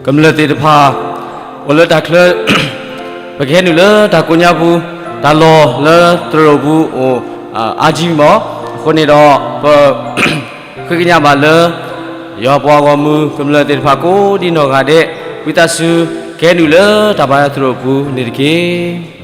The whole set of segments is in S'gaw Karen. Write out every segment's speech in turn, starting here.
ကမျၢၢ်သ့ၣ်တဖၣ် အိၣ်လၢတၢ်ချၢ ပကဟဲနုာ်လၢတၢ်ကိးညါပူၤ တၢ်လီၢ်လၢသရိာ်ပူၤအိၣ် အါကံမီၢ်, အဃိန့ၣ်ဒီး ပ ဃ့ကညးဘၣ်လၢ ယွၤပှၤဂီၢ်မုၢ် ကမျၢၢ်သ့ၣ်တဖၣ်ကိးဒံနီၢ်ဂၤဒဲး ဝံသးစူၤ ကဟဲနုာ်လၢတၢ်ဘါယွၤသရိာ်ပူၤန့ၣ်တက့ၢ်.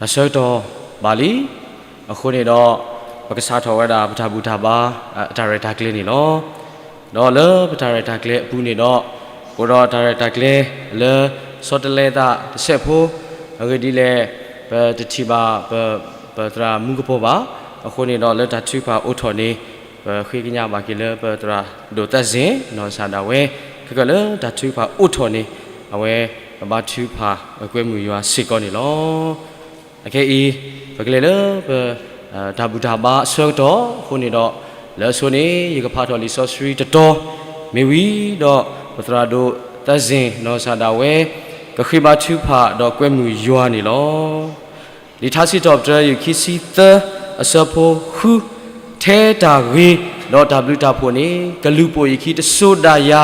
တၢ်ဆၢကတီၢ်ဘၣ်လံ, အဃိန့ၣ်ဒီး ပကစးထီၣ်ဝဲဒၣ်ပတၢ်ဘူၣ်တၢ်ဘါ အတၢ်ရဲၣ်တၢ်ကျဲၤန့ၣ်လီၤ. ဒီးလၢပတၢ်ရဲၣ်တၢ်ကျဲၤအပူၤန့ၣ်ဒီး အိၣ်ဒီးတၢ်ရဲၣ်တၢ်ကျဲၤလၢ ဆီတလဲသးတစဲးဖိ, အဂ့ၢ်ဒ်လဲၣ်, ပတထံၣ်ဘၣ် ပသရၣ်မူကပိာ်ဘၣ်. အဃိန့ၣ်ဒီး လၢတၢ်ထုကဖၣ်အိးထီၣ်န့ၣ် ပဃ့ကညးဘၣ်က့ၤလၢပသရၣ်ဒိၣ်သၢစ့ၣ် နီၢ်စၢ်ဒၣ်ဝဲ, ခဲကၢၣ်လၢတၢ်ထုကဖၣ်အိးထီၣ်န့ၣ် အဝဲ ပဘါထုကဖၣ်ကွဲမုာ်ယွၤစ့ၢ်ကီးန့ၣ်လီၤ. အခဲအံၤ ပကလဲၤလၢပ တၢ်ဘူၣ်တၢ်ဘါအဆၢကတီၢ်အဃိန့ၣ်ဒီး, လၢအဆိန့ၣ် ယကဖးထီၣ်လံာ်စီဆှံတတီၤ, မ့ၢ်ဝံၤဒီး ပသရၣ်ဒိၣ်သၢစ့ၣ် နီၢ်စၢ်ဒၣ်ဝဲ ကဃ့ဘါထုကဖၣ်ဒီးကွဲမုာ်ယွၤန့ၣ်လီၤ. လံာ်ထါစံးထီၣ်ပတြၢၤ ခံဆံသၢ အဆၢဖိဃု, ထဲတၢ်ဂ့ၤ ဒီးတၢ်ဘျုးတၢ်ဖှိၣ်န့ၣ် ကလူၤပိာ်ယခံတစိၤဒၣ်ယၤ,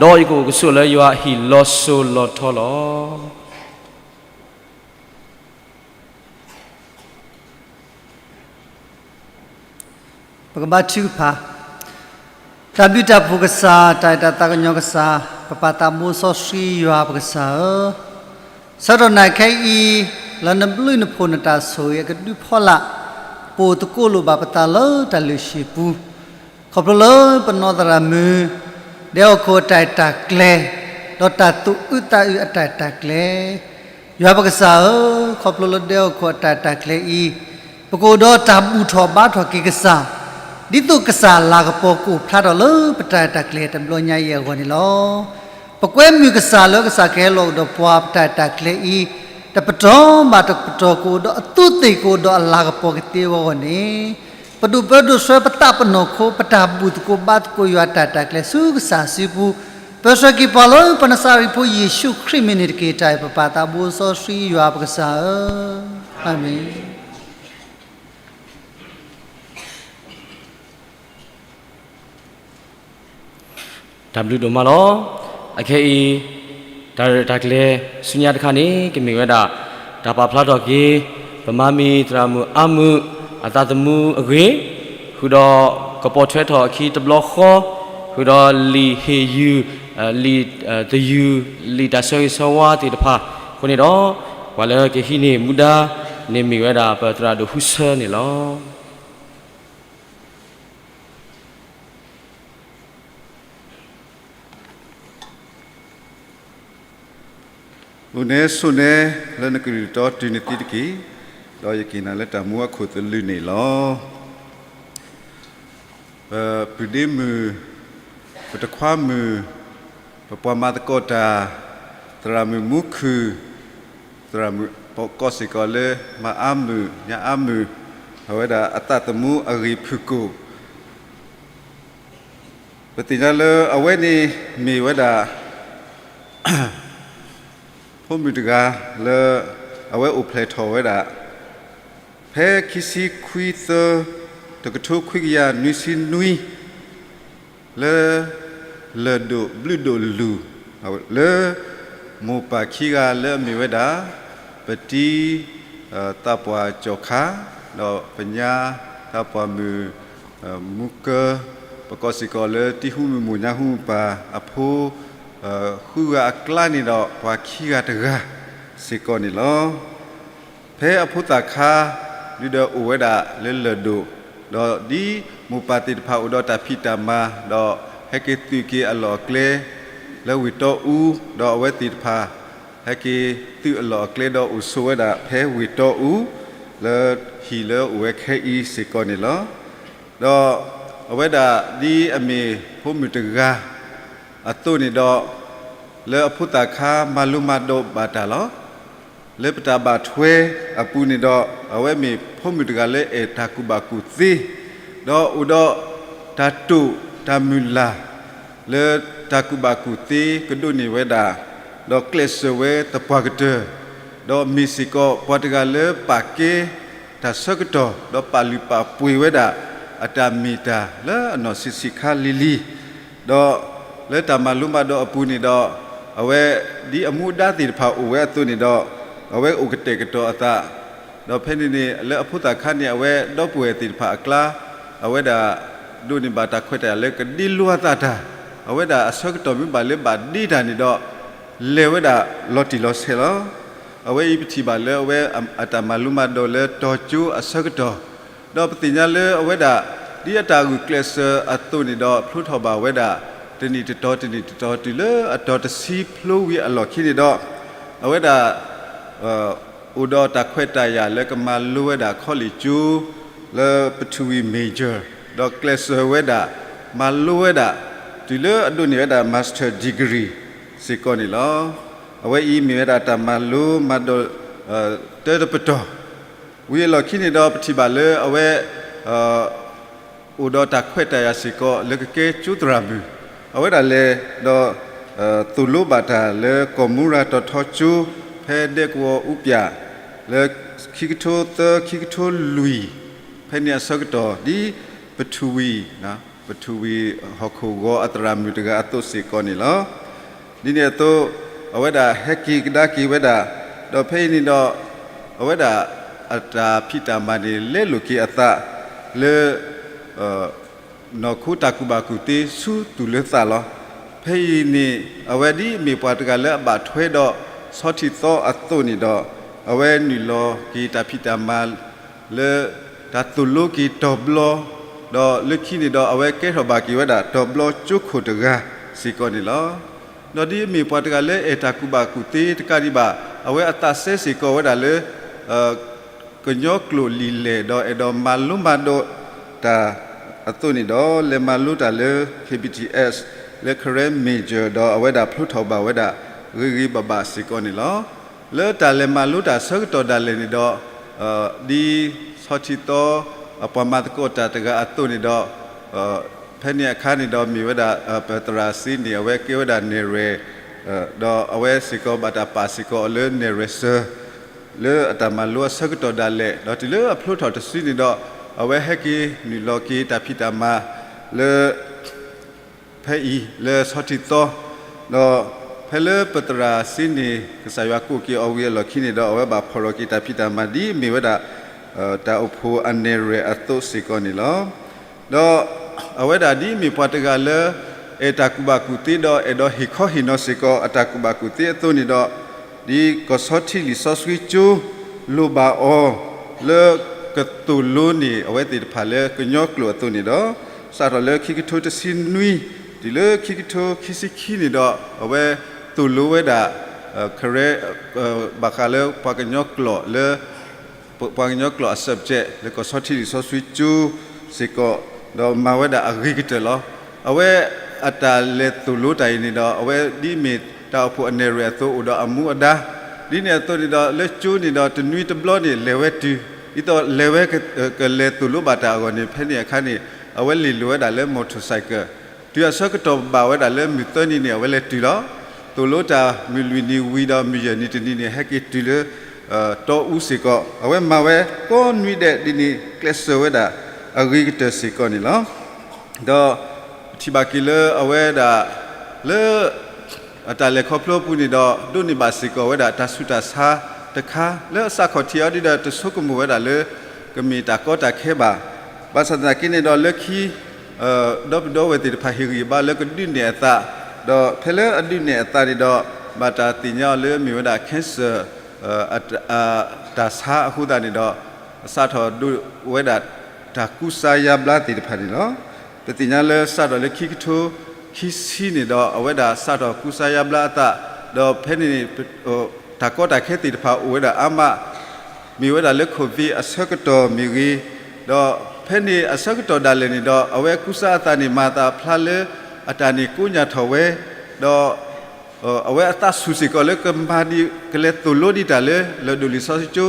ဒီးယကအိၣ်ကဆိးလၢယွၤအဟံၣ်လီၤစိၤလီၤထီလီၤ. ပကဘါထုကဖၣ်. တၢ်ဘျုးတၢ်ဖှိၣ်ကစၢ်, တၢ်အဲၣ်တၢ်သးကညီၤကစၢ်, ပပၢ်သးဘိစီဆှံယွၤပကစၢ်ဧၢ, ဆၢကတီၢ်နၣ်ခဲအံၤ လၢနဘျုးနဖှိၣ်နတၢ်ဆိၣ်ဂ့ၤအကဒုဖီလာ်, ပအိၣ်သကိးလိာ်ဘၣ်ပသးလၢတၢ်လုၢ်ဟံၣ်ပူၤ, ခီဖျိလၢပနီၢ်သရၣ်မုၣ် ဒဲအိၣ်ခိၣ်အတၢ်အဲၣ်တၢ်ကျဲ, ဒီးတၢ်သူၣ်အုးသးအုးအတၢ်အဲၣ်တၢ်ကျဲ ယွၤပကစၢ်ဧၢ, ခီဖျိလၢဒဲအိၣ်ခိၣ်အတၢ်အဲၣ်တၢ်ကျဲအံၤ, ပကအိၣ်ဒီးတၢ်ဘူၣ်ထီၣ်ဘါထီၣ်က့ၤကစၢ်, ဒ်သိးကစၢ်အလၤကပီၤကအိၣ်ဖျါထီၣ်လၢပတၢ်အဲၣ်တၢ်ကျဲတဘျီညါအံၤအဂီၢ်န့ၣ်လီၤ. ပကွဲမုာ်ကစၢ်လၢကစၢ်ကဟဲလီၤအိၣ်ဒီးပှၤပတၢ်အဲၣ်တၢ်ကျဲအံၤ, တပတီၢ်ဘၣ်တပတီၢ်ကအိၣ်ဒီးအသူးသ့ၣ်ကအိၣ်ဒီးအလၤကပီၤကသ့အဂီၢ်န့ၣ်, ပဒိၣ်ပၢဒိၣ်ဆှၢပသးပနီၢ်ခိ ပတၢ်ဘူၣ်သကိးဘါသကိးယွၤတၢ်အဲၣ်တၢ်ကျဲဆူကစၢ်စုပူၤ, ပၢဆှၢက့ၤပှၤလၢပနစၤရ့းဖိယ့ၣ်ၡူးခရံာ်မံၤန့ၣ်တက့ၢ်. တၢ်အံၤပပၢ်သးဘိစီဆှံယွၤပကစၢ်ဧၢ, အၤမ့ၣ်. တၢ်ဘျုးဒိၣ်မးလီၤ. အခဲအံၤ တၢ်ရဲၣ်တၢ်ကျဲၤဆူညါတခါန့ၣ် ကမ့ၢ်ဝဲဒၣ် တၢ်ပာ်ဖျါထီၣ်က့ၤ ပမၤမံၤသရၣ်မုၣ်အါမုၣ် အသးသမူအဂ့ၢ်, ဃုာ်ဒီးကပိာ်ထွဲထီၣ်အခံတဘျီဃီ, ဃုာ်ဒီးလံာ်ဟ့ၣ်ယုၢ်, လံာ်သယုၢ်, လံာ်တၢ်ဆၢဂ့ၤဆၢဝါသ့ၣ်တဖၣ်အဃိန့ၣ်ဒီး, ပှၤလၢကဟံးန့ၢ်မူဒါန့ၣ်မ့ၢ်ဝဲဒၣ် ပသရၣ်ဒိၣ်ဟူဆၢန့ၣ်လီၤ. အိၣ်နဲဆိးနဲ လၢနကလုၢ်တီတုၤနသံတက့ၢ်, ဒီးယက့ၤနၤလၢတၢ်မူအခိၣ်သလုးန့ၣ်လီၤ. ပပုၢ်ဒ့မုၣ်, ပတခွါမုၣ်, ပပှၤမၤသကိးတၢ်, သရၣ်မုၣ်မူခုၣ်, သရၣ်မုၣ်ပကိးစ့ၢ်ကီးလၢ မၤအါမုၣ်, ညါအါမုၣ်, အဝဲဒၣ်အသးသမူအဂ့ၢ်ဖုၣ်ကိာ် ပသ့ၣ်ညါလၢအဝဲန့ၣ်မ့ၢ်ဝဲဒၣ် ဖိမုၣ်တဂၤလၢ အဝဲအိၣ်ဖျဲၣ်ထီၣ်ဝဲဒၣ် ဖဲခံဆံခွံသၢ တကထိခွံကယၤနွံဆံနွံ လၢ လၢၢ်ဒိၣ်ဘျုးဒိၣ်လူၢ် လၢ မိၢ်ပၢ်ခံဂၤလၢအမ့ၢ်ဝဲဒၣ် ပတံၤ သးပှၢ်ကၠီၣ်ခါ ဒီးပညါ သးပှၢ်မုၣ် မူကၢ ပကိးစ့ၢ်ကီးလၢတံၤဟူးမုၢ်မိၢ်ညါဟူးမုၢ်ပၢ်အဖိ ဃုဂၤအကျါန့ၣ်ဒီး ပှၤခံဂၤတဂၤစ့ၢ်ကီးန့ၣ်လီၤ. ဖဲအဖိသၣ်ခါ ဒုးဒီးအိၣ်ဝဲဒၣ်လၢလၢၢ်ဒိၣ်, ဒီးဒ်မိၢ်ပၢ်သ့ၣ်တဖၣ်အိၣ်ဒီးတၢ်ဖံးတၢ်မၤ ဒီးဟဲက့ၤသုးက့ၤအလီၢ်အကျဲ လၢဝ့ၢ်တီအူ, ဒီးအဝဲသ့ၣ်တဖၣ် ဟဲက့ၤသုးအလီၢ်အကျဲဒီးအိၣ်ဆိးဝဲဒၣ်ဖဲဝ့ၢ်တီအူ လၢဟံၣ်လၢအိၣ်ဝဲခဲအံၤစ့ၢ်ကီးန့ၣ်လီၤ. ဒီးအဝဲဒၣ်ဒ်အမ့ၢ်ဖိမုၣ်တဂၤအသိးန့ၣ်ဒီး လၢအဖိသၣ်ခါမၤလိမၤဒိးဘၣ်တၢ်လီၤ. လၢပတၢ်ဘၣ်ထွဲအပူၤန့ၣ်ဒီး အဝဲမ့ၢ်ဖိမုၣ်တဂၤလၢအဲၣ်တၢ်ကူၣ်ဘၣ်ကူၣ်သ့, ဒီးအိၣ်ဒီးတၢ်တိာ်တၢ်မုၢ်လၢ် လၢတၢ်ကူၣ်ဘၣ်ကူၣ်သ့ကဒိးန့ၢ်ဝဲဒၣ်, ဒီးကျဲးစၢးဝဲသပှၢ်ကတၢၢ်, ဒီးမ့ၢ်စ့ၢ်ကီးပှၤတဂၤလၢပာ်ကဲတၢ်ဆၢကတီၢ် ဒီးပာ်လုၢ်ပာ်ပှ့ၤဝဲဒၣ် အတၢ်မ့ၢ်တၢ်လၢအနီၢ်ဆံးဆံးခါလံၤလံၤ, ဒီးလၢတၢ်မၤလိမၤဒိးအပူၤန့ၣ်ဒီး အဝဲဒ်အမူဒါသ့ၣ်တဖၣ်အိၣ်ဝဲအသိးန့ၣ်ဒီး အဝဲအိၣ်ကတဲာ်ကတီၤအသး, ဒီးဖဲန့ၣ်န့ၣ် လၢအဖိသၣ်ခါန့ၣ် အဝဲဒီပုၢ်ဝဲၢ်သ့ၣ်တဖၣ်အကျါ အဝဲဒၣ်ဒိးန့ၢ်ဘၣ်တၢ်ခွဲးတၢ်ယာ်လၢကဒ့လိအသးတၢ်, အဝဲဒၣ်အဆၢကတီၢ်မ့ၢ်ဘၣ်လၢဘၣ်ဒ့တၢ်န့ၣ်ဒီး လဲၤဝဲဒၣ်လီၤတံၢ်လီၤဆဲးလီၤ. အဝဲအံၤပထံၣ်ဘၣ်လၢအဝဲအတၢ်မၤလိမၤဒိးလၢတီၤကၠိအဆၢကတီၢ်, ဒီးပသ့ၣ်ညါလၢအဝဲဒၣ် ဒ်အတၢ်ဂုာ်ကျဲးစၢးအသိးန့ၣ်ဒီး ဖျိထီၣ်ဘၣ်ဝဲဒၣ် တနံၣ်တတီၤတနံၣ်တတီၤ တုၤလၢအတီၤတဆံဖျိဝံၤအလီၢ်ခံန့ၣ်ဒီး အဝဲဒၣ် အိၣ်ဒီးတၢ်ခွဲးတၢ်ယာ်လၢကမၤလိဝဲဒၣ် college ကၠိ လၢပထူဝံၤ major ဒီးကျဲးစၢးဝဲဒၣ် မၤလိဝဲဒၣ် တုၤလၢအဒိးန့ၢ်ဝဲဒၣ် master degree စ့ၢ်ကီးန့ၣ်လီၤ. အဝဲအံၤမ့ၢ်ဝဲဒၣ်တၢ်မၤလိမၤဒိး တၢတပတီၢ် ဝံၤအလီၢ်ခံန့ၣ်ဒီး ပထံၣ်ဘၣ်လၢအဝဲ အိၣ်ဒီးတၢ်ခွဲးတၢ်ယာ်စ့ၢ်ကီး လၢကကဲကၠိသရၣ်မုၣ်, အဝဲဒၣ်လဲၤဒီး သိၣ်လိဘၣ်တၢ်လၢကီၢ်မူရၤတီၤထီကၠိ ဖဲဒဲကဝီၤအူပၠး လၢခံကထိသၢ ခံကထိလွံၢ် ဖဲန့ၣ်အဆၢကတီၢ် ဒ်ပထူဝံၤ ပထူဝံၤဟီၣ်ခိၣ်ဂီၤအသရၣ်မုၣ်တဂၤအသိးစ့ၢ်ကီးန့ၣ်လီၤ. ဒ်န့ၣ်အသိး အဝဲဒၣ်ဟဲက့ၤကဒါက့ၤဝဲဒၣ်, ဒီးဖဲအံၤန့ၣ်ဒီး အဝဲဒၣ်အတၢ်ဖံးတၢ်မၤန့ၣ် လဲလိာ်က့ၤအသးလၢ နီၢ်ခိတၢ်ကူၣ်ဘၣ်ကူၣ်သ့ဆူသူၣ်လၢသးလီၤ. ဖဲအံၤန့ၣ် အဝဲဒ်အမ့ၢ်ပှၤတဂၤလၢအဘၣ်ထွဲဒီးဆီထံသီအသိးန့ၣ်ဒီး အဝဲနုာ်လီၤက့ၤတၢ်ဖံးတၢ်မၤလၢ တၢ်သိၣ်လိက့ၤတီၤဘျီ, ဒီးလၢခံန့ၣ်ဒီး အဝဲကဲထီၣ်ဘၣ်က့ၤဝဲဒၣ်တီၤဘျီကၠိခိၣ်တဂၤစ့ၢ်ကီးန့ၣ်လီၤ. ဒီးဒ်အမ့ၢ်ပှၤတဂၤလၢအဲၣ်တၢ်ကူၣ်ဘၣ်ကူၣ်သ့တကးဒံးဘၣ် အဝဲအသးစဲစ့ၢ်ကီးဝဲဒၣ်လၢ ကညီကျိာ်လံာ်လဲၢ် ဒီးအဲၣ်ဒိးမၤလိမၤဒိးတၢ်အသိးန့ၣ်ဒီး လဲၤမၤလိတၢ်လၢ K B T S လၢ Karen Major ဒီးအဝဲဒၣ်ဖျိထီၣ်ဘၣ်ဝဲဒၣ်ဂ့ၤဂ့ၤဘၣ်ဘၣ်စ့ၢ်ကီးန့ၣ်လီၤ. လၢတၢ်လဲၤမၤလိတၢ်ဆၢကတီၢ်ဒၣ်လဲာ်န့ၣ်ဒီး ဒ်ဆီထံသီ အပှၤမၤသကိးတၢ်တဂၤအသိးန့ၣ်ဒီး ဖဲန့ၣ်အခါန့ၣ်ဒီးမ့ၢ်ဝဲဒၣ် ပသရၣ်စ့န့ၣ် အဝဲကဲဝဲဒၣ်နဲၣ်ရွဲၣ် ဒီးအဝဲစ့ၢ်ကီးဘၣ်တၢ်ပာ်စ့ၢ်ကီးအီၤလၢနဲၣ်ရွဲၣ်စၢၤ လၢအတၢ်မၤလိအဆၢကတီၢ်ဒၣ်လဲာ် ဒီးတုၤလၢအဖျိထီၣ်တစုန့ၣ်ဒီး အဝဲဟဲက့ၤနုာ်လီၤက့ၤတၢ်ဖံးတၢ်မၤလၢ ဖဲအံၤလၢဆီထံသီ, ဒီးဖဲလၢပသရၣ်စ့န့ၣ် ကစၢ်ယွၤကိးက့ၤအီၤဝံၤအလီၢ်ခံန့ၣ်ဒီး အဝဲဘၣ်ဖီၣ်ထီၣ်က့ၤတၢ်ဖံးတၢ်မၤဒ်အမ့ၢ်ဝဲဒၣ် တၢ်အိၣ်ဖှိၣ်အနဲၣ်ရွဲၣ်အသိးစ့ၢ်ကီးန့ၣ်လီၤ. ဒီးအဝဲဒၣ်ဒ်အမ့ၢ်ပှၤတဂၤလၢ အဲၣ်တၢ်ကူၣ်ဘၣ်ကူၣ်သ့ဒီးအဲၣ်ဒိးဟ့ၣ်ခီဟ့ၣ်နီၤစ့ၢ်ကီး အတၢ်ကူၣ်ဘၣ်ကူၣ်သ့အသိးန့ၣ်ဒီး ဒ်ကီၢ်ဆီထံလံာ်စီဆှံကၠိ လိၣ်ဘၣ်အီၤ လၢကသိၣ်လိန့ၢ် အဝဲသ့ၣ်တဖၣ်လၢကညီကျိာ်အသိးန့ၣ်ဒီး စးထီၣ်လၢခံကထိတဆံနွံ တုၤလၢခံကထိခံဆံခံန့ၣ်ဒီး အဝဲသိၣ်လိဝဲဒၣ် ခရဲ ဘၣ်ဃးလၢပှၤကညီကျိာ်လၢ ပှၤကညီကျိာ်အ subject လၢကီၢ်ဆီထံလံာ်စီဆှံကၠိစ့ၢ်ကီး, ဒီးမၤဝဲဒၣ်အဂ့ၤကတၢၢ်လီၤ. အဝဲအတၢ်လဲၤသိၣ်လိတၢ်အံၤန့ၣ်ဒီး အဝဲဒ်အမ့ၢ်တၢ်အိၣ်ဖှိၣ်အနဲၣ်ရွဲၣ်အသိးအိၣ်ဒီးအမူအဒါ, ဒ်န့ၣ်အသိးန့ၣ်ဒီး လၢကၠိန့ၣ်ဒီးတနွံတဘျီန့ၣ် လဲၤဝဲတုၤ ဒ်သိးလဲၤဝဲက ကလဲၤသိၣ်လိဘၣ်တၢ်အဂီၢ်န့ၣ် ဖဲန့ၣ်အခါန့ၣ် အဝဲလဲၤလိာ်ဝဲဒၣ်လၢ motorcycle, တုၤအဆၢကတီၢ်ဘၣ်ဝဲဒၣ်လၢမုၢ်သၢနံၤန့ၣ် အဝဲလဲၤတုၤလီၤ. သိၣ်လိတၢ်မုၢ်လွံၢ်နံၤဝံၤဒီးမုၢ်ယဲၢ်နံၤတနံၤန့ၣ် ဟဲက့ၤတုၤလၢ တီအူစ့ၢ်ကီး, အဝဲမၤဝဲကိးနွံဒဲးဒ်န့ၣ် ကျဲးစၢးဝဲဒၣ်အဂ့ၤကတၢၢ်စ့ၢ်ကီးန့ၣ်လီၤ. ဒီးပထံၣ်ဘၣ်က့ၤလၢအဝဲဒၣ် လၢ အတၢ်လဲၤခီဖျိအပူၤန့ၣ်ဒီး ဒိးန့ၢ်ဘၣ်စ့ၢ်ကီးဝဲဒၣ်တၢ်ဆူးတၢ်ဆါတခါ လၢအစးခီၣ်ထံးအီၤဒ်ဒီးတဆိကမိၣ်ဝဲဒၣ်လၢ ကမ့ၢ်တၢ်ကီတၢ်ခဲဘၣ်. ဘၣ်ဆၣ်သနာ်က့န့ၣ်ဒီးလၢခံ ဒီပုၢ်ဒီဝဲၢ်သ့ၣ်တဖၣ်ဟ့ၣ်ဂံၢ်ဘါလၢကဒုးနဲၣ်အသး, ဒီးဖဲလၢအဒုးနဲၣ်အသးန့ၣ်ဒီး ဘၣ်တၢ်သ့ၣ်ညါအီၤလၢမ့ၢ်ဝဲဒၣ် cancer တၢ်ဆါအဃိသတးန့ၣ်ဒီး အစးထီၣ်ဒိးဝဲဒၣ်တၢ်ကူစါယါဘျါသ့ၣ်တဖၣ်န့ၣ်လီၤ. ပသ့ၣ်ညါလၢစးထီၣ်လၢခံကထိခံဆံန့ၣ်ဒီး အဝဲဒၣ်စးထီၣ်ကူစါယါဘျါအသး, ဒီးဖဲန့ၣ် တၢ်ကီတၢ်ခဲသ့ၣ်တဖၣ်အိၣ်ဝဲဒၣ်အါမး, မ့ၢ်ဝဲဒၣ်လၢ COVID အဆၢကတီၢ်မ့ၢ်ဂ့ၤ, ဒီးဖဲန့ၣ်အဆၢကတီၢ်ဒၣ်လဲာ်န့ၣ်ဒီး အဝဲကူစါအသးန့ၣ် မၤအသးဖျါလၢအတၢ်န့ၣ်ကိညၢ်ထီၣ်ဝဲ, ဒီး အဝဲအသးဆူၣ်စ့ၢ်ကီးလၢကမၤဒ် ကလဲၤသိၣ်လိဒ်တၢ်လၢ လၢၢ်ဒိၣ်လံာ်စီဆှံကၠိ,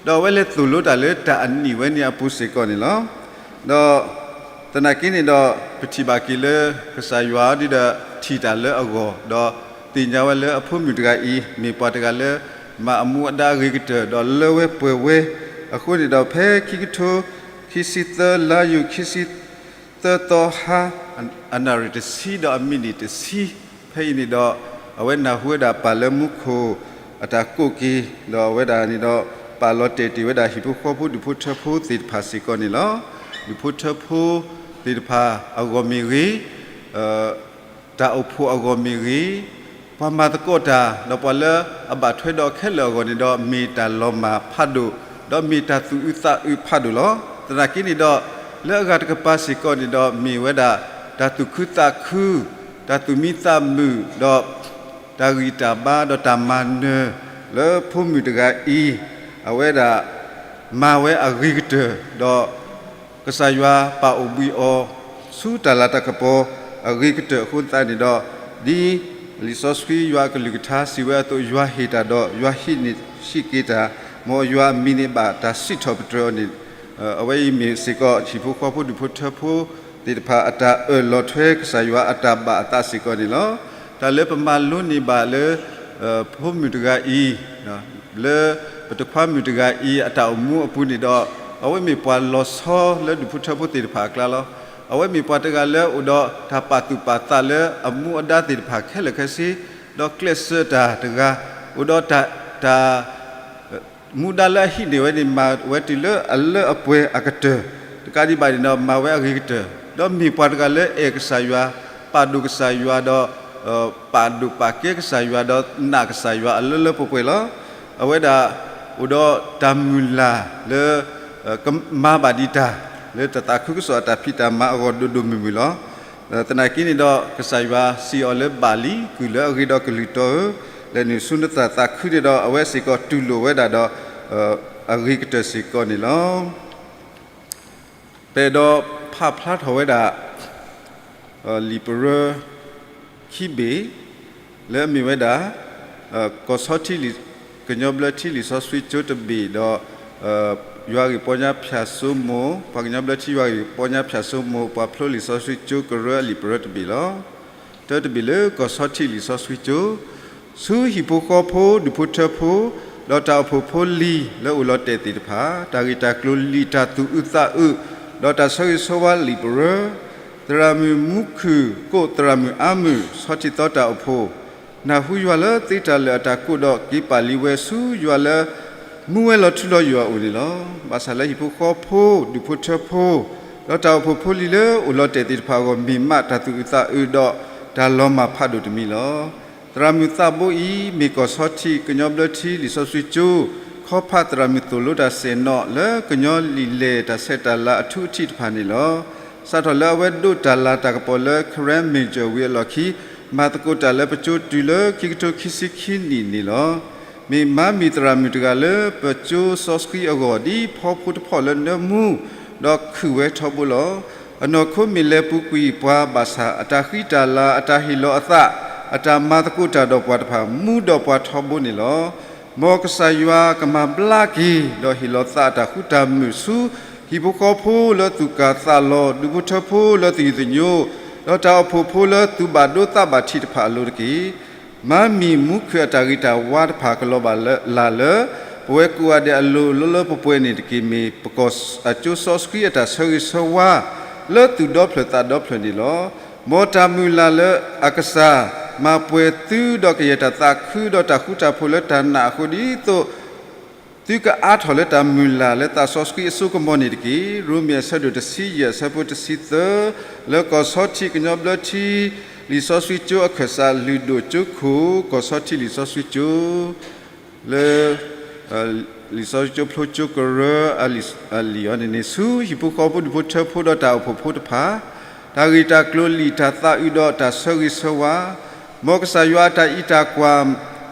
ဒီးအဝဲလဲၤသိၣ်လိတၢ်လၢတၢ်အနံၣ်ဝဲန့ၣ်အပူၤစ့ၢ်ကီးန့ၣ်လီၤ. ဒီးသနာ်က့န့ၣ်ဒီး ပထံၣ်ဘၣ်က့ၤလၢ ကစၢ်ယွၤဒ်ဒီးထံၣ်တၢ်လၢအဂီၢ်, ဒီးသ့ၣ်ညါဝဲလၢအဖိမုၣ်တဂၤအံၤ မ့ၢ်ပှၤတဂၤလၢ မၤအမူအဒါအဂ့ၤကတၢၢ် ဒီးလၢဝဲပှဲၤဝဲ, အဃိန့ၣ်ဒီးဖဲခံကထိခံဆံသၢ လါယူၤခံဆံ သၢသီဟါ အနၣ်ရံၣ်တဆံဒီးအမံးနံးတဆံ ဖဲအံၤန့ၣ်ဒီး အဝဲနၢ်ဟူဝဲဒၣ်ပၢ်လၢမူခိၣ်အတၢ်ကိးက့ၤ, ဒီးအဝဲဒၣ်န့ၣ်ဒီး ပာ်လီၤတဲာ်တ့ၢ်ဝဲဒၣ်ဟံၣ်ဖိဃီဖိဒူၣ်ဖိထၢဖိသ့ၣ်တဖၣ်စ့ၢ်ကီးန့ၣ်လီၤ. ဒူၣ်ဖိထၢဖိသ့ၣ်တဖၣ်အဂီၢ်မ့ၢ်ဂ့ၤ, တၢ်အိၣ်ဖှိၣ်အဂီၢ်မ့ၢ်ဂ့ၤ, ပှၤမၤသကိးတၢ် ဒီးပှၤလၢအဘၣ်ထွဲဒီးခဲလၢာ်အဂီၢ်န့ၣ်ဒီး မ့ၢ်တၢ်လီၤမၢ်ဖးဒိၣ်, ဒီးမ့ၢ်တၢ်သူၣ်အုးသးအုးဖးဒိၣ်လီၤ. သနာ်က့န့ၣ်ဒီး လၢအဂၤတကပၤစ့ၢ်ကီးန့ၣ်ဒီး မ့ၢ်ဝဲဒၣ် တၢ်သူၣ်ခုသးခု, တၢ်သူၣ်မံသးမုာ်, ဒီး တၢ်ဂံၢ်တၢ်ဘါ ဒီးတၢ်မၤနၢၤ လၢဖိမုၣ်တဂၤအံၤ အဝဲဒၣ် မၤဝဲအဂ့ၤကတၢၢ်, ဒီး ကစၢ်ယွၤပာ်အိၣ်ဘှံးအီၤ ဆူတၢ်လၤတၢ်ကပီၤအဂ့ၤကတၢၢ်အဃိသတးန့ၣ်ဒီး ဒ်လံာ်စီဆှံယွၤအကလုၢ်ကထါစံးဝဲအသိး ယွၤဟ့ၣ်တၢ်ဒီး ယွၤဟံးန့ၢ်ဆံးက့ၤတၢ်, မ်ယွၤအမံၤန့ၣ်ဘၣ်တၢ်စံးထီၣ်ပတြၢၤအီၤန့ၣ်, အဝဲအံၤမ့ၢ်စ့ၢ်ကီးဟံၣ်ဖိဃီဖိဒူၣ်ဖိထၢဖိသ့ၣ်တဖၣ် အတၢ်အၢၣ်လီၤထွဲကစၢ်ယွၤအတၢ်ဘၣ်အသးစ့ၢ်ကီးန့ၣ်လီၤ. တၢ်လၢပမၤလိန့ၢ်ဘၣ်လၢ ဖိမုၣ်တဂၤအံၤ လၢပတခွါမုၣ်တဂၤအံၤ အတၢ်အိၣ်မူအပူၤန့ၣ်ဒီး အဝဲမ့ၢ်ပှၤလီၤဆီလၢဒူၣ်ဖိထၢဖိသ့ၣ်တဖၣ်အကျါလီၤ. အဝဲမ့ၢ်ပှၤတဂၤလၢအိၣ်ဒီးတၢ်ပာ်သူၣ်ပာ်သးလၢအမူအဒါသ့ၣ်တဖၣ်ခဲလၢာ်ခဲဆ့, ဒီးကျဲးစၢးတၢ်တဂၤ, အိၣ်ဒီးတၢ် မူဒါလၢအဟံးန့ၢ်ဝဲန့ၣ် မၤဝဲတုၤလၢအလၢအပှဲၤအကတၢၢ်, တကးဒံးဘၣ်န့ၣ်ဒီး မၤဝဲအဂ့ၤကတၢၢ်, ဒီးမ့ၢ်ပှၤတဂၤလၢအဲၣ်ကစၢ်ယွၤ, ပာ်ဒိၣ်ကစၢ်ယွၤဒီး ပာ်ဒိၣ်ပာ်ကဲကစၢ်ယွၤဒီးနာ်ကစၢ်ယွၤအလၢလၢပှဲၤပှဲၤလီၤ. အဝဲဒၣ်အိၣ်ဒီးတၢ်မုၢ်လၢ်လၢ ကမၤဘၣ်ဒံးတၢ် လၢတၢ်သးခုကစီၣ်အတၢ်ဖံးတၢ်မၤအဂီၢ်ဒိၣ်ဒိၣ်မုၢ်မုၢ်လီၤ. သနာ်က့န့ၣ်ဒီး ကစၢ်ယွၤစံးအီၤလၢ ဘၣ်လံ, ကုၢ်လၢအဂ့ၤဒီးကလုၢ်တီဧၢ, လဲၤနုာ်ဆူနသးသးခုန့ၣ်ဒီး အဝဲစ့ၢ်ကီးတူၢ်လိာ်ဝဲဒၣ်ဒီး အဂ့ၤကတၢၢ်စ့ၢ်ကီးန့ၣ်လီၤ. ပအဲၣ်ဒိးဖးဖျါထီၣ်ဝဲဒၣ် လံာ်ပရၢ ခံဘ့ၣ် လၢအမ့ၢ်ဝဲဒၣ် ကီၢ်ဆီထံး ကညီဘျၢထံလံာ်စီဆှံကၠိတဘ့ၣ်ဒီး ယွၤဂ့ၢ်ပီညါဖၠၣ်စိမိၤ ပှၤကညီဘျၢထံယွၤဂ့ၢ်ပီညါဖၠၣ်စိမိၤ ပှၤဖျိလံာ်စီဆှံကၠိကရၢအလံာ်ပရၢတဘ့ၣ်လီၤ. တၢတဘ့ၣ်လၢကီၢ်ဆီထံးလံာ်စီဆှံကၠိ ဆူဟံၣ်ဖိဃီဖိ ဒူၣ်ဖိထၢဖိ ဒီးတၢ်အိၣ်ဖှိၣ်ဖိလံၤလၢအိၣ်လီၤတဲာ်သ့ၣ်တဖၣ် တၢ်ဂ့ၢ်တၢ်ကျိၤလံာ်တၢ်သူၣ်အုးသးအုး ဒီးတၢ်ဆၢဂ့ၤဆၢဝါလံာ်ပရၢ သရၣ်မုၣ်မူခုၣ်ကိးသရၣ်မုၣ်အါမုၣ် ဆီထံးသီတၢ်အိၣ်ဖှိၣ် နၢ်ဟူယွၤလၢသ့တၢ်လၢာ်အတၢ်ကိးဒီး က့ၤပာ်လံဝဲဆူယွၤလၢ မူဝဲလီၤထူလီၤယိာ်အအိၣ်န့ၣ်လီၤ. ဘၣ်ဆၣ်လၢဟံၣ်ဖိဃီဖိ ဒူၣ်ဖိထၢဖိ ဒီးတၢ်အိၣ်ဖှိၣ်ဖိလံၤလၢအိၣ်လီၤတဲာ်သ့ၣ်တဖၣ်အဂီၢ် မ့ၢ်မးတၢ်သူၣ်အုးသးအုးဒီးတၢ်လီၤမၢ်ဖးဒိၣ်တမံၤလီၤ. သရၣ်မုၣ်သးဘိအံၤ မ့ၢ်ကီၢ်ဆီထံး ကညီဘျၢထံလံာ်စီဆှံကၠိ ခီဖးသရၣ်မုၣ်သိၣ်လိတၢ်စဲၣ်နီၣ် လၢကညီလံာ်လဲၢ်တၢ်ဆဲးတၢ်လၤအထူအထံးတဖၣ်န့ၣ်လီၤ. စးထီၣ်လၢအဝဲဒိးတၢ်လၤတၢ်ကပီၤလၢ Karen Major ဝံၤအလီၢ်ခံ မၤသကိးတၢ်လၢပကၠိတုၤလၢခံကထိခံဆံခံနံၣ်န့ၣ်လီၤ. မ့ၢ်မၤမံၤသရၣ်မုၣ်တဂၤလၢပကၠိစီဆှံအဂီၢ် ဒ်ဖီဖိတဖီၣ်လၢနၢမူ ဒီးခုၣ်ဝဲထီဘိလီၤ. အနီၢ်ခိမ့ၢ်လဲၤပူၤကွံာ်ပှၤဘၣ်ဆၣ် အတၢ်ဃံတၢ်လၤ အတၢ်ဟ့ၣ်လီၤအသး အတၢ်မၤသကိးတၢ်ဒီးပှၤတဖၣ် မူဒီးပှၤထီဘိန့ၣ်လီၤ. မ်ကစၢ်ယွၤကမၤဘျါက့ၤ ဒီးဟ့ၣ်လီၤသးအတၢ်ဃူတၢ်မုာ်ဆူ ဟံၣ်ဖိဃီဖိလၢသူၣ်ကၢ်သးလီၤ ဒူၣ်ဖိထၢဖိလၢသယုၢ်သညိ ဒီးတၢ်အိၣ်ဖှိၣ်ဖိလၢသူၣ်ဘၣ်ဒိသးဘၣ်ထံးတဖၣ်အလိၤတက့ၢ်. မၤမံၤမူခုၣ်အတၢ်ဂ့ၤတၢ်ဝါတဖၣ်ကလီၤဘၣ်လၢ်လၢ်လၢ ပဝဲကိးဂၤဒဲးအလိၤလၢလၢပှဲၤပှဲၤန့ၣ်တက့ၢ်. မ့ၢ်ပကီၢ်အကၠိစီဆှံအတၢ်ဆၢဂ့ၤဆၢဝါ လၢသူၣ်ဒီဖျၢၣ်သးဒီဖျၢၣ်န့ၣ်လီၤ. မ်တၢ်မုၢ်လၢ်လၢအကစၢ် မၤပှဲၤသုဒီးကယဲၢ်တၢ်သးခုဒီးတၢ်ဃူတၢ်ဖိးလၢတၢ်နာ်အဃိ ဒ်သိး သုကအါထီၣ်လၢတၢ်မုၢ်လၢ်လၢသးစီဆှံအစိကမီၤန့ၣ်တက့ၢ်. ရိမ့ၤအဆၢဒိၣ်တဆံယဲၢ်အဆၢဖိတဆံသၢ လၢကီၢ်ဆီထံးကညီဘျၢထံ လံာ်စီဆှံကၠိအခၢၣ်စးလုၢ်ဒိၣ်ကၠိခိၣ် ကီၢ်ဆီထံးလံာ်စီဆှံကၠိ လၢ လံာ်စီဆှံကၠိဖျိကၠိကရၢ အလံာ်အီၤန့ၣ်န့ၣ် ဆူဟံၣ်ဖိဃီဖိဒူၣ်ဖိထၢဖိဒီးတၢ်အိၣ်ဖှိၣ်ဖိတဖၣ် တၢ်ဂ့ၢ်တၢ်ကျိၤလံာ်တၢ်သးအုးဒီးတၢ်ဆၢဂ့ၤဆၢဝါ မ်ကစၢ်ယွၤအတၢ်အံးတၢ်ကွၢ်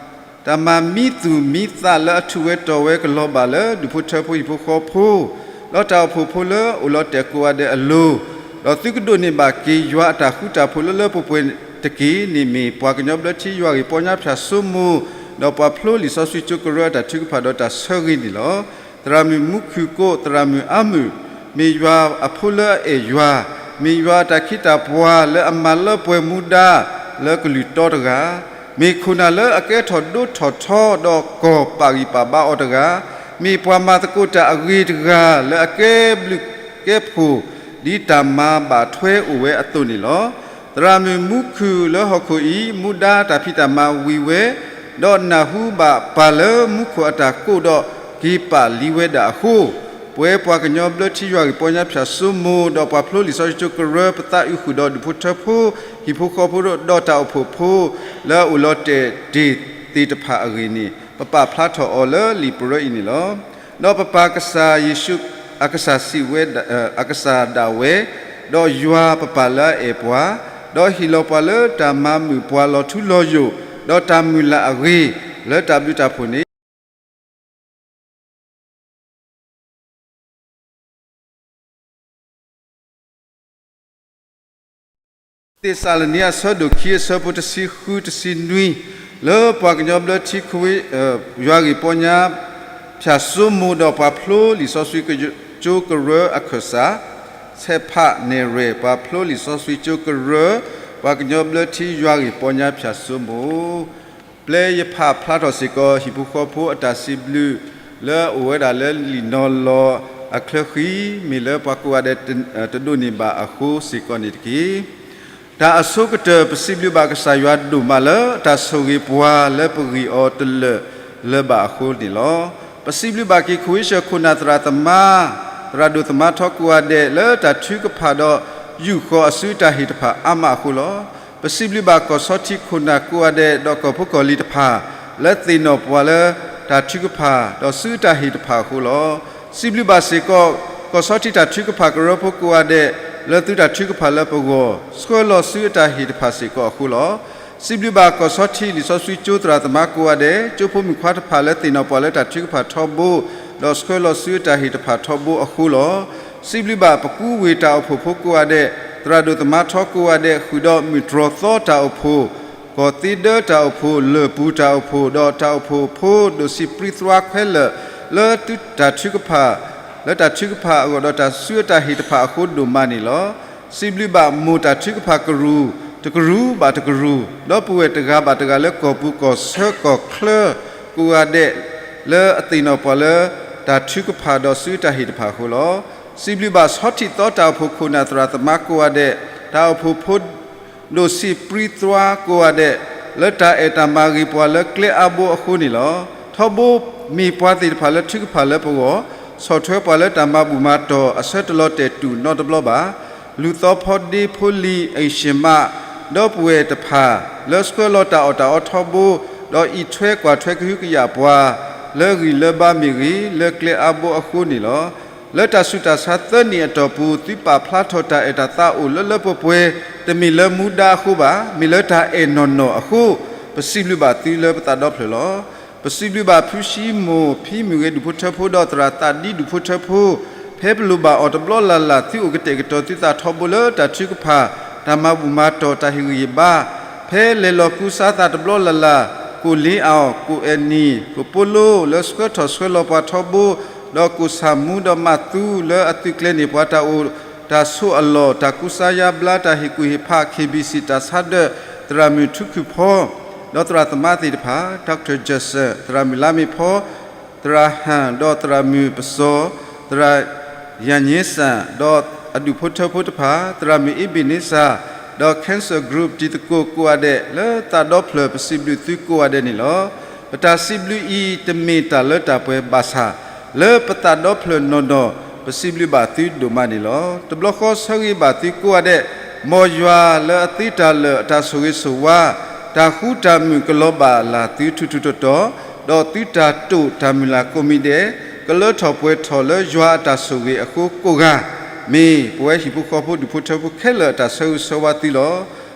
တၢ်မၤမံသူၣ်မံသးလၢအထူးဝဲတီၤဝဲကလီၤဘၣ်လၢ ဒူၣ်ဖိထၢဖိဟံၣ်ဖိဃီဖိ ဒီးတၢ်အိၣ်ဖှိၣ်ဖိလၢအိၣ်လီၤတဲာ်ကိးဂၤဒဲးအလိၤ, ဒီးသုကဒိးန့ၢ်ဘၣ်က့ၤယွၤအတၢ်ဃူတၢ်ဖိးလၢလၢပှဲၤပှဲၤတက့ၢ်န့ၣ် မ့ၢ်ပှၤကညီဘျၢထံယွၤဂ့ၢ်ပီညါဖၠၣ်စိမိၤ ဒီးပှၤဖျိလံာ်စီဆှံကၠိကရၢအတၢ်ထုကဖၣ်ဒီးတၢ်ဆၢဂ့ၤန့ၣ်လီၤ. သရၣ်မုၣ်မူခုၣ်ကိးသရၣ်မုၣ်အါမုၣ် မ့ၢ်ယွၤအဖိလၢအအဲၣ်ယွၤ, မ့ၢ်ယွၤအတၢ်ခ့တၢ်ပှၤလၢအမၤလၢပှဲၤမူဒါလၢကလုၢ်တီတဂၤ, မ့ၢ်ခိၣ်နၢ်လၢအကဲထီၣ်ဒိၣ်ထီၣ်ထီဒီးကီၢ်ပာ်ဂံၢ်ပာ်ဘါအီၤတဂၤ, မ့ၢ်ပှၤမၤသကိးတၢ်အဂ့ၤတဂၤလၢအကဲဘျုးကဲဖှိၣ် ဒ်တၢ်မၤဘၣ်ထွဲအိၣ်ဝဲအသိးန့ၣ်လီၤ. သရၣ်မုၣ်မူခုၣ်လၢဟီၣ်ခိၣ်အံၤ မူဒါတၢ်ဖံးတၢ်မၤဝံၤဝဲ, ဒီးနၢ်ဟူဘၣ်ပၢ်လၢမူခိၣ်အတၢ်ကိးဒီးက့ၤပာ်လံဝဲဒၣ်အဃိ, ပဝဲပှၤကညီဘျၢထံယွၤဂ့ၢ်ပီညါဖၠၣ်စိမိၤ ဒီးပှၤဖျိလံာ်စီဆှံကၠိကရၢ ပသးအုးဃုာ်ဒီးဒူၣ်ဖိထၢဖိ ဟံၣ်ဖိဃီဖိဒီးတၢ်အိၣ်ဖှိၣ်ဖိ လၢအအိၣ်လီၤတဲာ်တ့ၢ်သ့ၣ်တဖၣ်အဂ့ၢ်န့ၣ် ပပာ်ဖျါထီၣ်အီၤလၢလံာ်ပရၢအံၤန့ၣ်လီၤ. ဒီးပပၢ်ကစၢ်ယ့ၣ်ၡူးအကစၢ်စံးဝဲ အကစၢ်ဒၣ်ဝဲ, ဒီးယွၤပပၢ်လၢအအဲၣ်ပှၤ, ဒီးဟ့ၣ်လီၤပှၤလၢတၢ်မၤမုာ်ပှၤလီၤထူလီၤယိာ်, ဒီးတၢ်မုၢ်လၢ်အဂ့ၤ လၢတၢ်ဘျုးတၢ်ဖှိၣ်န့ၣ် သ့းစၤလနံ အဆၢဒိၣ်ခံ အဆၢဖိတဆံဃု တဆံနွံ, လၢပှၤကညီဘျၢထံခဝ့ ယွၤဂ့ၢ်ပီညါ ဖၠၣ်စိမိၤ ဒီးပှၤဖျိလံာ်စီဆှံကၠိကရၢအခၢၣ်စး ဆဲးဖးနဲၣ်ရွဲၣ် ပှၤဖျိလံာ်စီဆှံကၠိကရၢ ပှၤကညီဘျၢထံယွၤဂ့ၢ်ပီညါဖၠၣ်စိမိၤ ပျဲယဖးဖျါထီၣ်စ့ၢ်ကီး ဟံၣ်ဖိဃီဖိအတၢ်စံးဘျုး လၢအအိၣ်ဝဲဒၣ်လၢလံာ်နီၤလီၤအချၢဃံ မ့ၢ်လၢပှၤကိးဂၤဒဲးတဒိးန့ၢ်ဘၣ်အဃိစ့ၢ်ကီးန့ၣ်တက့ၢ်. တၢ်အဆိကတၢၢ် ပစံးဘျုးဘၣ်ကစၢ်ယွၤဒိၣ်မးလၢ တၢ်ဆိၣ်ဂ့ၤပှၤလၢပဂံၢ်အီၤတလၢာ်လၢၤဘၣ်အဃိန့ၣ်လီၤ. ပစံးဘျုးဘၣ်က့ၤ ခဝ့ၡၢၣ်ခိၣ်နၢ်သရၣ်သမါ သရၣ်ဒိၣ်သမါထီကိးဂၤဒဲး လၢတၢ်ထုကဖၣ်ဒီး ယူာ်ဃီၤအစုအတၢ်ဟ့ၣ်တဖၣ်အါမးအဃိလီၤ. ပစံးဘျုးဘၣ်ကီၢ်ဆီထံးခိၣ်နၢ်ကိးဂၤဒဲး ဒီးကီၢ်ဖိကီၢ်လံၤတဖၣ် လၢသ့ၣ်နီၣ်ပှၤလၢတၢ်ထုကဖၣ် ဒီးစုအတၢ်ဟ့ၣ်တဖၣ်အဃိလီၤ. စံးဘျုးဘၣ်စ့ၢ်ကီး ကီၢ်ဆီထံးတၢ်ထုကဖၣ်ကရၢဖိကိးဂၤဒဲး လၢသုတၢ်ထုကဖၣ်လၢပဂီၢ် ဆှၢလီၤစုအတၢ်ဟ့ၣ်တဖၣ်စ့ၢ်ကီးအဃိလီၤ. စံးဘျုးဘၣ်ကီၢ်ဆီထံးလံာ်စီဆှံကၠိသရၣ်သမါကိးဂၤဒဲး ကၠိဖိမုၣ်ခွါတဖၣ်လၢသ့ၣ်နီၣ်ပှၤလၢတၢ်ထုကဖၣ်ထီဘိ ဒီးဆှၢလီၤစုအတၢ်ဟ့ၣ်တဖၣ်ထီဘိအဃိလီၤ. စံးဘျုးဘၣ်ပကူဝ့ၢ်တၢ်အိၣ်ဖှိၣ်ဖိကိးဂၤဒဲး သရၣ်ဒိၣ်သမါထီကိးဂၤဒဲး ဃုာ်ဒီးမုၢ်တြီၤသီတၢ်အိၣ်ဖှိၣ် ကီၢ်သ့ဒၢတၢ်အိၣ်ဖှိၣ် လၢၢ်ပူၤတၢ်အိၣ်ဖှိၣ် ဒီးတၢ်အိၣ်ဖှိၣ်ဖိဒိၣ်ဆံးပြံသွါခွဲးလၢာ် လၢသုတၢ်ထုကဖၣ် လၢတၢ်ထုကဖၣ်အဂီၢ်ဒီးတၢ်စုအတၢ်ဟ့ၣ်တဖၣ်အဃိဒိၣ်မးန့ၣ်လီၤ. စံးဘျုးဘၣ်မိၢ်တၢ်ထုကဖၣ်ကရူၢ် တကရူၢ်ဘၣ်တကရူၢ် ဒီပုၢ်ဝဲၢ်တဂၤဘၣ်တဂၤလၢကီၢ်ပူၤကီၢ်ဆၢကီၢ်ချၢကိးဂၤဒဲး လၢအသ့ၣ်နီၣ်ပှၤလၢ တၢ်ထုကဖၣ်ဒီးစုအတၢ်ဟ့ၣ်တဖၣ်အဃိလီၤ. စံးဘျုးဘၣ်ဆီထံးသီတၢ်အိၣ်ဖှိၣ်ခိၣ်နၢ်သရၣ်သမါကိးဂၤဒဲး တၢ်အိၣ်ဖှိၣ်ဖိ ဒိၣ်ဆံးပြံသွါကိးဂၤဒဲး လၢတၢ်အဲၣ်တၢ်မၤဂ့ၤပှၤလၢကျဲအါဘိအဃိန့ၣ်လီၤ. ထီဘိမ့ၢ်ပှၤသ့ၣ်တဖၣ်လၢထုကဖၣ်လၢပဂီၢ် ဆီၣ်ထွဲပှၤလၢတၢ်မၤဘူၣ်မၤတီၢ်အဆၢတလီၤတဲာ်တူာ်နီတဘျီဘၣ်. လူၤသီဖီဒ့ဖိလံၤ အ့ၣ်ၡ့ၣ်မး ဒီပုၢ်ဝဲၢ်တဖၣ် လၢဆှၢလီၤတၢ်အီၣ်တၢ်အီထီဘိ ဒီးအံးထွဲကွၢ်ထွဲကဟုကယာ်ပှၤ လၢဂံၢ်လၢဘါမ့ၢ်ဂ့ၤ လၢကျဲအါဘိအဃိန့ၣ်လီၤ. လၢတၢ်ဆူးတၢ်ဆါသၢနံၣ်အတီၢ်ပူၤ သုပာ်ဖျါထီၣ်တၢ်အဲၣ်တၢ်သးအိၣ်လၢလၢပှဲၤပှဲၤ တမ့ၢ်လၢမူဒါအဃိဘၣ်, မ့ၢ်လၢတၢ်အဲၣ်နီၢ်နီၢ်အဃိ, ပစံးဘျုးဘၣ်သုလၢပသးဒီဖျၢၣ်လီၤ. ပစံးဘျုးဘၣ်ဖုၡံမိၢ် ဖံမုၢ်ဂ့ၤဒူၣ်ဖိထၢဖိ ဒီးသရၣ်သးဒံဒူၣ်ဖိထၢဖိ, ဖဲပလိၣ်ဘၣ်အီၤတဘျီလၢ်လၢ် သုအိၣ်ကတဲာ်ကတီၤသုသးထီဘိလၢတၢ်ထုကဖၣ် တၢ်မၤဘူၣ်မၤတီၢ် တၢ်ဟ့ၣ်ဂံၢ်ဟ့ၣ်ဘါ, ဖဲလဲၤလီၤကူစါသးတဘျီလၢ်လၢ်, ကိၣ်လ့အီၣ်, ကိၣ်အဲၣ်နံၣ်, ကိၣ်ပိလိ လၢဆှၢထီၣ်ဆှၢလီၤပှၤထီဘိ, ဒီးကိၣ်ဆၣ်မူ ဒီးမးသူ လၢအသုးကျဲၤန့ၢ်ပှၤတၢ်အိၣ်တၢ်ဆိးအလီၢ်, တၢ်ကူစါယါဘျါ တၢ်ဟ့ၣ်ကူၣ်ဟ့ၣ်ဖး ခ့ၣ်ဘံၣ်စံၣ် တၢ်ဆါဒၢး သရၣ်မုၣ်ထူခုၣ်ဖီ ဒီးသရၣ်သမါသ့ၣ်တဖၣ်, Doctor Johnson, သရၣ်မုၣ်လါမ့ၢ်ဖီ, သရၣ်ဟၣ် ဒီးသရၣ်မုၣ်ပစီၤ, သရၣ်ယၤည့စၣ် ဒီးအဒူၣ်ဖိထၢဖိတဖၣ်, သရၣ်မုၣ်အ့ဘ့ၣ်န့စၣ် ဒီး Cancer Group တံၤသကိးကိးဂၤဒဲး လၢသးဒီဖျၢၣ် ပစံးဘျုးသုကိးဂၤဒဲးန့ၣ်လီၤ. ပတၢ်စံးဘျုးအံၤ တမ့ၢ်တၢ်လၢတၢ်ပှဲၤဘၣ်ဆၣ်, လၢပသးဒီဖျၢၣ်နီၢ်နီၢ် ပစံးဘျုးဘၣ်သုဒိၣ်မးန့ၣ်လီၤ. တဘျီဃီဆၢဂ့ၤဘၣ်သုကိးဂၤဒဲး, မ်ယွၤလၢအသ့တၢ်လၢာ်အတၢ်ဆိၣ်ဂ့ၤဆိၣ်ဝါ, တၢ်ဃူတၢ်မုာ်ကလီၤဘၣ်လၢသုထူးထူးတီၤတီၤ, ဒီးသုတၢ်တိာ်တၢ်မုၢ်လၢ်ကိးမံၤဒဲး, ကလၢထီၣ်ပှဲၤထီၣ်လၢယွၤအတၢ်ဆိၣ်ဂ့ၤအဃိကိးဂၤ, မ့ၢ်ပဝဲဟံၣ်ဖိဃီဖိဒူၣ်ဖိထၢဖိခဲလၢာ်အတၢ်ဆၢဂ့ၤဆၢဝါသုလီၤ.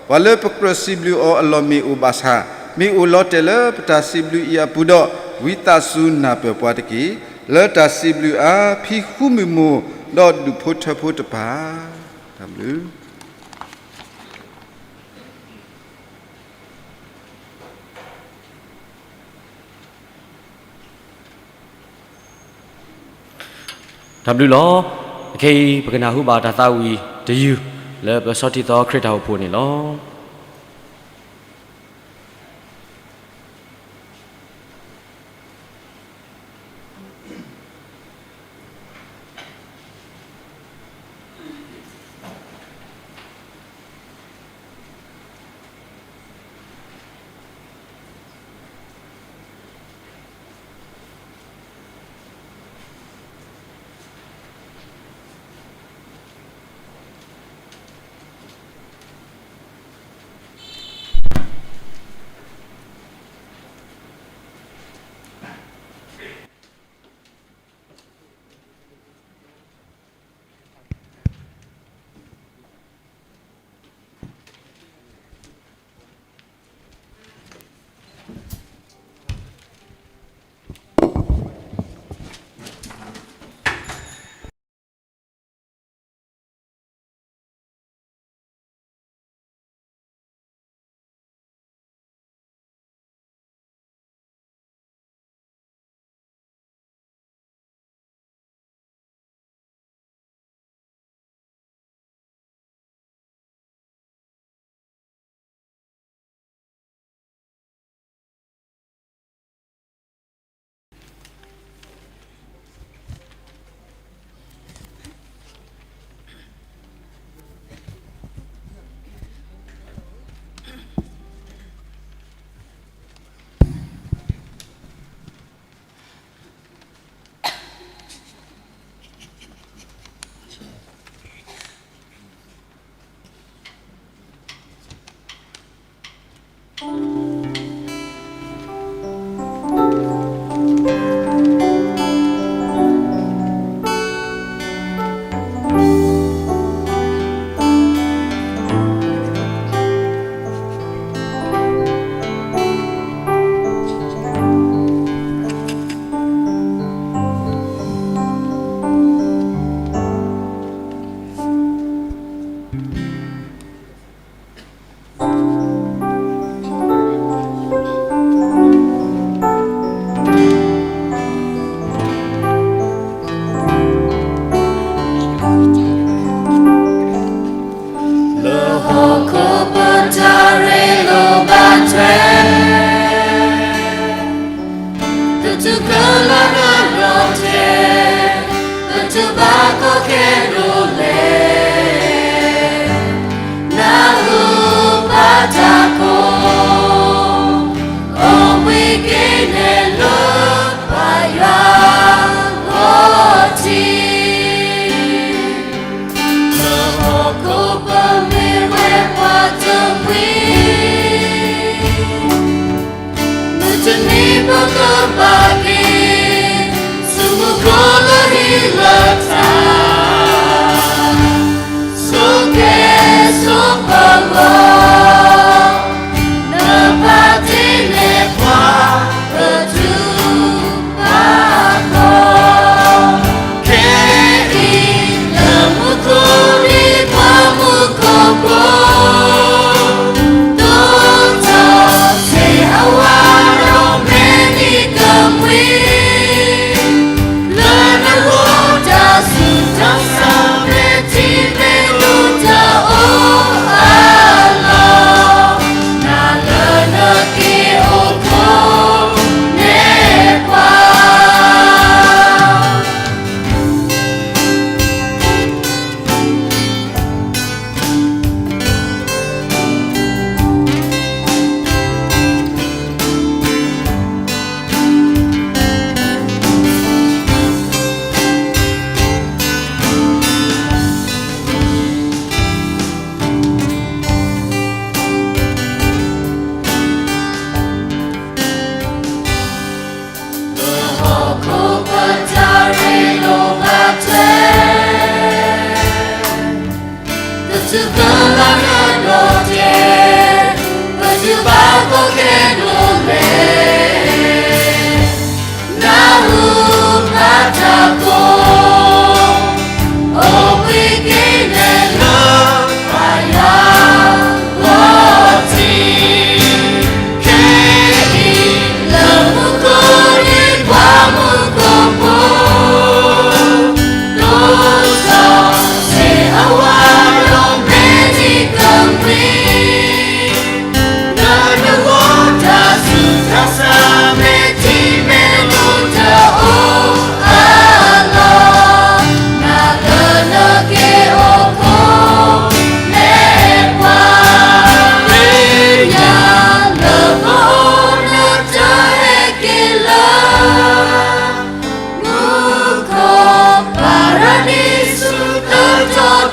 ပှၤလၢပကြၢးစံးဘျုးအီၤအလီၢ်မ့ၢ်အိၣ်ဘၣ်ဆၣ်, မ့ၢ်အိၣ်လီၤတဲာ်လၢပတၢ်စံးဘျုးအံၤအပူၤဒီး, ဝံသးစူၤနၢ်ပၢၢ်ပှၤတက့ၢ်. လၢတၢ်စံးဘျုးအါ ဖံဃူမုၢ်မိၢ် ဒီးဒူၣ်ဖိထၢဖိတဖၣ်, တၢ်ဘျုး တၢ်ဘျုးလီၤ. အခဲအံၤ ပကနၢ်ဟူဘၣ်တၢ်သးဝံၣ်တယုၢ် လၢပဆီထံသီခရံာ်တၢ်အိၣ်ဖှိၣ်န့ၣ်လီၤ.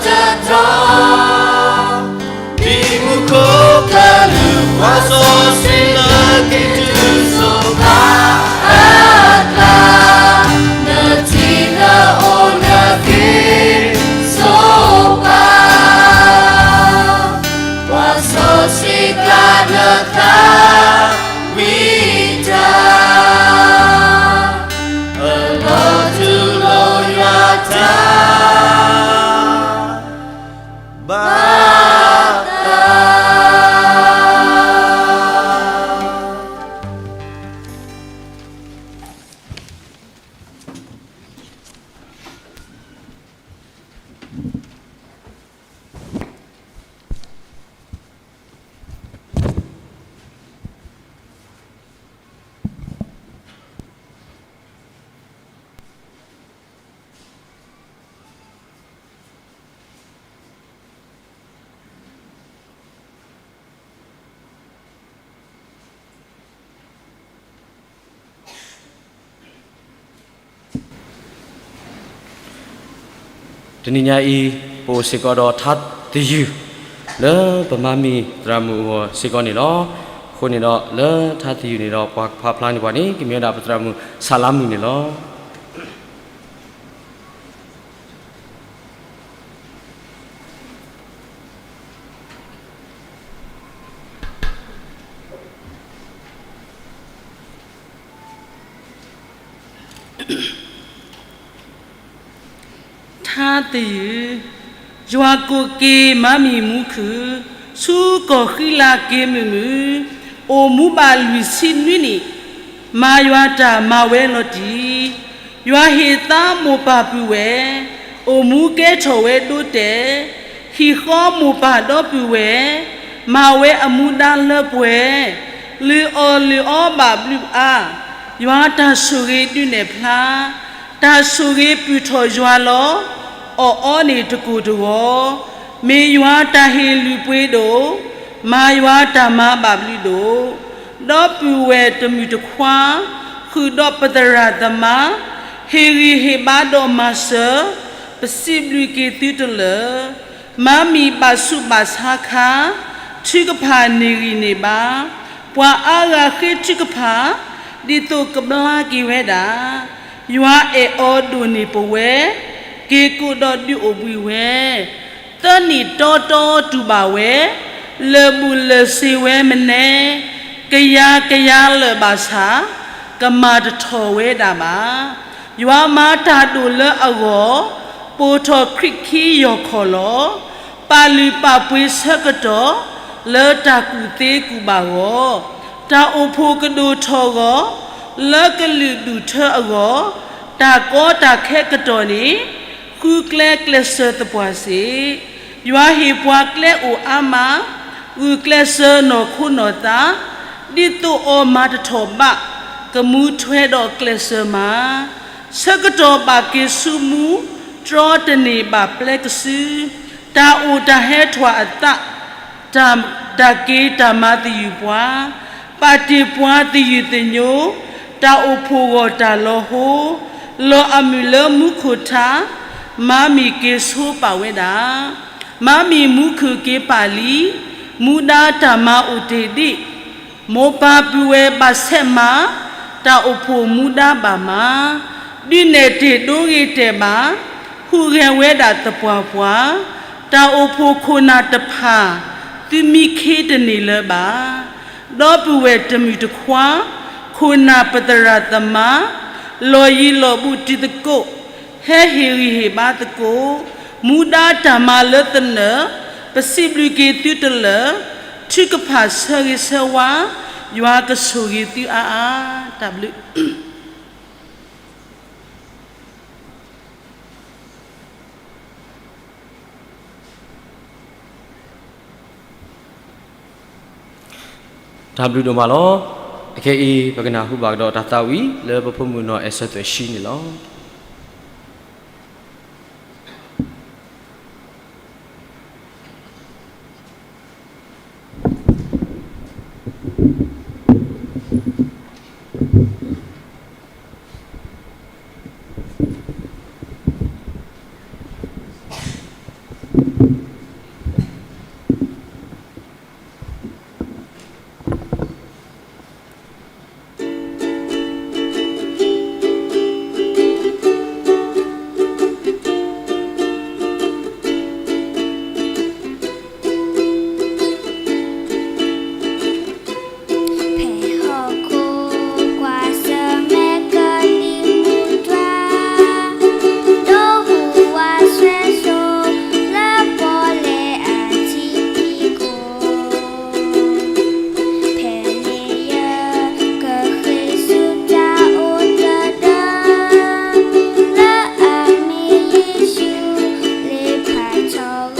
တၢ်တတီ ဒ်မူခိၣ်ကလူး ပှၤစီဆှံလၢက့ၤတုၤစိၤပၤအကျါ, နထံၣ်နအိၣ်နသ့စိၤပၤ, ပှၤစီဆှံကျါနသးဝံၣ်တၢ် အလီၤတူၢ်လိာ်ယွၤတၢ် ဘၣ်သး. တနံၤညါအံၤ ပအိၣ်စ့ၢ်ကီးဒီးထါသယုၢ် လၢပမၤမံၤသရၣ်မုၣ်အဂီၢ်စ့ၢ်ကီးန့ၣ်လီၤ. အဃိန့ၣ်ဒီး လၢထါသယုၢ်န့ၣ်ဒီး ပှၤကဖးဖျါန့ၢ်ပှၤန့ၣ် ကမ့ၢ်ဝဲဒၣ်ပသရၣ်မုၣ်ဆၣ်လါမုၣ်န့ၣ်လီၤ. ထါသယုၢ်, ယွၤကိးက့ၤမၤမံၤမူခုၣ်, ဆူကီၢ်ဃံလၤက့ၤမုာ်မုာ်, အိၣ်မူဘၣ်လွံၢ်ဆံနွံနံၣ်, မၤယွၤတၢ်မၤဝဲလီၤတံၢ်. ယွၤဟ့ၣ်သါမိၢ်ပၢ်ပုၢ်ဝဲၢ်, အိၣ်မူကဲထီၣ်ဝဲဒိတဲာ်, ဟံၣ်ဃီမိၢ်ပၢ်ဒီပုၢ်ဝဲၢ်, မၤဝဲအမူဒါလၢပှဲၤ, လုၢ်အီၣ်လုၢ်အီဘၣ်ဘျုးအါ, ယွၤတၢ်ဆိၣ်ဂ့ၤဒုးနဲၣ်ဖျါ, တၢ်ဆိၣ်ဂ့ၤပုၢ်ထီၣ်ယွၤလီၤ. အီၣ်အီန့ၣ်တကိၢ်တဂီၤ, မ့ၢ်ယွၤတၢ်ဟ့ၣ်လုၢ်ပှ့ၤဒိၣ်, မၤယွၤတၢ်မၤဘၣ်ဘျုးဒိၣ်. ဒီပုၢ်ဝဲၢ်တမုၣ်တခွါ, ဃုာ်ဒီးပသရၣ်သမါ, ဟ့ၣ်ဂံၢ်ဟ့ၣ်ဘါဒီးမၤစၢၤ, ပစံးဘျုးက့ၤသုတလၢာ်. မၤမံၤဘၣ်ဆူးဘၣ်ဆါခါ, ထုကဖၣ်န့ၢ်ဂံၢ်န့ၢ်ဘါ, ပှၤအါဂၤဃ့ထုကဖၣ်, ဒ်သိးကဘျါက့ၤဝဲဒၣ်. ယွၤအဲၣ်အီၤဒိၣ်န့ၢ်ပဝဲ, က့ၤကိးဒီးဒုးအိၣ်ဘှံးဝဲ, သၢနံၣ်တီတီတူၢ်ဘၣ်ဝဲ, လၢာ်ဘူၣ်လၢာ်စ့ဝဲမနဲ, ကယၤကယၤလၢာ်ဘၣ်ဆၣ်, ကမၤတထီၣ်ဝဲဒၣ်ဘၣ်. ယွၤမၤတၢ်ဒိၣ်လၢအဂီၢ်, ပိာ်ထီၣ်ခရံာ်ခံယီၢ်ခီၣ်လီၤ. ပာ်လုၢ်ပာ်ပှ့ၤဆၢကတီၢ်, လၢတၢ်ကူၣ်သ့ကူၣ်ဘၣ်ဂီၢ်, တၢ်အိၣ်ဖှိၣ်ကဒိၣ်ထီၣ်ဂီၢ်, လၢကလုာ်ဒူၣ်ထၢအဂီၢ်, တၢ်ကီတၢ်ခဲကတီၢ်န့ၣ်, ဃုကျဲကျဲးစၢးသပှၢ်စ့ၢ်. ယွၤဟ့ၣ်ပှၤကျဲအိၣ်အါမး, ဂုာ်ကျဲးစၢးနီၢ်ခိနီၢ်သး, ဒ်သိးအီၤမၤတထီၣ်ဘၣ်, ကမူထွဲဒီးကျဲးစၢးမၤ ဆၢကတီၢ်ဘၣ်က့ၤဆူမူ, တြီတန့ၢ်ဘၣ်ပျဲကစု, တၢ်အိၣ်တၢ်ဟဲထွးအသး, တၢ်, တၢ်က့ၤတၢ်မၤသယုၢ်ပှၤ, ပာ်တ့ၢ်ပှၤသယုၢ်သညိ, တၢ်အိၣ်ဖှိၣ်ဂီၢ်တၢ်လီၤဟိ, လီၤအမုၢ်လၢမူခိၣ်ထါ, မၤမံၤက့ၤဆိပာ်ဝဲဒၣ်. မၤမံၤမူခုၣ်က့ၤပာ်လံ, မူဒါတၢ်မၤအိၣ်တ့ၢ်ဒံး, မိၢ်ပၢ်ပုၢ်ဝဲၢ်ဘၣ်ဆဲးမၤ, တၢ်အိၣ်ဖှိၣ်မူဒါဘၣ်မၤ, ဒုးနဲၣ်တ့ၢ်ဒိဂ့ၤတဲာ်ဘၣ်, ဟူးဂဲၤဝဲဒၣ်သပှၢ်ပှၢ်, တၢ်အိၣ်ဖှိၣ်ခိၣ်နၢ်တဖၣ်, သုမံခ့တန့ၢ်လၢၤဘၣ်. ဒီပုၢ်ဝဲၢ်တမုၣ်တခွါ, ခိၣ်နၢ်ပသရၣ်သမါ, လီၢ်ယံၤလီၢ်ဘူးတံၤသကိး, ဟဲဟ့ၣ်ဂံၢ်ဟ့ၣ်ဘါသကိး, မူဒါတၢ်မၤလၢသနၢၣ်, ပစံးဘျုးက့ၤသုတလၢာ်, ထုကဖၣ်ဆၢဂ့ၤဆၢဝါ, ယွၤကဆိၣ်ဂ့ၤသုအါအါ, တၢ်ဘျုး တၢ်ဘျုးဒိၣ်မးလီၤ. အခဲအံၤ ပကနၢ်ဟူဘၣ်ကဒီးတၢ်သးဝံၣ် လၢပဖိမုၣ်နီၢ်အဲၣ်စၢၤသွဲၣ်ဆှံန့ၣ်လီၤ. ဖဲဟီၣ်ခိၣ်ကွၢ်ဆၢၣ်မဲာ်ကလံၤမူဒွး, ဒိၣ်ဟူးဝးစွဲစိလၢပီၣ်လဲၣ်အထံဖီခိၣ်, ဖဲန့ၣ်ယကဃ့ၢ်ဆူတၢ်အိၣ်တဒၢ, လၢအမ့ၢ်ယ့ၣ်ၡူး, လ့ဖးထီၣ်ဂၢၢ်ကျၢၤ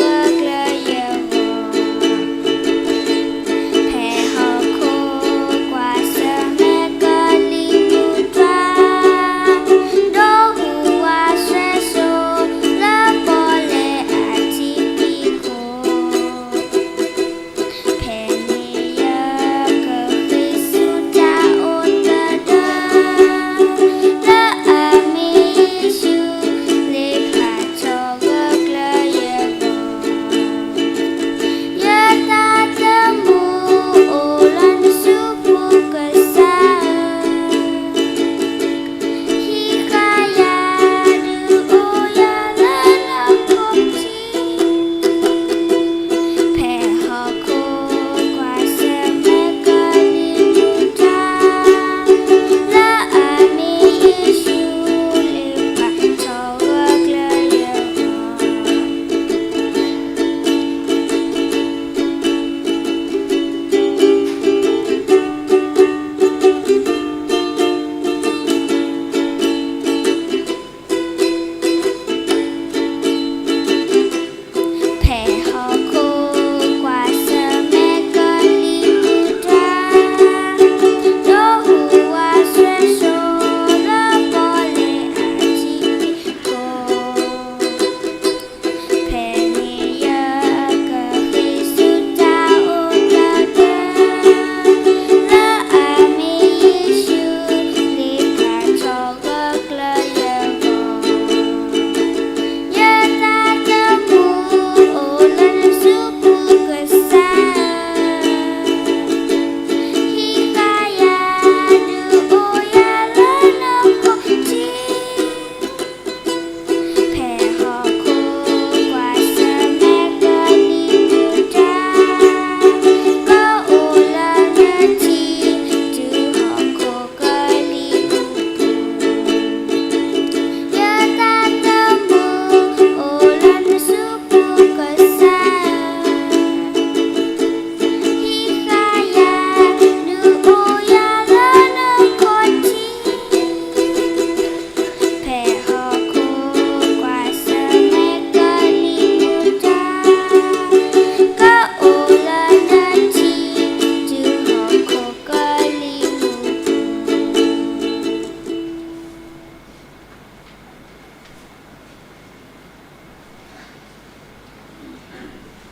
ယဂီၢ်. ဖဲဟီၣ်ခိၣ်ကွၢ်ဆၢၣ်မဲာ်ကလံၤမူဒွး, ဒိၣ်ဟူးဝးစွဲစိ, လၢပီၣ်လဲၣ်အထံဖီခိၣ်, ဖဲန့ၣ်ယကဃ့ၢ်ဆူတၢ်အိၣ်တဒၢ, လၢအမ့ၢ်ယ့ၣ်ၡူး, လ့ဖးထီၣ်ဂၢၢ်ကျၢၤယဂီၢ်. ယတၢ်တမူအိၣ်လၢနစုပူၤကစၢ်ဧၢ, ဟံးဃာ်ယၤ, ဒုးအိၣ်ယၤလၢနခီၣ်ထံး. ဖဲဟီၣ်ခိၣ်ကွၢ်ဆၢၣ်မဲာ်ကလံၤမူဒွး, လၢအမ့ၢ်ယ့ၣ်ၡူး, လ့ဖးထီၣ်ဂၢၢ်ကျၢၤယဂီၢ်. ဖဲဟီၣ်ခိၣ်ကွၢ်ဆၢၣ်မဲာ်ကလံၤမူဒွး, ဒိၣ်ဟူးဝးစွဲစိ, လၢပီၣ်လဲၣ်အထံဖီခိၣ်, ဖဲန့ၣ်ယကဃ့ၢ်ဆူတၢ်အိၣ်တဒၢ, လၢအမ့ၢ်ယ့ၣ်ၡူး, လ့ဖးထီၣ်ဂၢၢ်ကျၢၤယဂီၢ်. ယတၢ်တမူအိၣ်လၢနစုပူၤကစၢ်ဧၢ, ဟံးဃာ်ယၤ, ဒုးအိၣ်ယၤလၢနခီၣ်ထံး. ဖဲဟီၣ်ခိၣ်ကွၢ်ဆၢၣ်မဲာ်ကလံၤမူဒွး, ကအိၣ်လၢနထံ, တုၤဟီၣ်ခိၣ်ကလံၤမူပူၤ, ယတၢ်တမူအိၣ်လၢနစုပူၤကစၢ်ဧၢ, ဟံးဃာ်ယၤ, ဒုးအိၣ်ယၤလၢနခီၣ်ထံး. ဖဲဟီၣ်ခိၣ်ကွၢ်ဆၢၣ်မဲာ်ကလံၤမူဒွး, ကအိၣ်လၢန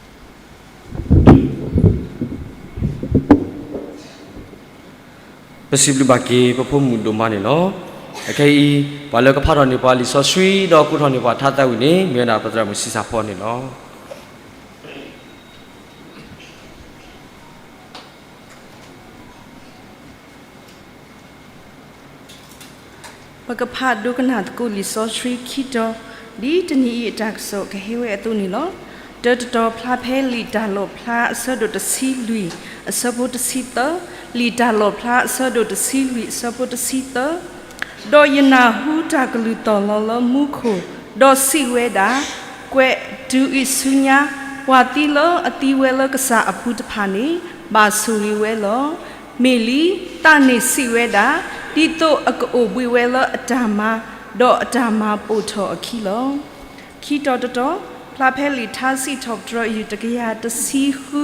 ထံ, တုၤဟီၣ်ခိၣ်ကလံၤမူပူၤ. ပစံးဘျုးဘၣ်က့ၤ ပဖိမုၣ်ဒိၣ်မးန့ၣ်လီၤ. အခဲအံၤ ပှၤလၢကဖးထီၣ်န့ၢ်ပှၤလံာ်စီဆှံ ဒီးကိးထီၣ်န့ၢ်ပှၤထါသးဝံၣ်န့ၣ် မ့ၢ်ဝဲဒၣ်ပသရၣ်မုၣ်ဆံဆၣ်ဖီန့ၣ်လီၤ. ပကဖးဒိကနၣ်သကိးလံာ်စီဆှံခံတီၤ, ဒ်တနံၤအံၤအတၢ်ကစီၣ်ကဟဲဝဲအသိးန့ၣ်လီၤ. တၢတတီၤဖျါဖဲလံာ်တၢ်လီၣ်ဖျါအဆၢဒိၣ်တဆံလွံၢ်အဆၢဖိတဆံသၢ, လံာ်တၢ်လီၣ်ဖျါအဆၢဒိၣ်တဆံလွံၢ်အဆၢဖိတဆံသၢ, ဒီးယနၢ်ဟူတၢ်ကလုၢ်သီၣ်လီၤလၢမူခိၣ်, ဒီးစံးဝဲဒၣ်, ကွဲးတုၤအံၤဆူညါ, ပှၤသံလၢအသံဝဲလၢကစၢ်အပူၤတဖၣ်န့ၣ်, ဘၣ်ဆိၣ်ဂ့ၤဝဲလီၤ. မ့ၢ်လံ, သးန့ၣ်စံးဝဲဒၣ်, ဒ်သိးအကအိၣ်ဘှံးဝဲလၢအတၢ်မၤ, ဒီးအတၢ်မၤပိာ်ထီၣ်အခံလီၤ. ခံတီၤတတီၤ, ဖျါဖဲလံာ်ထါစံးထီၣ်ပတြၢၤ ယူၢ်တကယၤတဆံဃု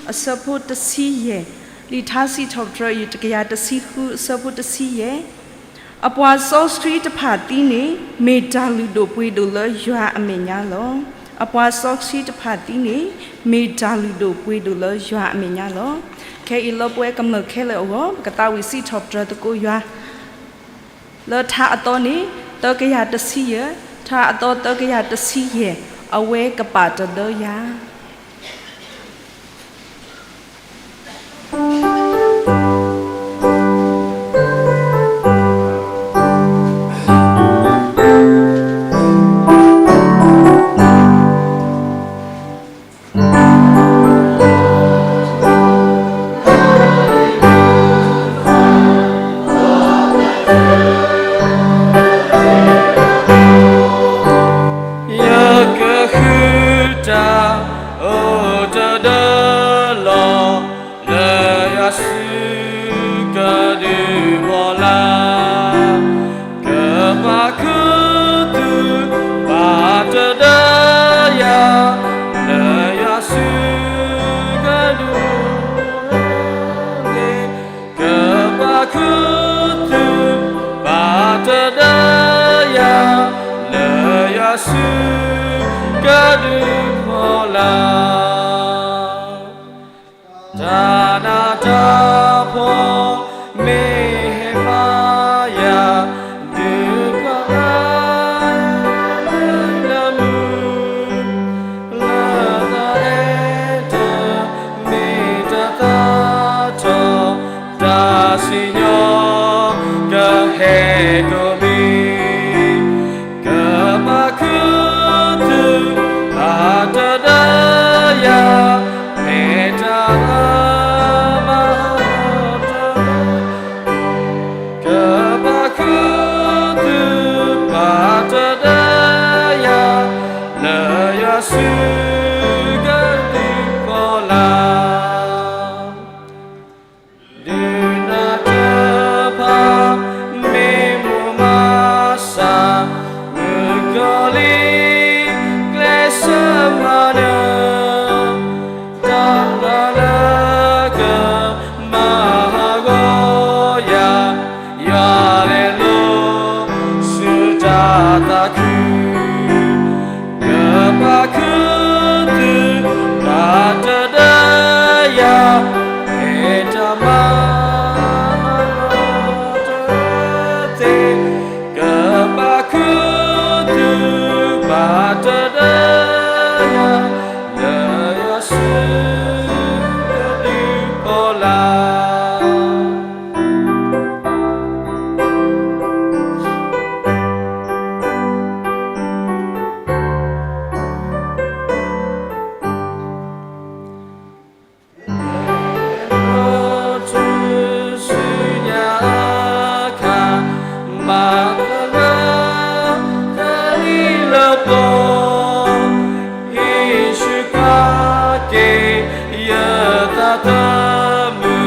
အဆၢဖိတဆံယဲၢ်, လံာ်ထါစံးထီၣ်ပတြၢၤ ယူၢ်တကယၤတဆံဃုအဆၢဖိတဆံယဲၢ်, အပှၤစီဆှံတဖၣ်သံန့ၣ် မ့ၢ်တၢ်လုၢ်ဒိၣ်ပှ့ၤဒိၣ်လၢယွၤအမဲာ်ညါလီၤ. အပှၤစီဆှံတဖၣ်သံန့ၣ် မ့ၢ်တၢ်လုၢ်ဒိၣ်ပှ့ၤဒိၣ်လၢယွၤအမဲာ်ညါလီၤ. ခဲအံၤလၢပဝဲကမျၢၢ်ခဲလၢာ်အဂီၢ် ပကသးဝံၣ်စံးထီၣ်ပတြၢၤသကိးယွၤ လၢထါအသီန့ၣ် သၢကယၤတဆံယဲၢ်, ထါအသီသၢကယၤတဆံယဲၢ်, အဝဲကပာ်တဒၢယၤ. ယကဃုတၢ်အိၣ်တဒၢလီၤ, လၢယွၤစုကဒုးဖီလာ်, ကပာ်ခူသူၣ်ပာ်တဒၢယၤ, လၢယွၤစုကဒုးဖီလာ်, ကပာ်ခူသူၣ်ပာ်တဒၢယၤ, လၢယွၤစုကဒုးဖီလာ်. တၢ်နးတၢ်ဖှီၣ် မ့ၢ်ဟဲဘါယၤ ဒုးကီၤအါလၢမုၢ်, လၢတၢ်အဲၣ်တၢ် မ့ၢ်တၢ်သးထီၣ်, တၢ်စံၣ်ညီၣ်ကဟဲကိးမံၤ, ကပာ်ခူသူၣ်ပာ်တဒၢယၤ, မ့ၢ်တၢ်မၤဟးဂီၤတၢ်, ကပာ်ခူသူၣ်ပာ်တဒၢယၤ, လၢယွၤစုကဒုးဖီလာ်. ဒုးနၢ်တဖၣ် မ့ၢ်မိၢ်မၤစၢ် မုၣ်ကီၤလံၤ ကျဲးစၢးမၤနၢၤ, တၢ်လၢကမၤဟးဂီၤယၤ, ယွၤလဲၤလိၤဆူတၢ်သးခု ကပာ်ခူသူၣ်ပာ်တဒၢယၤ, မ့ၢ်တၢ်မၤဟးဂီၤတၢ်သ့, ကပာ်ခူသူၣ်ပာ်တဒၢယၤ, လၢယွၤစုကဒုးဖီလာ်. လၢတၢ်စုညါအခါ, မၤသးလၢတၢ်လံၣ်လၢပီ, ဟံးဆူၣ်ကွၢ်က့ၤ ယသးသမူ,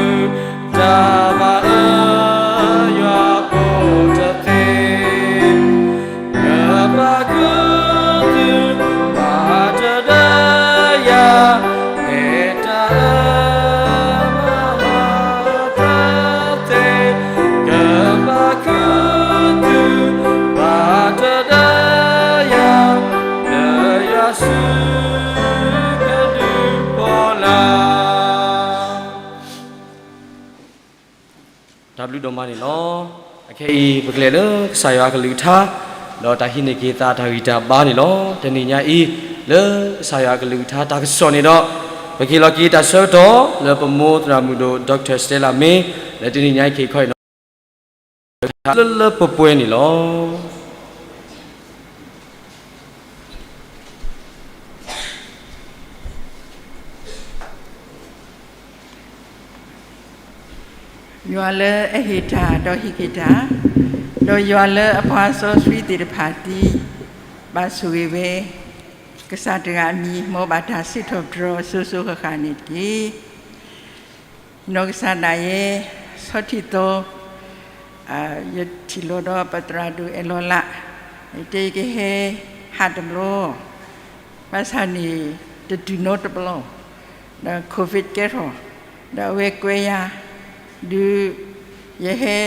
တၢ်ဘၣ်အၢယွၤဖိတၢ်သ့, ကပာ်ခူသူၣ်ပာ်တဒၢယၤ, မ့ၢ်တၢ်မၤဟးဂီၤတၢ်သ့, ကပာ်ခူသူၣ်ပာ်တဒၢယၤ, လၢယွၤစုကဒုးဖီလာ်. တၢ်ဘျုးဒိၣ်မးန့ၣ်လီၤ. အခဲအံၤ ပကလဲၤလၢကစၢ်ယွၤအကလုၢ်ကထါ, ဒီးတၢ်ဟံးန့ၢ်က့ၤသးတၢ်ဂံၢ်တၢ်ဘါန့ၣ်လီၤ. တနံၤညါအံၤ လၢကစၢ်ယွၤအကလုၢ်ကထါတၢ်ကစီၣ်န့ၣ်ဒီး, ပကဟ့ၣ်လီၤက့ၤတၢ်ဆၢကတီၢ်လၢပမိၢ်သရၣ်မုၣ်ဒိၣ် Doctor Stella May လၢတနံၤညါအံၤခဲအံၤခီအံၤန့ၣ်လီၤ. လၢလၢပှဲၤပှဲၤန့ၣ်လီၤ. ယွၤလၢအဟ့ၣ်တၢ်ဒီးဟ့ၣ်က့ၤတၢ်, ဒီးယွၤလၢအပှၤစီဆှံသ့ၣ်တဖၣ်သံ, ဘၣ်ဆိၣ်ဂ့ၤဝဲ, ကစၢ်တဂၤအမံၤ မ်ဘၣ်တၢ်စံးထီၣ်ပတြၢၤအစိၤစိၤဃၣ်ဃၣ်န့ၣ်တက့ၢ်. နီၢ်ကစၢ်ဒၣ်ယဲ ဆီထံၣ်သီ, ယထံၣ်လိာ်ဒီးပသရၣ်ဒိၣ်အဲၣ်လီၤလး, ယတဲယကဟဲဟးတဘျီ, ဘၣ်ဆၣ်န့ၣ် တတုၤနီတဘျီ, ဒီး covid ကဲထီၣ်, ဒီးအဝဲကွဲယၤ, ဒုး ယဟဲ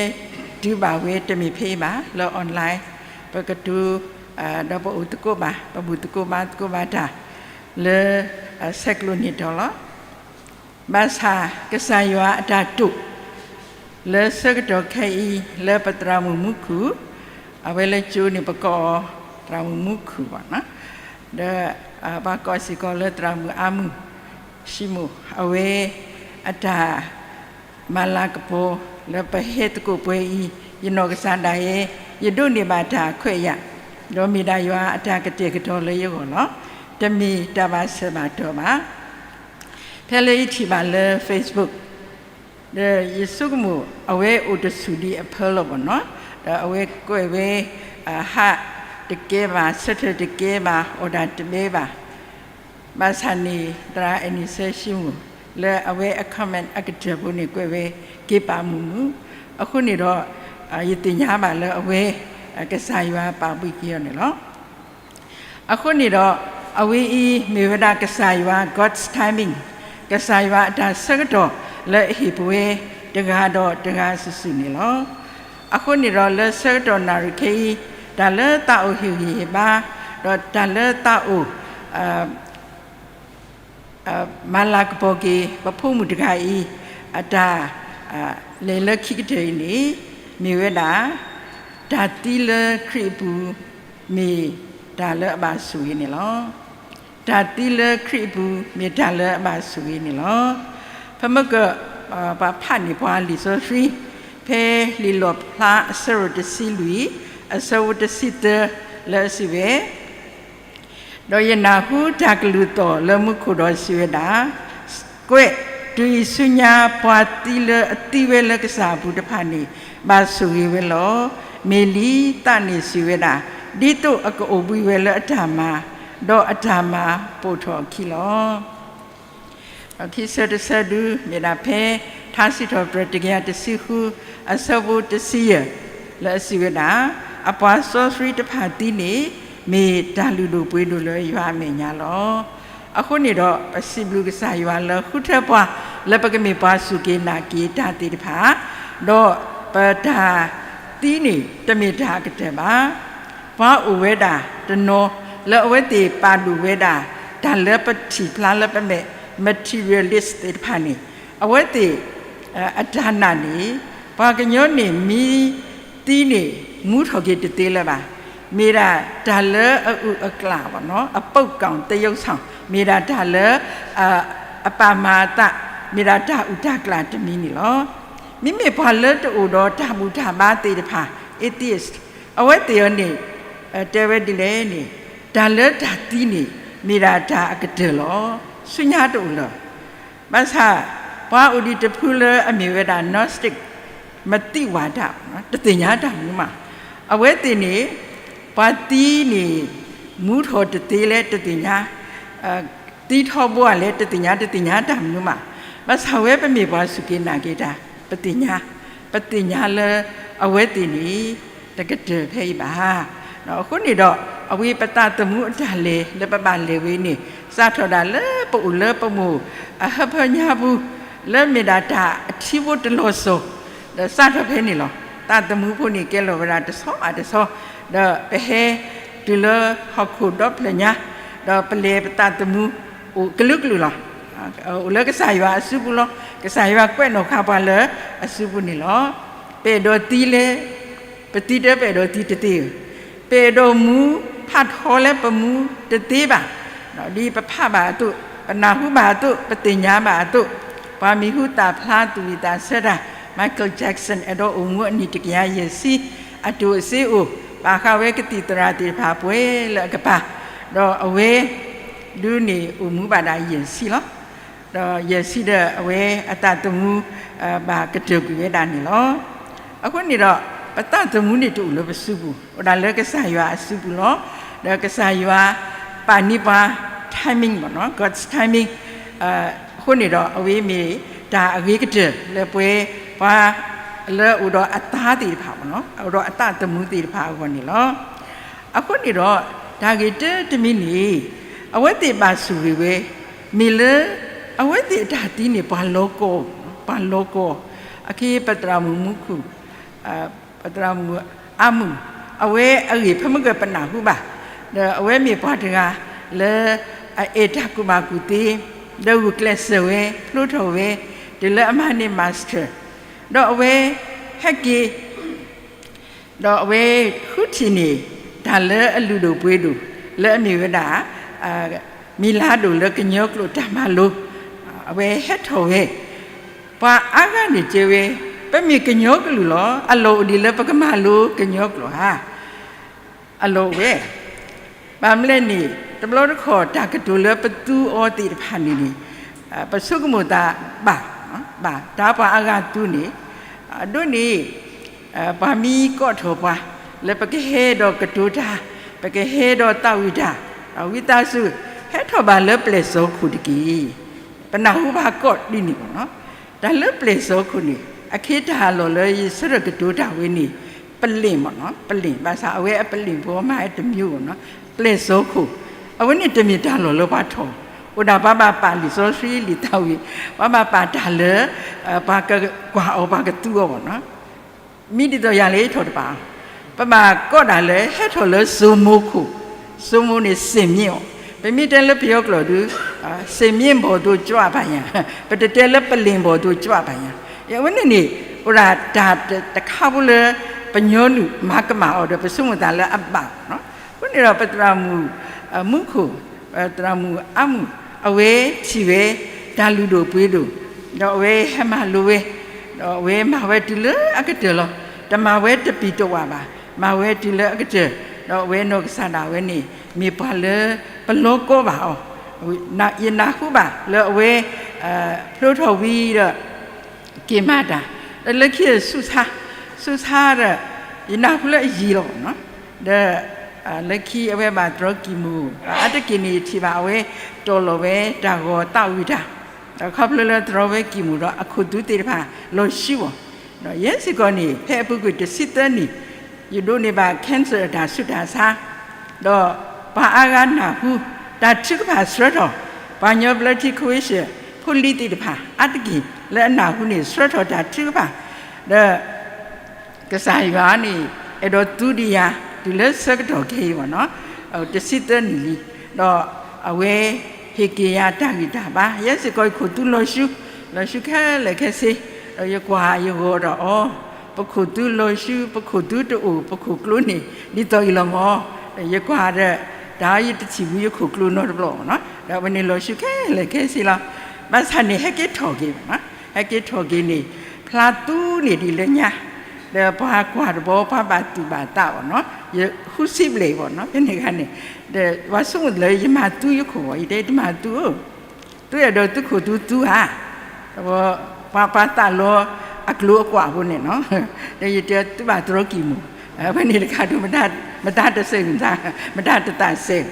တုၤဘၣ်ဝဲတမ့ၢ်ဖဲအံၤဘၣ် လၢ online, ပကတုၤ, ဒီးပအိၣ်သကိးဘၣ်, ပဘူၣ်သကိးဘါသကိးဘၣ်တၢ်, လၢဆဲးကျိးန့ၢ်တီၤလီၤ. ဘၣ်ဆၣ်ကစၢ်ယွၤအတၢ်တိာ်, လၢဆၢကတီၢ်ခဲအံၤ လၢပသရၣ်မုၣ်မူခိၣ်, အဝဲလၢကၠိန့ၣ် ပကိးအီၤ သရၣ်မုၣ်မူခိၣ်ဘၣ်နီၤ. ဒီးပှၤကိးစ့ၢ်ကီးလၢသရၣ်မုၣ်အါမုၢ် ရှံမိၣ် အဝဲအတၢ်မၤလၤကပီၤလၢပဟဲသကိးပှဲၤအံၤ, ယနီၢ်ကစၢ်ဒၣ်ယဲ ယဒိးန့ၢ်ဘၣ်တၢ်ခွဲးယာ်, ဒီးမ့ၢ်ဒၣ်ယွၤအတၢ်ကတဲာ်ကတီၤလၢယဂီၢ်လီၤ. တမ့ၢ်တၢ်ဘၣ်ဆၢဘၣ်တီၢ်ဘၣ်. ဖဲလၢယထံၣ်ဘၣ်လၢ Facebook ဒီးယဆိကမိၣ် အဝဲအိၣ်တဆူၣ်ဒံးအဖၢလီၤဘၣ်နီၤ, ဒီးအဝဲကွဲးဝဲ ဟးတကဲဘၣ်, ဆၢထၢၣ်တကဲဘၣ်, အီၣ်ဒၣ်တဘဲဘၣ်, ဘၣ်ဆၣ်န့ၣ် သရၣ်အဲၣ်နံၣ်စဲၣ်ရှံမိၣ် လၢအဝဲအ comment အကတၢၢ်ပူၤန့ၣ် ကွဲးဝဲ က့ၤပာ်မုာ်မုာ်, အဃိန့ၣ်ဒီး ယသ့ၣ်ညါဘၣ်လၢအဝဲ ကစၢ်ယွၤပာ်ဘှံးက့ၤအီၤန့ၣ်လီၤ. အဃိန့ၣ်ဒီး အဝဲအံၤမ့ၢ်ဝဲဒၣ်ကစၢ်ယွၤ God's timing, ကစၢ်ယွၤအတၢ်ဆၢကတီၢ်လၢအဟ့ၣ်ပဝဲတဂၤဒီးတဂၤစုာ်စုာ်န့ၣ်လီၤ. အဃိန့ၣ်ဒီးလၢဆၢကတီၢ်နၣ်ရံၣ်ခဲအံၤ တၢ်လၢသးအိၣ်ဟ့ၣ်ဂံၢ်ဟ့ၣ်ဘါ ဒီးတၢ်လၢသးအိၣ် မၤလၤကပီၤက့ၤ ပဖိမုၣ်တဂၤအံၤ အတၢ် လဲၤလၢခံကတၢၢ်အံၤန့ၣ် မ့ၢ်ဝဲဒၣ် တၢ်သံလၢခရံာ်အပူၤ မ့ၢ်တၢ်လၢအဘၣ်ဆိၣ်ဂ့ၤန့ၣ်လီၤ. တၢ်သံလၢခရံာ်အပူၤ မ့ၢ်တၢ်လၢအဘၣ်ဆိၣ်ဂ့ၤန့ၣ်လီၤ. ဖဲမ့ၢ်က ပှၤဖးန့ၢ်ပှၤလံာ်စီဆှံ ဖဲလံာ်လီၣ်ဖျါအဆၢဒိၣ်တဆံလွံၢ် အဆၢဖိတဆံသၢ လၢအစံးဝဲ ဒီးယနၢ်ဟူတၢ်ကလုၢ်သီၣ်လၢမူခိၣ်ဒီးစံးဝဲဒၣ်, ကွဲး, တုၤအံၤဆူညါပှၤသံလၢအသံဝဲလၢကစၢ်အပူၤတဖၣ်န့ၣ် ဘၣ်ဆိၣ်ဂ့ၤဝဲလီၤ. မ့ၢ်လံသးန့ၣ်စံးဝဲဒၣ်, ဒ်သိးအကအိၣ်ဘှံးဝဲလၢအတၢ်မၤ, ဒီးအတၢ်မၤပိာ်ထီၣ်အခံလီၤ. ဒီးခံဆၢတဆၢဒု မ့ၢ်ဒၣ်ဖဲ ထါစံးထီၣ်ပတြၢၤတကယၤတဆံဃု အဆၢဖိတဆံယဲၢ် လၢအစံးဝဲဒၣ်, အပှၤစီဆှံတဖၣ်သံန့ၣ် မ့ၢ်တၢ်လုၢ်ဒိၣ်ပှ့ၤဒိၣ်လၢယွၤအမဲာ်ညါလီၤ. အဃိန့ၣ်ဒီး ပစံးဘျုးကစၢ်ယွၤလၢဃုထၢပှၤ လၢပကမ့ၢ်ပှၤစူၢ်က့ၤနာ်က့ၤတၢ်သ့ၣ်တဖၣ်, ဒီးပတၢ်သံန့ၣ် တမ့ၢ်တၢ်အကတၢၢ်ဘၣ်. ပှၤအိၣ်ဝဲဒၣ်တနီၤ လၢအဝဲသ့ၣ်ပာ်ဒိၣ်ဝဲဒၣ် တၢ်လၢပထံၣ်ဖျါလၢပမဲာ် materialist သ့ၣ်တဖၣ်န့ၣ် အဝဲသ့ၣ် အတၢ်နာ်န့ၣ် ပှၤကညီန့ၣ်မ့ၢ်သံန့ၣ် မူထီၣ်က့ၤတသ့လၢၤဘၣ်. မ့ၢ်ဒၣ်တၢ်လၢအအုၣ်အကျၣ်ဘၣ်နီၤ, အပုပ်ကီၢ်သယုံဆောင်, မ့ၢ်ဒၣ်တၢ်လၢ အပာ်မၤအသး, မ့ၢ်ဒၣ်တၢ်အုၣ်တၢ်ကျၣ်တမံၤန့ၣ်လီၤ. မ့မ့ၢ်ပှၤလၢတအိၣ်ဒီးတၢ်ဘူၣ်တၢ်ဘါသ့ၣ်တဖၣ် atheist အဝဲသ့ၣ်အံၤန့ၣ် တဲဝဲဒ်လဲၣ်န့ၣ် တၢ်လၢတၢ်သံန့ၣ် မ့ၢ်ဒၣ်တၢ်အကတၢၢ်လီၤ. ဆူညါတအိၣ်လၢၤ ဘၣ်ဆၣ် ပှၤအိၣ်ဒံးတဖုလၢအမ့ၢ်ဝဲဒၣ် Gnostic မသံဝၣ်ဒၣ် တသ့ၣ်ညါတၢ်မနုၤမး, အဝဲသ့ၣ်န့ၣ် ပှၤသံန့ၣ် မူထီၣ်တသ့လဲၣ်တသ့ၣ်ညါ, သံထီဘိလဲၣ်တသ့ၣ်ညါ, တသ့ၣ်ညါတၢ်မနုၤမး, ဘၣ်ဆၣ်ဝဲပမ့ၢ်ပှၤစူၢ်က့ၤနာ်က့ၤတၢ် ပသ့ၣ်ညါ, ပသ့ၣ်ညါလၢအဝဲသ့ၣ်န့ၣ် တကတၢၢ်ဖဲအံၤဘၣ်. အဃိန့ၣ်ဒီး အဝဲပသးသမူအတၢ်လဲၤလၢပဘၣ်လဲၤဝဲန့ၣ် စးထီၣ်ဒၣ်လၢပအိၣ်လၢပမိၢ်အဟၢဖၢညါပူၤ လၢမ့ၢ်ဒၣ်တၢ်အထံဖိတလီၢ်စီၤ, ဒီးစးထီၣ်ဖဲန့ၣ်လီၤ. သးသမူဖိန့ၣ်ကဲလီၤဝဲဒၣ်တဆီဘၣ်တဆီ, ဒီးပဟဲတုၤလၢဟီၣ်ခိၣ်ဒီဖျၢၣ်ညါ, ဒီးပလဲၤပသးသမူအိၣ်ကလုာ်ကလုာ်လီၤ. အိၣ်လၢကစၢ်ယွၤအစုပူၤလီၤ. ကစၢ်ယွၤကွဲးနီၣ်ဃာ်ပှၤလၢအစုပူၤန့ၣ်လီၤ. ပအဲၣ်ဒိးသံလဲၣ်, ပသံတၢ် ပအဲၣ်ဒိးသံတသ့ဧၢ, ပအဲၣ်ဒိးမူဖးထီလဲၣ် ပမူတသ့ဘၣ်. ဒ်ပဖးဘၣ်အသိး, ပနၢ်ဟူဘၣ်အသိး, ပသ့ၣ်ညါဘၣ်အသိး, ပှၤမံၤဟူသၣ်ဖျါသူၣ်ဝံၣ်သးဆၢတၢ် Michael Jackson အဲၣ်ဒိးအိၣ်မူအနံၣ်တကယၤယဲၢ်ဆံ, အတိၢ်အစ့အိၣ်, ပာ်ဃာ်ဝဲကသံၣ်သရၣ်သ့ၣ်တဖၣ်ပှဲၤလၢအကပၤ, ဒီးအဝဲဒုးန့ၣ်အိၣ်မူဘၣ်ဒၣ်ယဲၢ်ဆံလီၤ. ဒီးယဲၢ်ဆံဒီးအဝဲအသးသမူ ဘၣ်ကတၢၢ်ကွံာ်ဝဲဒၣ်န့ၣ်လီၤ. အဃိန့ၣ်ဒီး ပသးသမူန့ၣ်တအိၣ်လၢပစုပူၤ, အိၣ်ဒၣ်လၢကစၢ်ယွၤအစုပူၤလီၤ. ဒီးကစၢ်ယွၤပာ်န့ၢ်ပှၤ timing ဘၣ်နီၤ, God's timing. အဃိန့ၣ်ဒီး အဝဲမ့ၢ်တၢ်အဂ့ၤကတၢၢ်လၢပှဲၤပှၤလၢအိၣ်ဒီးအသးသ့ၣ်တဖၣ်ဘၣ်နီၤ, အိၣ်ဒီးအသးသမူသ့ၣ်တဖၣ်အဂီၢ်န့ၣ်လီၤ. အဃိန့ၣ်ဒီး တၢ်ဂ့ၢ်တၢတမံၤန့ၣ် အဝဲသ့ၣ်ဘၣ်ဆိၣ်ဂ့ၤဝဲ မ့ၢ်လၢ အဝဲသ့ၣ်အတၢ်သံန့ၣ် ပှၤလီၤကီ, ပှၤလီၤကီ, အခဲအံၤပသရၣ်မုၣ်မူခိၣ်, ပသရၣ်မုၣ်အါမုၢ်, အဝဲအဂ့ၢ်ဖဲမုၢ်ကပနၢ်ဟူဘၣ်, ဒီးအဝဲမ့ၢ်ပှၤတဂၤလၢ အအဲၣ်တၢ်ကူၣ်ဘၣ်ကူၣ်သ့, ဒီးဂုာ်ကျဲးစၢးဝဲ ဖျိထီၣ်ဝဲ တုၤလၢအမၤန့ၢ် master, ဒီးအဝဲဟဲက့ၤ ဒီးအဝဲဃုထံၣ်န့ၢ် တၢ်လၢအလုၢ်ဒိၣ်ပှ့ၤဒိၣ် လၢအမ့ၢ်ဝဲဒၣ် မံၤလါဒိၣ်လၢကညီကျိာ်တၢ်မၤလိ, အဝဲဟဲထီၣ်ဝဲ, ပှၤအါဂၤန့ၣ်တဲဝဲ, ပမ့ၢ်ကညီကလုာ်လီၤ, အလီၢ်အိၣ်ဒံးလၢပကမၤလိကညီကျိာ်ဧါ. အလီၢ်အိၣ်ဝဲ, ဘၣ်မနုၤလဲၣ်န့ၣ် တဘျီတခီၣ်တၢ်ကတိၤလၢပသူအီၤသ့ၣ်တဖၣ်န့ၣ်န့ၣ်, ပဆိကမိၣ်သးဘၣ်, ဘၣ်တၢ်ပှၤအါဂၤသူန့ၣ်, အဒိန့ၣ် ပှၤမ့ၢ်ကိးထီၣ်ပှၤ လၢပကဟဲဒီးကတိၤတၢ်, ပကဟဲဒီးသးဝံၣ်တၢ်, ဝံသးစူၤ ဟဲထီၣ်ဘၣ်လၢပျဲၢ်စီၤခိၣ်တက့ၢ်. ပနၢ်ဟူဘၣ်ကိးဒ်န့ၣ်ဘၣ်နီၤ. တၢ်လၢပျဲၢ်စီၤခိၣ်န့ၣ် အခ့တၢ်အလီၢ်လၢယဆၢထၢၣ်ကတိၤတၢ်ဝဲန့ၣ် ပလ့ၣ်မ့ၢ်နီၤ, ပလ့ၣ် ဘၣ်ဆၣ်အဝဲအပလ့ၣ်ဖိမးတမံၤမ့ၢ်နီၤ, ပျဲၢ်စီၤခိၣ်, အဝဲန့ၣ်တမ့ၢ်တၢ်လီၢ်လၢပှၤထီၣ်, အိၣ်ဒၣ်ပှၤဘၣ်ပာ်လံာ်စီဆှံလံာ်သးဝံၣ်, ပှၤဘၣ်ပာ်တၢ်လၢ ပှၤကကွၢ်အီၤ ပှၤကသူအီၤဘၣ်နီၤ. မ့ၢ်ဒ်သိးယၤလၢယထီၣ်တပၤ, ပဘၣ်ကိးဒၣ်လၢဟဲထီၣ်လၢစိမိၤခိၣ်, စိမိၤန့ၣ် စ့ၣ်မ့ၣ်အီၤ, ပမ့ၢ်တဲလၢပယီၤကျိာ်ဒီး စ့ၣ်မ့ၣ်ဘီၣ်သိကၠွဘၣ်ယၤ, ပတတဲလၢပလ့ၣ်ဘီၣ်သိကၠွဘၣ်ယၤ. အဝဲန့ၣ်န့ၣ် အိၣ်ဒၣ်တၢ်တခါဖိလၢ ပညီနုၢ်မၤကမၣ်အီၤဒီး ပဆိကမိၣ်သးလၢအဘၣ်နီၤ. အဃိန့ၣ်ဒီး ပသရၣ်မုၣ်မူခိၣ်, သရၣ်မုၣ်အါမုၣ်, အဝဲထံၣ်ဝဲ တၢ်လုၢ်ဒိၣ်ပှ့ၤဒိၣ်, ဒီးအဝဲဟဲမၤလိဝဲ, ဒီးအဝဲမၤဝဲတုၤလၢအကတၢၢ်လီၤ. တမၤဝဲတပံၤတဝၣ်ဘၣ်, မၤဝဲတုၤလၢအကတၢၢ်, ဒီးအဝဲနီၢ်ကစၢ်ဒၣ်ဝဲန့ၣ် မ့ၢ်ပှၤလၢပလီၤကီဘၣ်အီၤ, ယနၢ်ဟူဘၣ်လၢအဝဲ ဖျိထီၣ်ဝံၤဒီး က့ၤမၤတၢ်, ဒီးလၢခံဆူးဆါ, ဆူးဆါဒီး ယနၢ်ဟူလၢအယံာ်လီၤနီၤ, ဒီး လၢခံအဝဲဘၣ်တြီကံၢ်မူၣ်, အါတက့ၢ်န့ၣ် ယထံၣ်ဘၣ်အဝဲတီၢ်လီၤဝဲတၢ်ဂီၤသးဝံၣ်တၢ်, ဒီးခီဖျိလၢတြီဝဲကံၢ်မူၣ်ဒီး အခိၣ်သူသ့ၣ်တဖၣ်လီၤဆှုအီၤ, ဒီးယဲစ့ၢ်ကီးန့ၣ် ဖဲအပူၤကွံာ်တဆံသၢနံၣ် ယဒိးန့ၢ်ဘၣ် cancer အတၢ်ဆူးတၢ်ဆါ, ဒီးပှၤအါဂၤနၢ်ဟူ တၢ်ထုကဖၣ်ဆှၢထီၣ်, ပှၤကညီဘျၢထံခဝ့ၡၢၣ် ဖိလံၤသ့ၣ်တဖၣ် အါတက့ၢ်လၢအနၢ်ဟူန့ၣ် ဆှၢထီၣ်တၢ်ထုကဖၣ်, ဒီး ကစၢ်ယွၤန့ၣ် အဲၣ်ဒိးသူဒံးယၤ တုၤလၢဆၢကတီၢ်ခဲအံၤဘၣ်နီၤ, တဆံသၢနံၣ်လံ, ဒီးအဝဲဟ့ၣ်က့ၤယၤတၢ်ဂံၢ်တၢ်ဘါ, ယဲစ့ၢ်ကီးယခိၣ်သူလီၤဆှု, လီၤဆှုခဲလၢာ်ခဲဆ့, ဒီးယကွၢ်ယဂီၤဒီးအီၤ, ပခိၣ်သူလီၤဆှု, ပခိၣ်သူတအိၣ်, ပခိၣ်ကျိန့ၣ် ဒ်သိးအံၤလီၤမၢ်, ဒီးယကွၢ်ဒီး တၢ်ယတထံၣ်ဝံၤယခိၣ်ကျိနီတဘျီဘၣ်နီၤ, ဒီးအဝဲန့ၣ်လီၤဆှုခဲလၢာ်ခဲဆ့လီၤ, ဘၣ်ဆၣ်န့ၣ် ဟဲက့ၤထီၣ်က့ၤဘၣ်နီၤ, ဟဲက့ၤထီၣ်က့ၤန့ၣ် ဖျါသူန့ၢ်ဒံးလၢညါ, ဒီးပှၤကွၢ်တဘျီ ပှၤဘၣ်သူၣ်ဘၣ်သးဘၣ်နီၤ, ယဃုစံးဘျဲၣ်ဘၣ်နီၤ, ဖဲန့ၣ်အခါန့ၣ်, ဒီးပှၤဆိကမိၣ်လၢယမၤသူယခိၣ်ဘၣ်, ယတဲတမၤသူဧၢ, သူအဲၣ်ဒိးသုခိၣ်သူသူဧါ, ပှၤပှၤသးလီအကျိၤအကွာ်ဖိန့ၣ်နီၤ, ဒီးယတဲသုဘၣ်တြီကံၢ်မူၣ်, ဖဲန့ၣ်တခါဒီး မတၤတစဲး, မတၤတသးစဲး,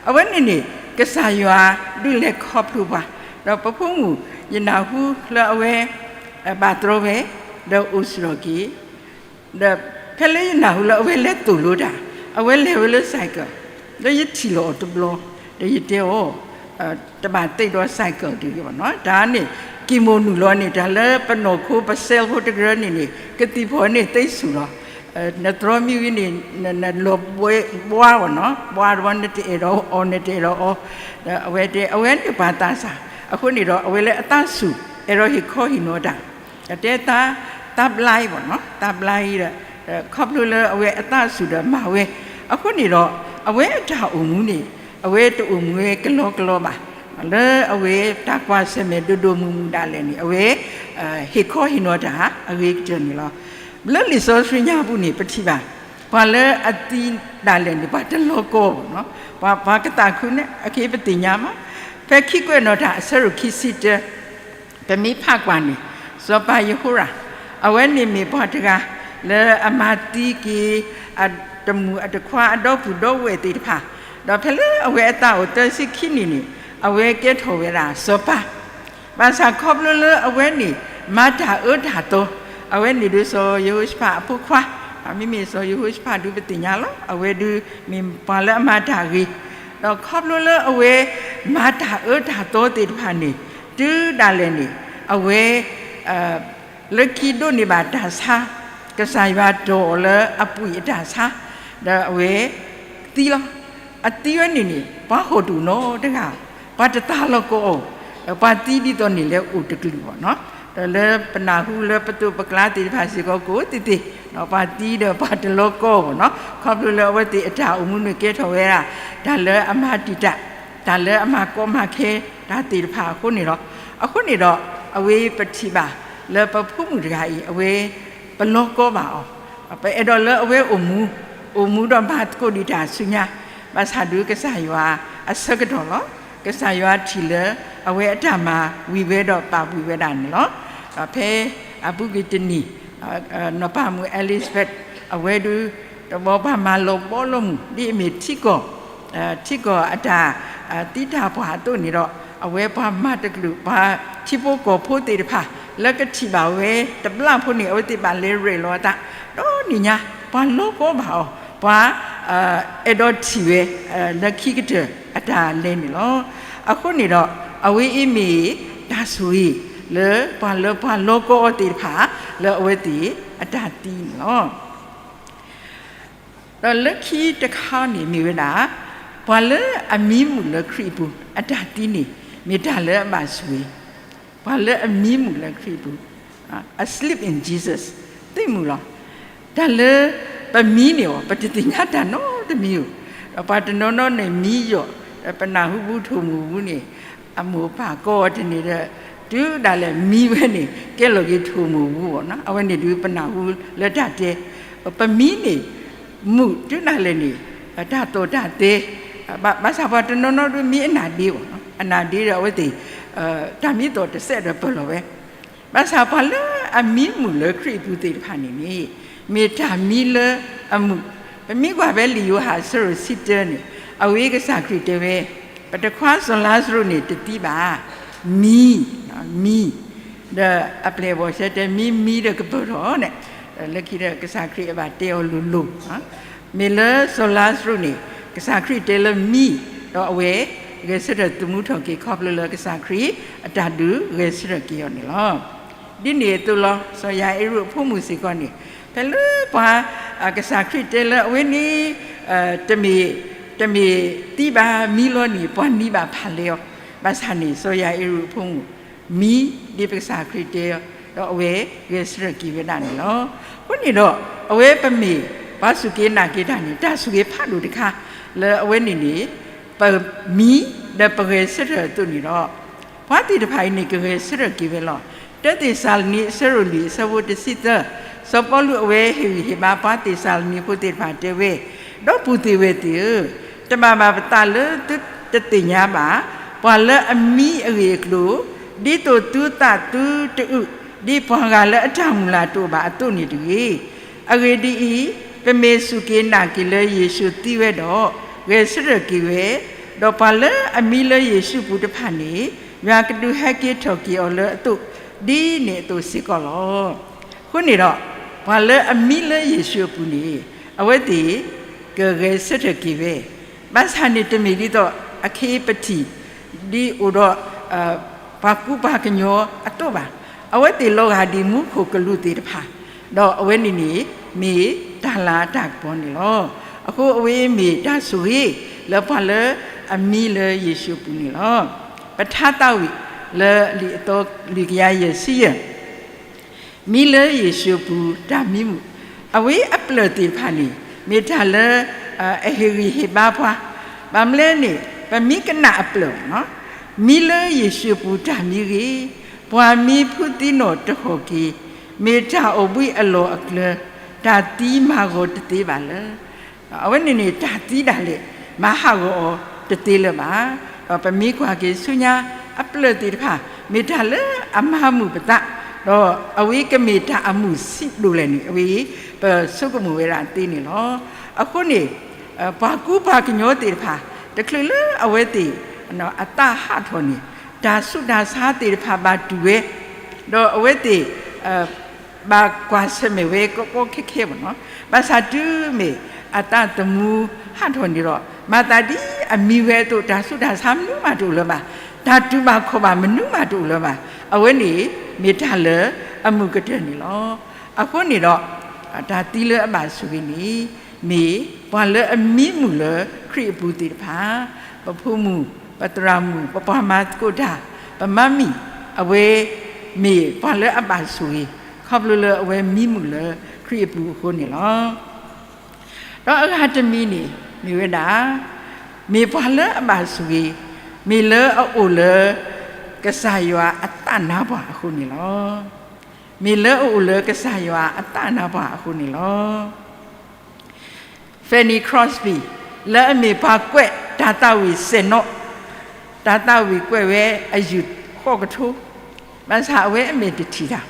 အဝဲန့ၣ်န့ၣ် ကစၢ်ယွၤဒုးလဲၤခီဖျိပှၤ, ဒီးပဖိမုၣ် ယနၢ်ဟူလၢအဝဲ ဘၣ်တြီဝဲ, ဒီးအိၣ်စ့ၢ်ကီးက့ၤ, ဒီးဖဲလၢယနၢ်ဟူလၢအဝဲလဲၤသိၣ်လိတၢ်, အဝဲလဲၤဝဲလၢ cycle, ဒီးယထံၣ်လီၤအီၤတဘျီ, ဒီးယတဲအီၤ, တဘၣ်သ့ၣ်ဒီး cycle တဂ့ၤဘၣ်နီၤ, တၢ်န့ၣ် ကံၢ်မူၣ်နုာ်လီၤန့ၣ် တၢ်လၢပနီၢ်ခိပစဲးဖိတကရၢန့ၣ်န့ၣ် ကသံၣ်ဖီၣ်န့ၢ်သ့ဆူၣ်လီၤ, နတြီမံဝံၤန့ၣ် နလီၤဘှါဘၣ်နီၤ, ဘှါတဘျီနတအဲၣ်ဒိးအီၤ နတအဲၣ်ဒိးအီၤ, ဒီးအဝဲတဲ အဝဲန့ၣ်ပှၤသးစၢ်, အဃိန့ၣ်ဒီး အဝဲလၢအသးဆူၣ် အဲၣ်ဒိးဟ့ၣ်ခီဟ့ၣ်နီၤတၢ်, ဒီးတဲသး သးဘျါအံၤဘၣ်နီၤ, သးဘျါအံၤဒီး ခီဖျိလၢအဝဲအသးဆူၣ်ဒီးမၤဝဲ, အဃိန့ၣ်ဒီး အဝဲအတၢ်အိၣ်မူန့ၣ် အဝဲတအိၣ်မူဝဲကလီကလီဘၣ်, လၢအဝဲတၢ်ကွၢ်ဆၢၣ်မဲာ်ဒိၣ်ဒိၣ်မုၢ်မုၢ်ဒၣ်လဲာ်န့ၣ် အဝဲ ဟ့ၣ်ခီဟ့ၣ်နီၤတၢ်အဂ့ၤကတၢၢ်န့ၣ်လီၤ. လၢလံာ်စီဆှံညါပူၤန့ၣ် ပထံၣ်ဘၣ် ပှၤလၢအသံဒၣ်လဲာ်န့ၣ် ပှၤတလီၤကီဘၣ်နီၤ, ပှၤ ပှၤကသးခုန့ၣ် အက့ၤပသ့ၣ်ညါမး, ဖဲခံကွဲးနီၣ်တၢ်အဆၢဒိၣ်ခံဆံတၢ ပမ့ၢ်ဖးကွၢ်န့ၣ် စီၤပၤယဟိရၣ် အဝဲန့ၣ်မ့ၢ်ပှၤတဂၤ လၢအမၤသံက့ၤ အတမုၣ်အတခွါအဒီပုၢ်ဒီဝဲၢ်သ့ၣ်တဖၣ်, ဒီးဖဲလၢအဝဲအသးအိၣ်သၢဆံခံနံၣ်န့ၣ် အဝဲကဲထီၣ်ဝဲဒၣ်စီၤပၤ, ဘၣ်ဆၣ်ခီဖျိလၢအဝဲန့ၣ် မၤတၢ်အၢတၢ်သီ, အဝဲန့ၣ်ဒုးစီၤယဟိၤၡဖးအဖိခွါ, မ့မ့ၢ်စီၤယဟိၤၡဖးဒုးပသ့ၣ်ညါလီၤ, အဝဲဒုးမ့ၢ်ပှၤလၢအမၤတၢ်ဂ့ၤ, ဒီးခီဖျိလၢအဝဲ မၤတၢ်အၢတၢ်သီသ့ၣ်တဖၣ်န့ၣ် တုၤဒၣ်လဲာ်န့ၣ် အဝဲ လၢခံဒိးန့ၢ်ဘၣ်တၢ်ဆါ, ကစၢ်ယွၤတီၢ်အီၤလၢအပှ့ၤအတၢ်ဆါ, ဒီးအဝဲသံလီၤ. အသံဝဲန့ၣ်န့ၣ် ပှၤဟီၣ်တအိၣ်နီတဂၤ, ပှၤတသးလီၤကီအီၤ, ပှၤသံဒ်သိးန့ၣ်လဲၤအိၣ်တကလုာ်ဘၣ်နီၤ. ဒီးလၢပနၢ်ဟူလၢပသိးပကျါသ့ၣ်တဖၣ်စ့ၢ်ကီးကအိၣ်သ့သ့, ပှၤသံဒီးပှၤတလီၤကီအီၤဘၣ်နီၤ. ခီဖျိလၢအဝဲသ့ၣ်အတၢ်အိၣ်မူန့ၣ်ကဲထီၣ်ဝဲဒၣ် တၢ်လၢအမၤတံာ်တာ် တၢ်လၢအမၤကီမၤခဲတၢ်သ့ၣ်တဖၣ်အဃိန့ၣ်လီၤ. အဃိန့ၣ်ဒီး အဝဲပထံၣ်ဘၣ်လၢပဖိမုၣ်တဂၤအံၤ အဝဲ ပလီကီဘၣ်အီၤ, ပအဲၣ်ဒိးလၢအဝဲအိၣ်မူ, အိၣ်မူဒီးမၤသကိးဒံးတၢ်ဆူညါ, ဘၣ်ဆၣ်ဒုးကစၢ်ယွၤအဆၢကတီၢ်လီၤ. ကစၢ်ယွၤထံၣ်လၢအဝဲအတၢ်မၤဝံၤဝဲဒီးပာ်ဘှံးဝဲဒၣ်န့ၣ်လီၤ. ဒီးဖဲအပူၤကွံာ်တနံၤ နီၢ်ပၢ်မုၣ် Elizabeth အဝဲဒုး တဘျီပှၤမၤလီၤဘီလီၤမုၢ် ဒ်အမ့ၢ်ထံကီၢ် ထံကီၢ်အတၢ် သံတၢ်ပှၢ်အသိးန့ၣ်ဒီး အဝဲပှၤမၤတကလုာ် ပှၤထံဖိကီၢ်ဖိသ့ၣ်တဖၣ် လၢကထံၣ်ဘၣ်ဝဲတဘျီဖိန့ၣ် အဝဲသ့ၣ်ဘၣ်လဲၤရဲၣ်လီၤအသး ဒီးနံၤညါ ပှၤလီကီဘၣ်အီၤ, ပှၤ အဲၣ်ဒိးထံၣ်ဝဲ လၢခံကတၢၢ်အတၢ်လဲၤန့ၣ်လီၤ. အဃိန့ၣ်ဒီး အဝဲအံၤမ့ၢ်တၢ်ဆိၣ်ဂ့ၤ လၢပှၤလၢပှၤလီကီအီၤသ့ၣ်တဖၣ် လၢအဝဲသ့ၣ်အတၢ်သံန့ၣ်လီၤ. ဒီးလၢခံတခါန့ၣ်မ့ၢ်ဝဲဒၣ် ပှၤလၢအမံမုာ်လၢခရံာ်အပူၤ အတၢ်သံန့ၣ် မ့ၢ်တၢ်လၢအဘၣ်ဆိၣ်ဂ့ၤ, ပှၤလၢအမံမုာ်လၢခရံာ်အပူၤ asleep in Jesus သံမုာ်လီၤ. တၢ်လၢပမံန့ၣ်အီၤ ပတသ့ၣ်ညါတၢ်နီတမံၤဧိၤ, ဒီးပှၤတနီၤနီၤန့ၣ်မံယိာ်, ဒီးပနၢ်ဟူပူၤထိၣ်မူၤပူၤန့ၣ် အမိၢ်ပၢ်ကိးအီၤတန့ၢ်ဒီး တုၤဒၣ်လဲာ်မံဝဲန့ၣ် ကဲလီၤက့ၤထိၣ်မူၤပူၤဘၣ်နီၤ, အဝဲန့ၣ်ဒုးပနၢ်ဟူလၢတၢ်တဲ ပမံန့ၣ် မုာ်တုၤဒၣ်လဲာ်န့ၣ် တၢ်သိၣ်တၢ်သီ, ဘၣ်ဆၣ်ပှၤတနီၤနီၤဒုးမံအနၢ်ဒ့ဘၣ်နီၤ, အနၢ်ဒ့ဒီးအဝဲသ့ၣ် တၢ်မံသီၣ်တစဲးဒီးပၢၢ်လီၤဝဲ, ဘၣ်ဆၣ်ပှၤလၢအမံမုာ်လၢခရံာ်အပူၤသ့ၣ်တဖၣ်န့ၣ်န့ၣ် မ့ၢ်တၢ်မံလၢအမုာ်, ပမ့ၢ်ကွၢ်ဖဲလံာ်ယိၤဟၣ်အဆၢဒိၣ်ဆံတၢန့ၣ် အဝဲကစၢ်ခရံာ်တဲဝဲ ပတခွါစီၤလါစရူးန့ၣ်တသံဘၣ်, မံ, မံ, ဒီးအပျဲၢ်အဘီၣ်ဆဲတဲ မံမံဒီးကပၢၢ်ထီၣ်န့ၣ်, လၢခံဒီးကစၢ်ခရံာ်အဘၣ်တဲအီၤလိၤလိၤ မ့ၢ်လၢစီၤလါစရူးန့ၣ် ကစၢ်ခရံာ်တဲလၢမံ, ဒီးအဝဲဂဲၤဆၢထၢၣ်သမူထီၣ်က့ၤ ခီဖျိလၢကစၢ်ခရံာ်အတၢ်ဒုးဂဲၤဆၢထၢၣ်က့ၤအီၤန့ၣ်လီၤ. ဒ်န့ၣ်အသိးလီၤ စီၤယၤအ့ရူးအဖိမုၣ်စ့ၢ်ကီးန့ၣ် ဖဲလၢပှၤ ကစၢ်ခရံာ်တဲလၢအဝဲန့ၣ် တမ့ၢ် တမ့ၢ်သံဘၣ် မံလီၤန့ၣ် ပှၤနံၤဘၣ်ဖးလဲအီၤ, ဘၣ်ဆၣ်န့ၣ် စီၤယၤအ့ရူးအဖိမုၣ် မံ ဒ်ပကစၢ်ခရံာ်တဲအီၤ ဒီးအဝဲဂဲၤဆၢထၢၣ်က့ၤဝဲဒၣ်န့ၣ်လီၤ. အဃိန့ၣ်ဒီး အဝဲပမ့ၢ်ပှၤစူၢ်က့ၤနာ်က့ၤတၢ်န့ၣ် တၢ်ဆိၣ်ဂ့ၤဖးဒိၣ်တခါ လၢအဝဲန့ၣ်န့ၣ် ပမံ ဒီးပဂဲၤဆၢထၢၣ်အသိးန့ၣ်ဒီး ပှၤသ့ၣ်တဖၣ်အံၤန့ၣ် ကဂဲၤဆၢထၢၣ်က့ၤဝဲလီၤ. တၢသ့းစၤလနံအဆၢဒိၣ်လွံၢ်အဆၢဖိတဆံသၢ, စီၤပီလူးအဝဲဟ့ၣ်ဂံၢ်ဟ့ၣ်ဘါပှၤသ့းစၤလနံဖိသ့ၣ်တဖၣ်တဲဝဲ, ဒီပုၢ်သ့ၣ်ဝဲၢ်သ့ၣ်ဧၢ, တဘၣ်ဘၣ်ပသးလၢသုတသ့ၣ်ညါဘၣ် ပှၤလၢအမံအဂ့ၢ်အကျိၤ, ဒ်သိးသုသးသုတအုၣ်, ဒ်ပှၤဂၤလၢအတၢ်မုၢ်လၢ်တအိၣ်ဘၣ်အသိးန့ၣ်တဂ့ၤ. အဂ့ၢ်ဒ်အံၤ, ပမ့ၢ်စူၢ်က့ၤနာ်က့ၤလၢယ့ၣ်ၡူးသံဝဲဒီး ဂဲၤဆၢထၢၣ်က့ၤဝဲ, ဒီးပှၤလၢအမံလၢယ့ၣ်ၡူးအပူၤတဖၣ်န့ၣ် ယွၤကဒုးဟဲက့ၤထီၣ်က့ၤအီၤလၢအသိး ဒ်န့ၣ်အသိးစ့ၢ်ကီးလီၤ. အဃိန့ၣ်ဒီး ပှၤလၢအမံလၢယ့ၣ်ၡူးအပူၤန့ၣ် အဝဲသ့ၣ် ကဂဲၤဆၢထၢၣ်က့ၤဝဲ, ဘၣ်ဆၣ်န့ၣ်တမ့ၢ်ဒ်သိးအခ့ပထံၣ် ဒ်အိၣ်ဒီး ပှၤကူပှၤကညီအသိးဘၣ်. အဝဲသ့ၣ်လီၤဂာ်ဒ်မူခိၣ်ကလူးသ့ၣ်တဖၣ်, ဒီးအဝဲန့ၣ်န့ၣ် မ့ၢ်တၢ်လၤတၢ်ကပီၤန့ၣ်လီၤ. အဃိအဝဲမ့ၢ်တၢ်ဆိၣ်ဂ့ၤ လၢပှၤလၢအမံလၢယ့ၣ်ၡူးအပူၤန့ၣ်လီၤ. ပထါသးဝံၣ်လၢလံာ်အသီလွံၢ်ကယၤယဲၢ်ဆံယဲၢ် မံလၢယ့ၣ်ၡူးအပူၤတၢ်မံမုာ်, အဝဲအပျၢၢ်သ့ၣ်တဖၣ်န့ၣ် မ့ၢ်တၢ်လၢ အဟ့ၣ်ဂံၢ်ဟ့ၣ်ဘါပှၤ, ဘၣ်မနုၤလဲၣ်န့ၣ် ပမံကနၣ်အပျၢၢ်, မံလၢယ့ၣ်ၡူးအပူၤတၢ်မံဂ့ၤ, ပှၤမံဖုသံနီၣ်တဟီၣ်က့ၤ, မ့ၢ်တၢ်အိၣ်ဘှံးအလီၢ်အကျၢၤ, တၢ်သံမၤဂီၤတသ့ဘၣ်လၢ အဝဲန့ၣ်န့ၣ် တၢ်သံဒၣ်လဲာ် မၤဟးဂီၤအီၤတသ့လၢၤဘၣ်. ဒီးပမ့ၢ်ကွၢ်က့ၤဆူညါအပျၢၢ်သ့ၣ်တဖၣ် မ့ၢ်တၢ်လၢအမၤမုာ်ပသး, ဒီးအဝဲကမ့ၢ်တၢ်အမုာ်ဆံးဒိၣ်လဲၣ်န့ၣ် အဝဲပဆိကမိၣ်ဝဲဒၣ်သ့န့ၣ်လီၤ. အဃိန့ၣ် ပှၤကူပှၤကညီသ့ၣ်တဖၣ် တချုးလၢအဝဲသ့ၣ် အသးဟးထီၣ်န့ၣ် တၢ်ဆူးတၢ်ဆါသ့ၣ်တဖၣ်ဘၣ်တူၢ်ဝဲ, ဒီးအဝဲသ့ၣ် ဘၣ်ကွၢ်ဆၢၣ်မဲာ်ဝဲကီကီခဲခဲဘၣ်နီၤ. ဘၣ်ဆၣ်တုၤမ့ၢ်အသးသမူဟးထီၣ်န့ၣ်ဒီး မၤသးဒ်အမံဝဲအသိး တၢ်ဆူးတၢ်ဆါမနုၤမးတအိၣ်လၢၤဘၣ်, တၢ်တူၢ်ဘၣ်ခီၣ်ဘၣ်မနုၤမးတအိၣ်လၢၤဘၣ်. အဝဲန့ၣ်မ့ၢ်တၢ်လၢအမုာ်ကတၢၢ်န့ၣ်လီၤ. အဃိန့ၣ်ဒီး တၢ်သံလၢအဘၣ်ဆိၣ်ဂ့ၤန့ၣ် မ့ၢ်ပှၤလၢအမံမုာ်လၢခရံာ်အပူၤသ့ၣ်တဖၣ်, ပဖိမုၣ်, ပသရၣ်မုၣ်, ပပှၤမၤသကိးတၢ်, ပမါမံၤ, အဝဲမ့ၢ်ပှၤလၢအဘၣ်ဆိၣ်ဂ့ၤ ခီဖျိလၢအဝဲမံမုာ်လၢခရံာ်အပူၤအဃိန့ၣ်လီၤ. ဒီးအဂၤတမံၤန့ၣ် မ့ၢ်ဝဲဒၣ် မ့ၢ်ပှၤလၢအဘၣ်ဆိၣ်ဂ့ၤ မ့ၢ်လၢအအိၣ်လၢကစၢ်ယွၤအသးနါပှၢ်အဃိန့ၣ်လီၤ. မ့ၢ်လၢအအိၣ်လၢကစၢ်ယွၤအသးနါပှၢ်အဃိန့ၣ်လီၤ. Fanny Crosby လၢအမ့ၢ်ပှၤကွဲးတၢ်သးဝံၣ်စဲးနီၣ်, တၢ်သးဝံၣ်ကွဲးဝဲအယုၢ်ဃိးကထိ, ဘၣ်ဆၣ်အဝဲအမဲာ်တထံၣ်တၢ်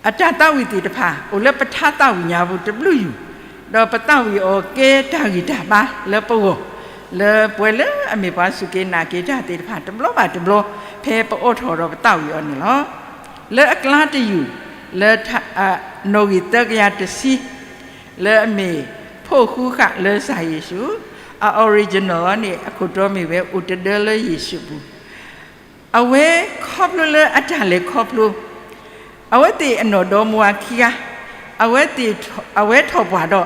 အတၢ်သးဝံၣ်သ့ၣ်တဖၣ် အိၣ်လၢပထါသးဝံၣ်ညါပူၤတဘျုးယုၢ်, ဒီးပသးဝံၣ်အီၤကဲတၢ်ဂံၢ်တၢ်ဘါလၢပဂီၢ်, လၢပှဲၤလၢအမ့ၢ်ပှၤစူၢ်က့ၤနာ်က့ၤတၢ်သ့ၣ်တဖၣ် တဘျီဘၣ်တဘျီ ဖဲပအိးထီၣ်ဒီးပသးဝံၣ်အီၤန့ၣ်လီၤ. လၢအကျါတယုၢ် လၢ နီၣ်ဂံၢ်သၢကယၤတဆံ လၢအမ့ၢ် ဖိၣ်ဃုဃၣ်လၢကစၢ်ယ့ၣ်ၡူး, အ original န့ၣ် အခိၣ်တီမ့ၢ်ဝဲ အိၣ်တဒၢလၢယ့ၣ်ၡူးအပူၤ အဝဲခီဖျိလၢအတၢ်လဲၤခီဖျိ, အဝဲသ့ၣ်အနီၢ်ဒီမါဝၤခံဂၤ, အဝဲသ့ၣ်, အဝဲထီၣ်ပှၢ်ဒီး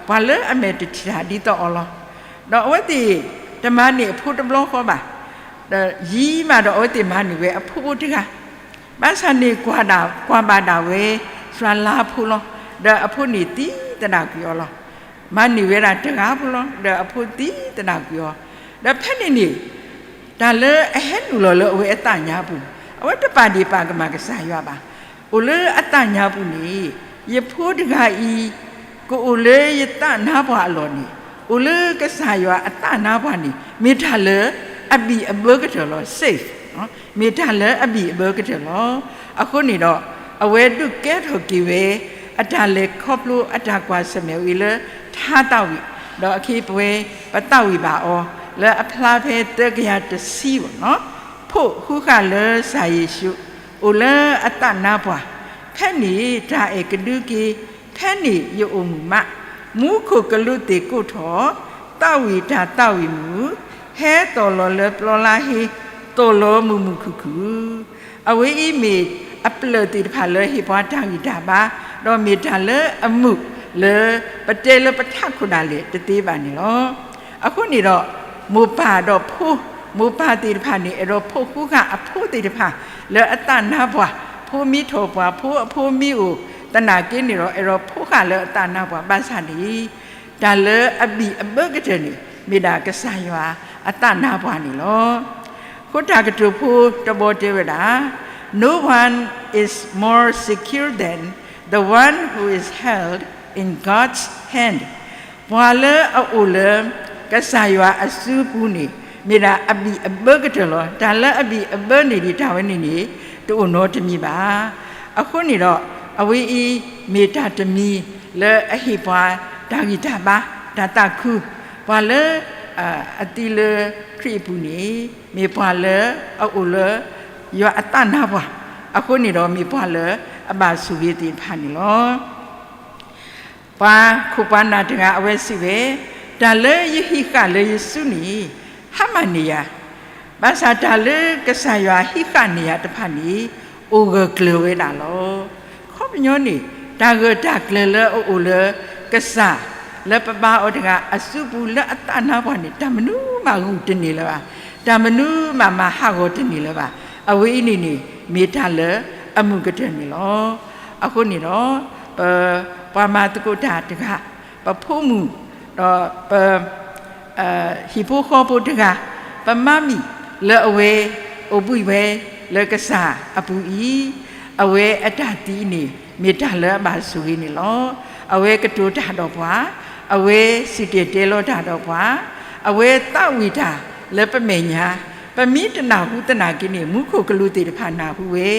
ပှၤလၢအမဲာ်တထံၣ်တၢ်ဒ်သိးအီၤလီၤ. ဒီးအဝဲသ့ၣ်တမၤန့ၢ်အဖိတဘျီဃီဘၣ်, ဒီးယံာ်မးဒီးအဝဲသ့ၣ်မၤန့ၢ်ဝဲအဖိဖိတဂၤ, ဘၣ်ဆၣ်န့ၣ်ကွၢ်ဒၣ်, ကွၢ်ဘၣ်ဒၣ်ဝဲ စှၤလါဖိလီၤ. ဒီးအဖိန့ၣ်သံသဒၣ်ကွံာ်အီၤလီၤ. မၤန့ၢ်ဝဲဒၣ်တဂၤဖိလီၤ. ဒီးအဖိသံသဒၣ်ကွံာ်အီၤ, ဒီးဖဲန့ၣ်န့ၣ် တၢ်လၢအဟဲနုာ်လီၤလၢအဝဲအသးညါပူၤ, အဝဲတပာ်ဒ့ၣ်ပာ်ကမၣ်ကစၢ်ယွၤဘၣ်. အိၣ်လၢအသးညါပူၤန့ၣ်, ယဖိတဂၤအံၤ ကအိၣ်လၢယသးနါပှၢ်အလီၢ်န့ၣ်, အိၣ်လၢကစၢ်ယွၤအသးနါပှၢ်န့ၣ် မ့ၢ်တၢ်လၢအဘံၣ်အဘၢကတၢၢ်လီၤ. safe, မ့ၢ်တၢ်လၢအဘံၣ်အဘၢကတၢၢ်လီၤ. အဃိန့ၣ်ဒီး အဝဲဒုးကဲထီၣ်က့ၤဝဲ အတၢ်လဲၤခီဖျိအတၢ်ကွၢ်ဆၢၣ်မဲာ်ဝံၤလၢထါသးဝံၣ်, ဒီးအခ့အပှဲၤ ပသးဝံၣ်ဘၣ်အီၤ လၢအဖျါဖဲသၢကယၤတဆံဘၣ်နီၤ, ဖိၣ်ဃုဃၣ်လၢကစၢ်ယ့ၣ်ၡူး အိၣ်လၢအသးနါပှၢ်, ဖဲန့ၣ်တၢ်အဲၣ်ကဒုက့ၤ, ဖဲန့ၣ်ယအိၣ်မုာ်မး, မူခိၣ်ကလူးသ့ၣ်ကိးထီၣ်, သးဝံၣ်တၢ်သးဝံၣ်မုာ်, ဟဲသီၣ်လီၤလၢပျီလါဟ့, သီၣ်လီၤမုာ်မုာ်ခုၣ်ခုၣ် အဝဲအံၤမ့ၢ်အပျၢၢ်သ့ၣ်တဖၣ်လၢဟ့ၣ်ပှၤတၢ်ဂံၢ်တၢ်ဘါ, ဒီးမ့ၢ်တၢ်လၢအမုာ်လၢ ပတဲလၢပထးခိၣ်ဒၣ်လဲာ်တသ့ဘၣ်န့ၣ်လီၤ. အဃိန့ၣ်ဒီး မိၢ်ပၢ်ဒီးဖိ, မိၢ်ပၢ်သ့ၣ်တဖၣ်န့ၣ် အဲၣ်ဒိးဖိၣ်ဃုဃၣ်အဖိသ့ၣ်တဖၣ် လၢအသးနါပှၢ်, ဖိမ့ၢ်ထီၣ်ပှၢ် ဖိအဖိမ့ၢ်အိၣ်, သနာ်က့န့ၣ်ဒီး အဲၣ်ဒိးဖိၣ်ဃုဃၣ်လၢအသးနါပှၢ်ဘၣ်ဆၣ်န့ၣ် တၢ်လၢအဘံၣ်အဘၢကတၢၢ်န့ၣ် မ့ၢ်ဒၣ်ကစၢ်ယွၤအသးနါပှၢ်န့ၣ်လီၤ. ဃိတၢ်ကတိၤဖိတဘီတဲဝဲဒၣ်, No one is more secure than the one who is held in God's hand. ပှၤလၢအအိၣ်လၢ ကစၢ်ယွၤအစုပူၤန့ၣ် မ့ၢ်ဒၣ်အဘံၣ်အဘၢကတၢၢ်လီၤ. တၢ်လၢအဘံၣ်အဘၢန့ၣ်ဒ်တၢ်ဝဲန့ၣ်န့ၣ် တအိၣ်နီတမံၤဘၣ်. အဃိန့ၣ်ဒီး အဝဲအံၤမ့ၢ်တၢ်တမံၤလၢအဟ့ၣ်ပှၤတၢ်ဂံၢ်တၢ်ဘါ, တၢ်သးခု, ပှၤလၢ အသံလၢခရံာ်အပူၤန့ၣ် မ့ၢ်ပှၤလၢအအိၣ်လၢ ယွၤအသးနါပှၢ်, အဃိန့ၣ်ဒီးမ့ၢ်ပှၤလၢအဘၣ်ဆိၣ်ဂ့ၤသ့ၣ်တဖၣ်န့ၣ်လီၤ. ပှၤခိၣ်ပှၤနၢ်တဂၤအဝဲစံးဝဲ, တၢ်လၢယဟံးဃာ်လၢယစုန့ၣ် ဟါမၢ်န့ၢ်ယၤ, ဘၣ်ဆၣ်တၢ်လၢကစၢ်ယွၤဟံးဃာ်န့ၢ်ယၤတဖၣ်န့ၣ် အိၣ်ဂၢၢ်ကျၢၤဝဲဒၣ်လီၤ. ခီပညီန့ၣ် တၢ်ဂၢၢ်တၢ်ကျၢၤလၢအအိၣ်လၢကစၢ် လၢပဘါအီၤတဂၤအစုပူၤလၢအသးနါပှၢ်န့ၣ် တၢ်မနုၤမးဂုာ်တန့ၢ်လၢၤဘၣ်, တၢ်မနုၤမးမၤဟးဂီၤတန့ၢ်လၢၤဘၣ်. အဝဲအံၤန့ၣ်န့ၣ် မ့ၢ်တၢ်လၢအမုာ်ကတၢၢ်န့ၣ်လီၤ. အဃိန့ၣ်ဒီး ပ ပှၤမၤသကိးတၢ်တဂၤ, ပဖိမုၣ်, ဒီးပ ဟံၣ်ဖိဃီဖိတဂၤ, ပမၤမံၤလၢအဝဲအိၣ်ဘှံးဝဲလၢကစၢ်အပူၤအံၤ, အဝဲအတၢ်သံန့ၣ် မ့ၢ်တၢ်လၢအဘၣ်ဆိၣ်ဂ့ၤန့ၣ်လီၤ. အဝဲကတိၤတၢ်ဒီးပှၤ, အဝဲစံၣ်တဲၤတဲလီၤတၢ်ဒီးပှၤ, အဝဲသးဝံၣ်တၢ်လၢပမဲာ်ညါ, ပမ့ၢ်တနၢ်ဟူသနာ်က့န့ၣ် မူခိၣ်ကလူးသ့ၣ်တဖၣ်နၢ်ဟူဝဲ,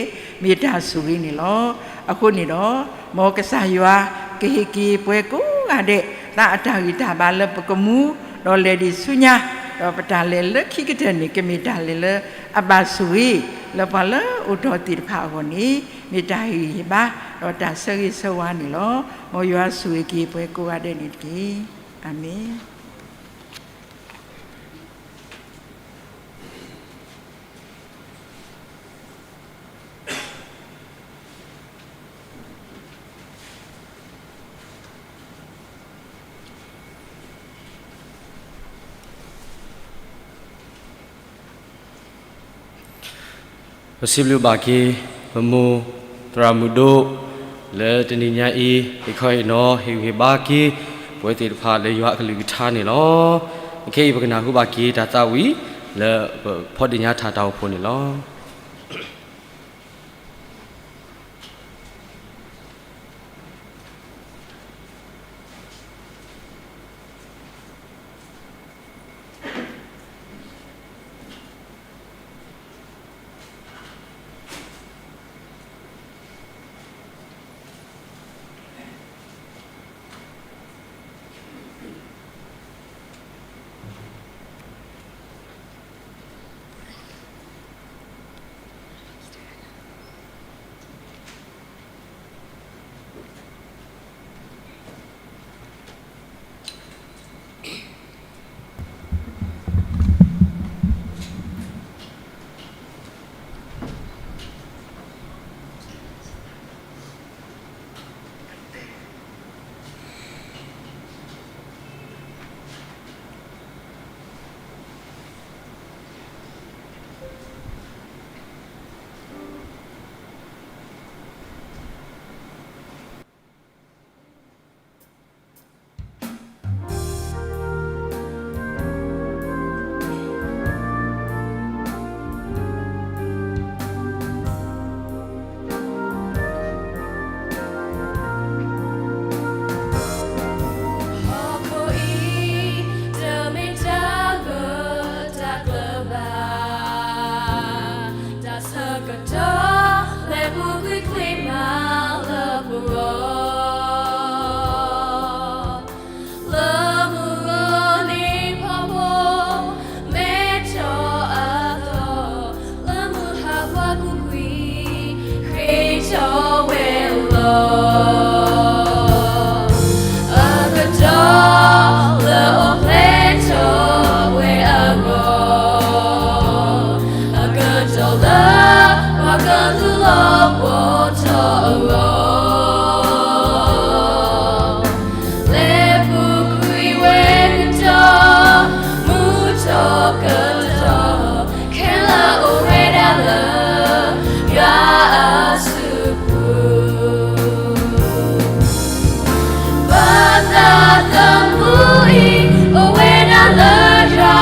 မ့ၢ်တၢ်ဆိၣ်ဂ့ၤန့ၣ်လီၤ. အဃိန့ၣ်ဒီး မ်ကစၢ်ယွၤကဟ့ၣ်က့ၤပှၤကိးဂၤဒဲး သးအတၢ်ဂံၢ်တၢ်ဘါလၢပကမူ, ဒီးလဲၤဒံးဆူညါ, ဒီးပတၢ်လဲၤလၢခံကတၢၢ်န့ၣ် ကမ့ၢ်တၢ်လဲၤလၢအဘၣ်ဆိၣ်ဂ့ၤ လၢပှၤလၢအိၣ်ဒီးသ့ၣ်တဖၣ်အဂီၢ်န့ၣ် မ့ၢ်တၢ်ဟ့ၣ်ဂံၢ်ဟ့ၣ်ဘါ ဒီးတၢ်ဆၢဂ့ၤဆၢဝါန့ၣ်လီၤ. မ်ယွၤဆိၣ်ဂ့ၤက့ၤပှၤကိးဂၤဒဲးန့ၣ်တက့ၢ်. အၤမ့ၣ်. ပစံးဘျုးဘၣ်က့ၤ ပမိၢ်သရၣ်မုၣ်ဒိၣ် လၢတနံၤညါအံၤ ဟ့ၣ်ခီဟ့ၣ်နီၤ ဟ့ၣ်ဂံၢ်ဟ့ၣ်ဘါက့ၤ ပဝဲသ့ၣ်တဖၣ်လၢယွၤအကလုၢ်ကထါန့ၣ်လီၤ. အခဲအံၤပကနၢ်ဟူဘၣ်က့ၤတၢ်သးဝံၣ် လၢပဖီၣ်ဒ့ၣ်ညါထါတၢ်အိၣ်ဖှိၣ်န့ၣ်လီၤ.ဟီၣ်ခိၣ်အံၤ တမ့ၢ်တၢ်ဂၢၢ်တၢ်ကျၢၤဘၣ်, တၢ်ဆၢကတီၢ် လဲၤပူၤကွံာ်ကွံာ်မးလၢပဂီၢ် လၢမုၢ်ဂီၤနံၤဖီဖိ မဲထီၣ်အသီ လၢမုၢ်ဟါပှၤကူၣ်ကွံာ် ဃ့ထီၣ်ဝဲလီၤ. အကတီၢ်လၢအိၣ်ဖျဲၣ်ထီၣ်ဝဲအဂီၢ် အကတီၢ်လၢပှၤကသူၣ်လီၤပှီၢ်ထီၣ်အဂီၢ် လဲၤပူၤကွံာ်ဝဲကတီၢ် မုၢ်ထီၣ်ကတီၢ် ခဲလၢာ်အိၣ်ဝဲဒၣ်လၢ ယွၤအစုပူၤ ပသးသမူအံၤ အိၣ်ဝဲဒၣ်လၢယွၤအ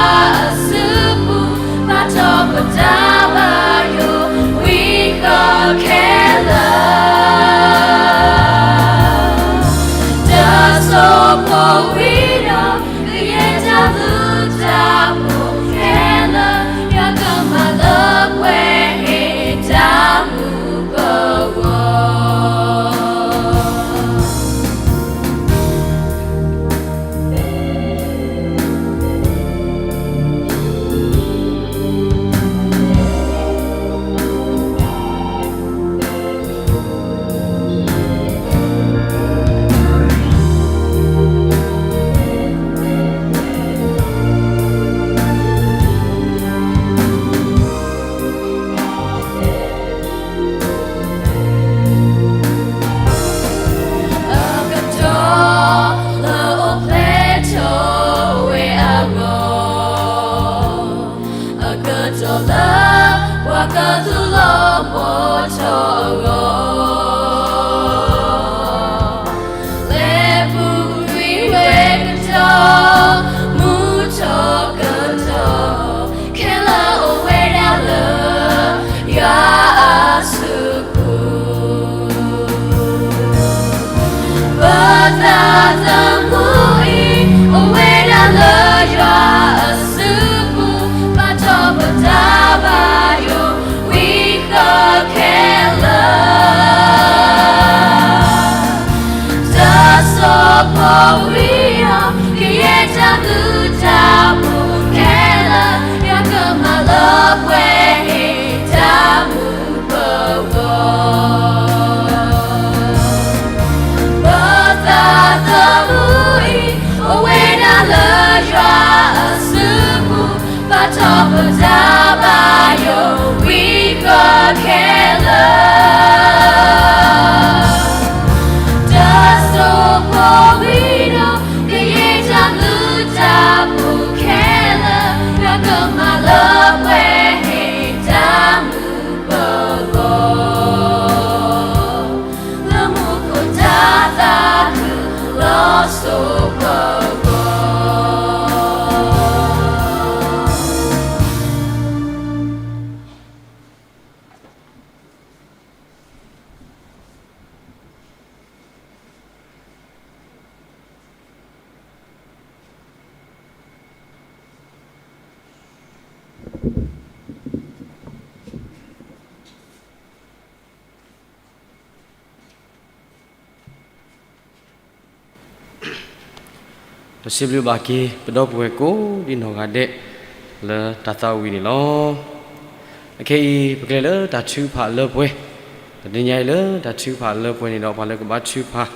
စုပူၤ ဘၣ်တီၢ်ပတၢ်ဘၣ်ယိၣ် ဝံဃီခဲလၢာ် တၢ်စိၢ်ဖိဝံၤဒီး ကယဲၢ်တၢ်ဘျုးတၢ်ဖှိၣ်ခဲလၢာ် ယွၤကမၤလၢပှဲၤဟ့ၣ်တၢ်မူပဂီၢ် အကတီၢ်လၢအိၣ်ဖျဲၣ်ထီၣ်ဝဲအဂီၢ် အကတီၢ်လၢပှၤကသူၣ်လီၤပှီၢ်ထီၣ်အဂီၢ် လဲၤပူၤကွံာ်ဝဲကတီၢ် မုၢ်ထီၣ်ကတီၢ် ခဲလၢာ်အိၣ်ဝဲဒၣ်လၢ ယွၤအစုပူၤ ပသးသမူအံၤ အိၣ်ဝဲဒၣ်လၢယွၤအစုပူၤ ဘၣ်တီၢ်ပတၢ်ဘၣ်ယိၣ် ဝံဃီခဲလၢာ် တၢ်စိၢ်ဖိဝံၤဒီး ကယဲၢ်တၢ်ဘျုးတၢ်ဖှိၣ်ခဲလၢာ် ယွၤကမၤလၢပှဲၤဟ့ၣ်တၢ်မူပဂီၢ် ပသးသမူအံၤ အိၣ်ဝဲဒၣ်လၢယွၤအစုပူၤ ဘၣ်တီၢ်ပတၢ်ဘၣ်ယိၣ် ဝံဃီခဲလၢာ် တၢ်စိၢ်ဖိဝံၤဒီး ကယဲၢ်တၢ်ဘျုးတၢ်ဖှိၣ်ခဲလၢာ် ယွၤကမၤလၢပှဲၤဟ့ၣ်တၢ်မူပဂီၢ် လၢမူခိၣ်တၢ်သးခုလီၤစိၤပဂီၢ် ပစံးဘျုးဘၣ်က့ၤ ပဒီပုၢ်ဝဲၢ်ကိးဒံနီၢ်ဂၤဒဲး လၢတၢ်သးဝံၣ်န့ၣ်လီၤ. အခဲအံၤ ပကလဲၤလၢတၢ်ထုကဖၣ်လၢပှဲၤ, တနံၤညါအံၤလၢတၢ်ထုကဖၣ်လၢပှဲၤန့ၣ်ဒီး ပှၤလၢကဘါထုကဖၣ်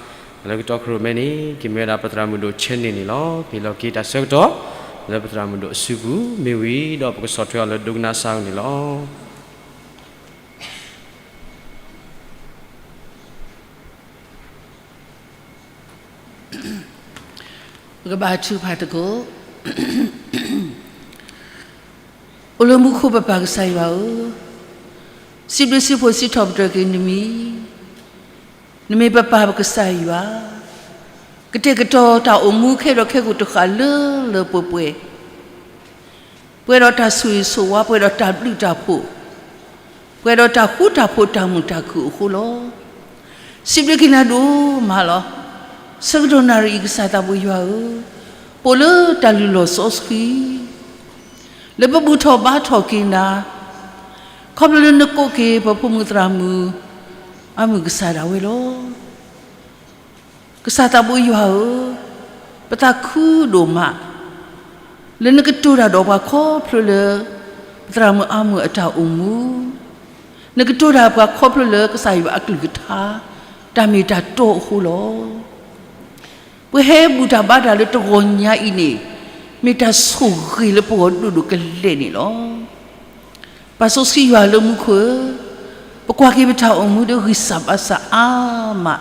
လၢကတီၢ်ခရံာ်မဲန့ၣ် ကမ့ၢ်ဝဲဒၣ်ပသရၣ်မုၣ်ဒိၣ် Chinny န့ၣ်လီၤ. ပဟ့ၣ်လီၤက့ၤတၢ်ဆၢကတီၢ် လၢပသရၣ်မုၣ်ဒိၣ်အစုပူၤ မ့ၢ်ဝံၤဒီး ပကဆီၣ်ထွဲအီၤလၢဒိကနၣ်စၢ်အံၤန့ၣ်လီၤ. ပကဘါထုကဖၣ်သကိး. အိၣ်လၢမူခိၣ်ပပၢ်ကစၢ်ယွၤဧၢ, စံးဘျုးစံးဖှိၣ်စံးထီၣ်ပတြၢၤက့ၤနမံၤ, နမ့ၢ်ပပၢ်ပကစၢ်ယွၤ, ကတဲာ်ကတီၤတၢ်အိၣ်မူခဲဒီးခဲကိာ်တဃၣ်လၢလၢပှဲၤပှဲၤ ပှဲၤဒီးတၢ်ဆိၣ်ဂ့ၤဆိၣ်ဝါ, ပှဲၤဒီးတၢ်ဘျုးတၢ်ဖှိၣ်, ပှဲၤဒီးတၢ်ဃူတၢ်ဖိးတၢ်မုာ်တၢ်ခုၣ်အဃိလီၤ. စံးဘျုးက့ၤနၤဒိၣ်မးလီၤ. ဆၢကတီၢ်နၣ်ရံၣ်အံၤကစၢ်သးဘိယွၤဧၢ, ပအိၣ်လၢတၢ်လုၢ်လီၢ်စီဆှံ လၢပဘူၣ်ထီၣ်ဘါထီၣ်က့ၤနၤ, ခီဖျိလၢနကိးက့ၤပဖိမုၣ်သရၣ်မုၣ် အါမုၢ်ကစၢ်ဒၣ်ဝဲလီၤ. ကစၢ်သးဘိယွၤဧၢ, ပသးခုဒိၣ်မး လၢနကတိၤတၢ်ဒီးပှၤခီဖျိလၢ ပသရၣ်မုၣ်အါမုၢ်အတၢ်အိၣ်မူ, နကတိၤတၢ်ပှၤခီဖျိလၢကစၢ်ယွၤအကလုၢ်ကထါ တၢ်မ့ၢ်တၢ်တီအဃိလီၤ. ပဟဲဘူၣ်တၢ်ဘါတၢ်လၢတဂီၤညါအံၤန့ၣ် မ့ၢ်တၢ်ဆိၣ်ဂ့ၤလၢပဂီၢ်ဒိၣ်ဒိၣ်ကလဲာ်န့ၣ်လီၤ. ပၢ်စီဆှံယွၤလၢမူခိၣ်ဧၢ, ပကွၢ်က့ၤပတၢ်အိၣ်မူဒီးဂံၢ်စၢ်ဘါစၢ်အါမး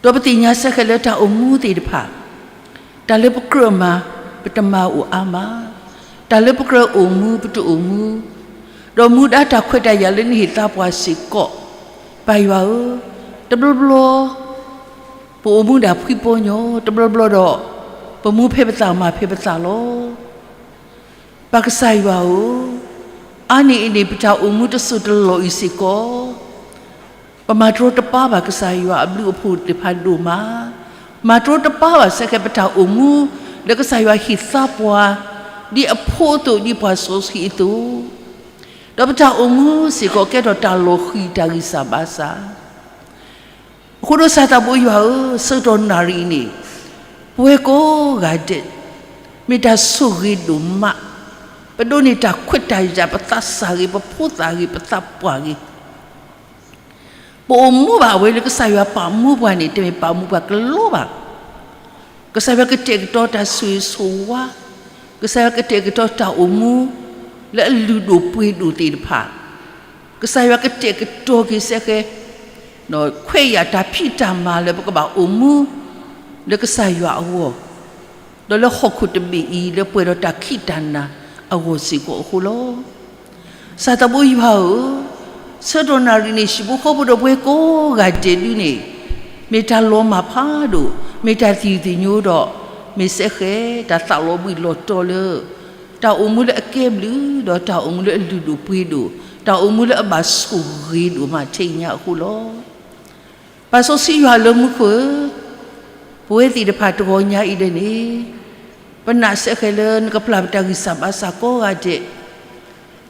ဒီးပသ့ၣ်ညါစ့ၢ်ကီးလၢတၢ်အိၣ်မူသ့ၣ်တဖၣ်, တၢ်လၢပကြၢးမၤ ပတမၤအိၣ်အါမး, တၢ်လၢပကြၢးအိၣ်မူ ပတအိၣ်မူ, ဒီးမူဒါတၢ်ခွဲးတၢ်ယာ်လၢနဟ့ၣ်သါပှၤစ့ၢ်ကီး, ပၢ်ယွၤဧၢ, တဘျီဘျီ ပအိၣ်မူဒၣ်ဖှံပီညီ, တဘျီဘျီဒီး ပမူဖဲပသးမၤဖဲပသးလီၤ. ပၢ်ကစၢ်ယွၤဧၢ, အါန့ၢ်အန့ၣ် ပတၢ်အိၣ်မူတစိၢ်တလီၢ်အံၤစ့ၢ်ကီး, ပမၤတရီတပါဘၣ်ကစၢ်ယွၤအဘျုးအဖှိၣ်သ့ၣ်တဖၣ်ဒိၣ်မး, မၤတရီတပါဘၣ်စ့ၢ်ကီးပတၢ်အိၣ်မူ လၢကစၢ်ယွၤဟ့ၣ်သါပှၤ ဒ်အဖိအသိး ဒ်ပှၤစီဆှံအသိး, ဒီးပတၢ်အိၣ်မူစ့ၢ်ကီးကဲထီၣ်တၢ်လီၤဃံၤတၢ်ဂံၢ်စၢ်ဘါစၢ် အဃိဒီးကစၢ်သးဘိယွၤဧၢ, ဆၢကတီၢ်နၣ်ရံၣ်အံၤန့ၣ်, ပဝဲကိးဂၤဒဲး မ့ၢ်တၢ်ဆိၣ်ဂ့ၤဒိၣ်မး, ပဒိးန့ၢ်တၢ်ခွဲးတၢ်ယာ် ပသးစၢ်ဂ့ၤ ပဖိသၣ်ဂ့ၤ ပသးပှၢ်ဂ့ၤ, ပအိၣ်မူဘၣ်ဝဲလၢကစၢ်ယွၤပာ်မူပှၤန့ၣ် တမ့ၢ်ပာ်မူပှၤကလီဘၣ်. ကစၢ်ယွၤကတဲာ်ကတီၤတၢ်ဆိၣ်ဂ့ၤဆိၣ်ဝါ, ကစၢ်ယွၤကတဲာ်ကတီၤတၢ်အိၣ်မူ လၢအလုၢ်ဒိၣ်ပှ့ၤဒိၣ်သ့ၣ်တဖၣ်, ကစၢ်ယွၤကတဲာ်ကတီၤက့ၤစ့ၢ်ကီး ခွဲးယာ်တၢ်ဖံးတၢ်မၤလၢပကဘၣ်အိၣ်မူ လၢကစၢ်ယွၤအဂီၢ်, ဒီးလၢဟီၣ်ခိၣ်တဘ့ၣ်အံၤ လၢပှဲၤဒီးတၢ်ခံးတၢ်နၤအဂီၢ်စ့ၢ်ကီးအဃိလီၤ. ကစၢ်သးဘိယွၤဧၢ, ဆၢကတီၢ်နၣ်ရံၣ်န့ၣ် ဟံၣ်ဖိဃီဖိဒီးပဝဲကိးဂၤဒဲးဒုန့ၣ်, မ့ၢ်တၢ်လီၤမၢ်ဖးဒိၣ်, မ့ၢ်တၢ်သယုၢ်သညိဒီး, မ့ၢ်စ့ၢ်ကီးတၢ်သးလီၤဘှံးလီၤတီၤလၢ တၢ်အိၣ်မူလၢအကဲဘျုး, ဒီးတၢ်အိၣ်မူလၢအလုၢ်ဒိၣ်ပှ့ၤဒိၣ်, တၢ်အိၣ်မူလၢအဘၣ်ဆိၣ်ဂ့ၤဒိၣ်မးထဲအံၤညါအဃိလီၤ. ပၢ်စီဆှံယွၤလၢမူခိၣ်ဧၢ, ပဝဲသ့ၣ်တဖၣ်တဂီၤညါအံၤဒၣ်န့ၣ်, ပနာ်စ့ၢ်ကီးလၢနကပျၢ်ပတၢ်ဂံၢ်စၢ်ဘါစၢ်ကိးဂၤဒဲး,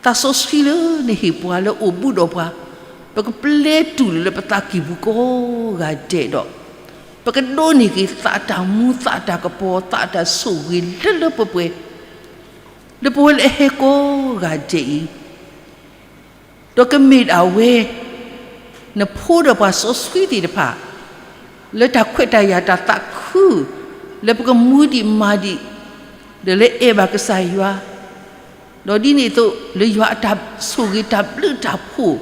သးစီဆှံလၢနဟ့ၣ်ပှၤလၢအိၣ်ဘူးဒီးပှၤ, ပကပျဲတုၤလၢပသးကံၢ်ပူၤကိးဂၤဒဲးဒီး, ပကဒိးန့ၢ်က့ၤသးတၢ်မူသးတၢ်ကပီၤ သးတၢ်ဆိၣ်ဂ့ၤလၢလၢပှဲၤပှဲၤ, လၢပဝဲလၢအဟဲကိးဂၤဒဲးအံၤ ဒီးကမ့ၢ်ဒၣ်ဝဲ နဖိဒီးပှၤစီဆှံသ့ၣ်တဖၣ် လၢတၢ်ခွဲးတၢ်ယာ်တၢ်သးခု, လၢပကမူဒံးမၤဒံး, ဒီးလၢအဲၣ်ဘၣ်ကစၢ်ယွၤ, ဒီးဒ်န့ၣ်အသိး လၢယွၤအတၢ်ဆိၣ်ဂ့ၤတၢ်ဘျုးတၢ်ဖှိၣ်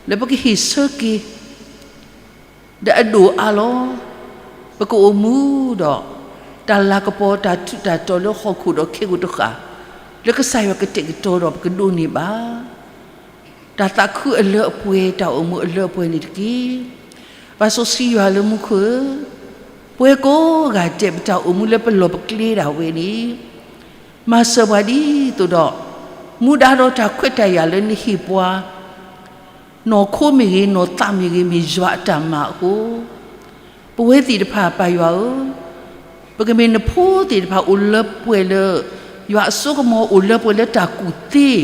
လၢပကဟ့ၣ်ဆၢက့ၤ ဒီးအဒိၣ်အါလီၤ. ပကအိၣ်မူဒီး တၢ်လၤကပီၤတၢ်ထူးတၢ်တီၤလၢဟီၣ်ခိၣ်ဒီးခဲကိာ်တဃၣ်, လၢကစၢ်ယွၤကတဲာ်ကတီၤဒီးပကဒိးန့ၢ်ဘၣ် တၢ်သးခုအလၢအပှဲၤ တၢ်အိၣ်မူအလၢအပှဲၤန့ၣ်တက့ၢ်. ပၢ်စီဆှံယွၤလၢမူခိၣ်ဧၢ, ပဝဲကိးဂၤဒဲးပတၢ်အိၣ်မူလၢပလီၢ်ပကျဲဒၣ်ဝဲန့ၣ် မၤစၢၤပှၤဒ်သိးဒီး မူဒါဒီးတၢ်ခွဲးတၢ်ယာ်လၢနဟ့ၣ်ပှၤ နီၢ်ခိမ့ၢ်ဂ့ၤ နီၢ်သးမ့ၢ်ဂ့ၤ မ့ၢ်ယွၤအတၢ်မၤအဃိ, ပဝဲသ့ၣ်တဖၣ်ပၢ်ယွၤဧၢ, ပကမ့ၢ်နဖိသ့ၣ်တဖၣ်အိၣ်လၢပှဲၤလၢ ယွၤအစိကမီၤအိၣ်လၢပှဲၤလၢတၢ်ကူၣ်သ့,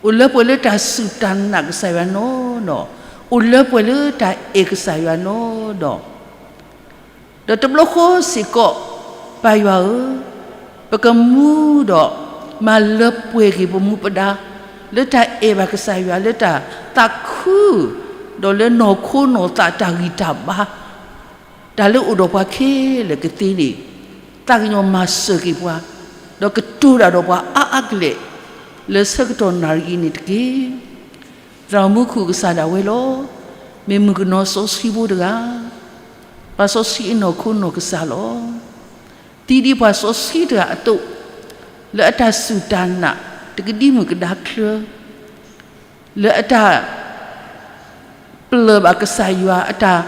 အိၣ်လၢပှဲၤလၢတၢ်စူၢ်တၢ်နာ်ကစၢ်ယွၤနီၢ်နီၢ်, အိၣ်လၢပှဲၤလၢတၢ်အဲၣ်ကစၢ်ယွၤနီၢ်နီၢ်, ဒီးတဘျီဃီစ့ၢ်ကီး ပၢ်ယွၤဧၢ, ပကမူဒီးမၤလၢပှဲၤက့ၤပမူပဒါ လၢတၢ်အဲၣ်ဘၣ်ကစၢ်ယွၤ လၢတၢ်သးခု, ဒီးလၢနီၢ်ခိနီၢ်သးတၢ်ဂံၢ်တၢ်ဘါ တၢ်လၢအိၣ်ဒီးပှၤခဲလၢာ်ကသ့န့ၣ်, သးကညီၤမၤစၢၤက့ၤပှၤ, ဒီးကတိၤတၢ်ဒီးပှၤအါအါကလဲာ် လၢဆၢကတီၢ်နၣ်ရံၣ်အံၤန့ၣ်တက့ၢ်. သရၣ်မူခိၣ်ကစၢ်ဒၣ်ဝဲလီၤ. မ့ၢ်မုၣ်ကနီၤစီဆှံဖိတဂၤ, ပှၤစီဆှံအနီၢ်ခိနီၢ်ကစၢ်လီၤ. သံဒ်ပှၤစီဆှံတဂၤအသိး, လၢအတၢ်စူၢ်တၢ်နာ် တကဒံမုၣ်ကဒါချၢ လၢအတၢ်ပျၢၢ်ဘၣ်ကစၢ်ယွၤအတၢ်,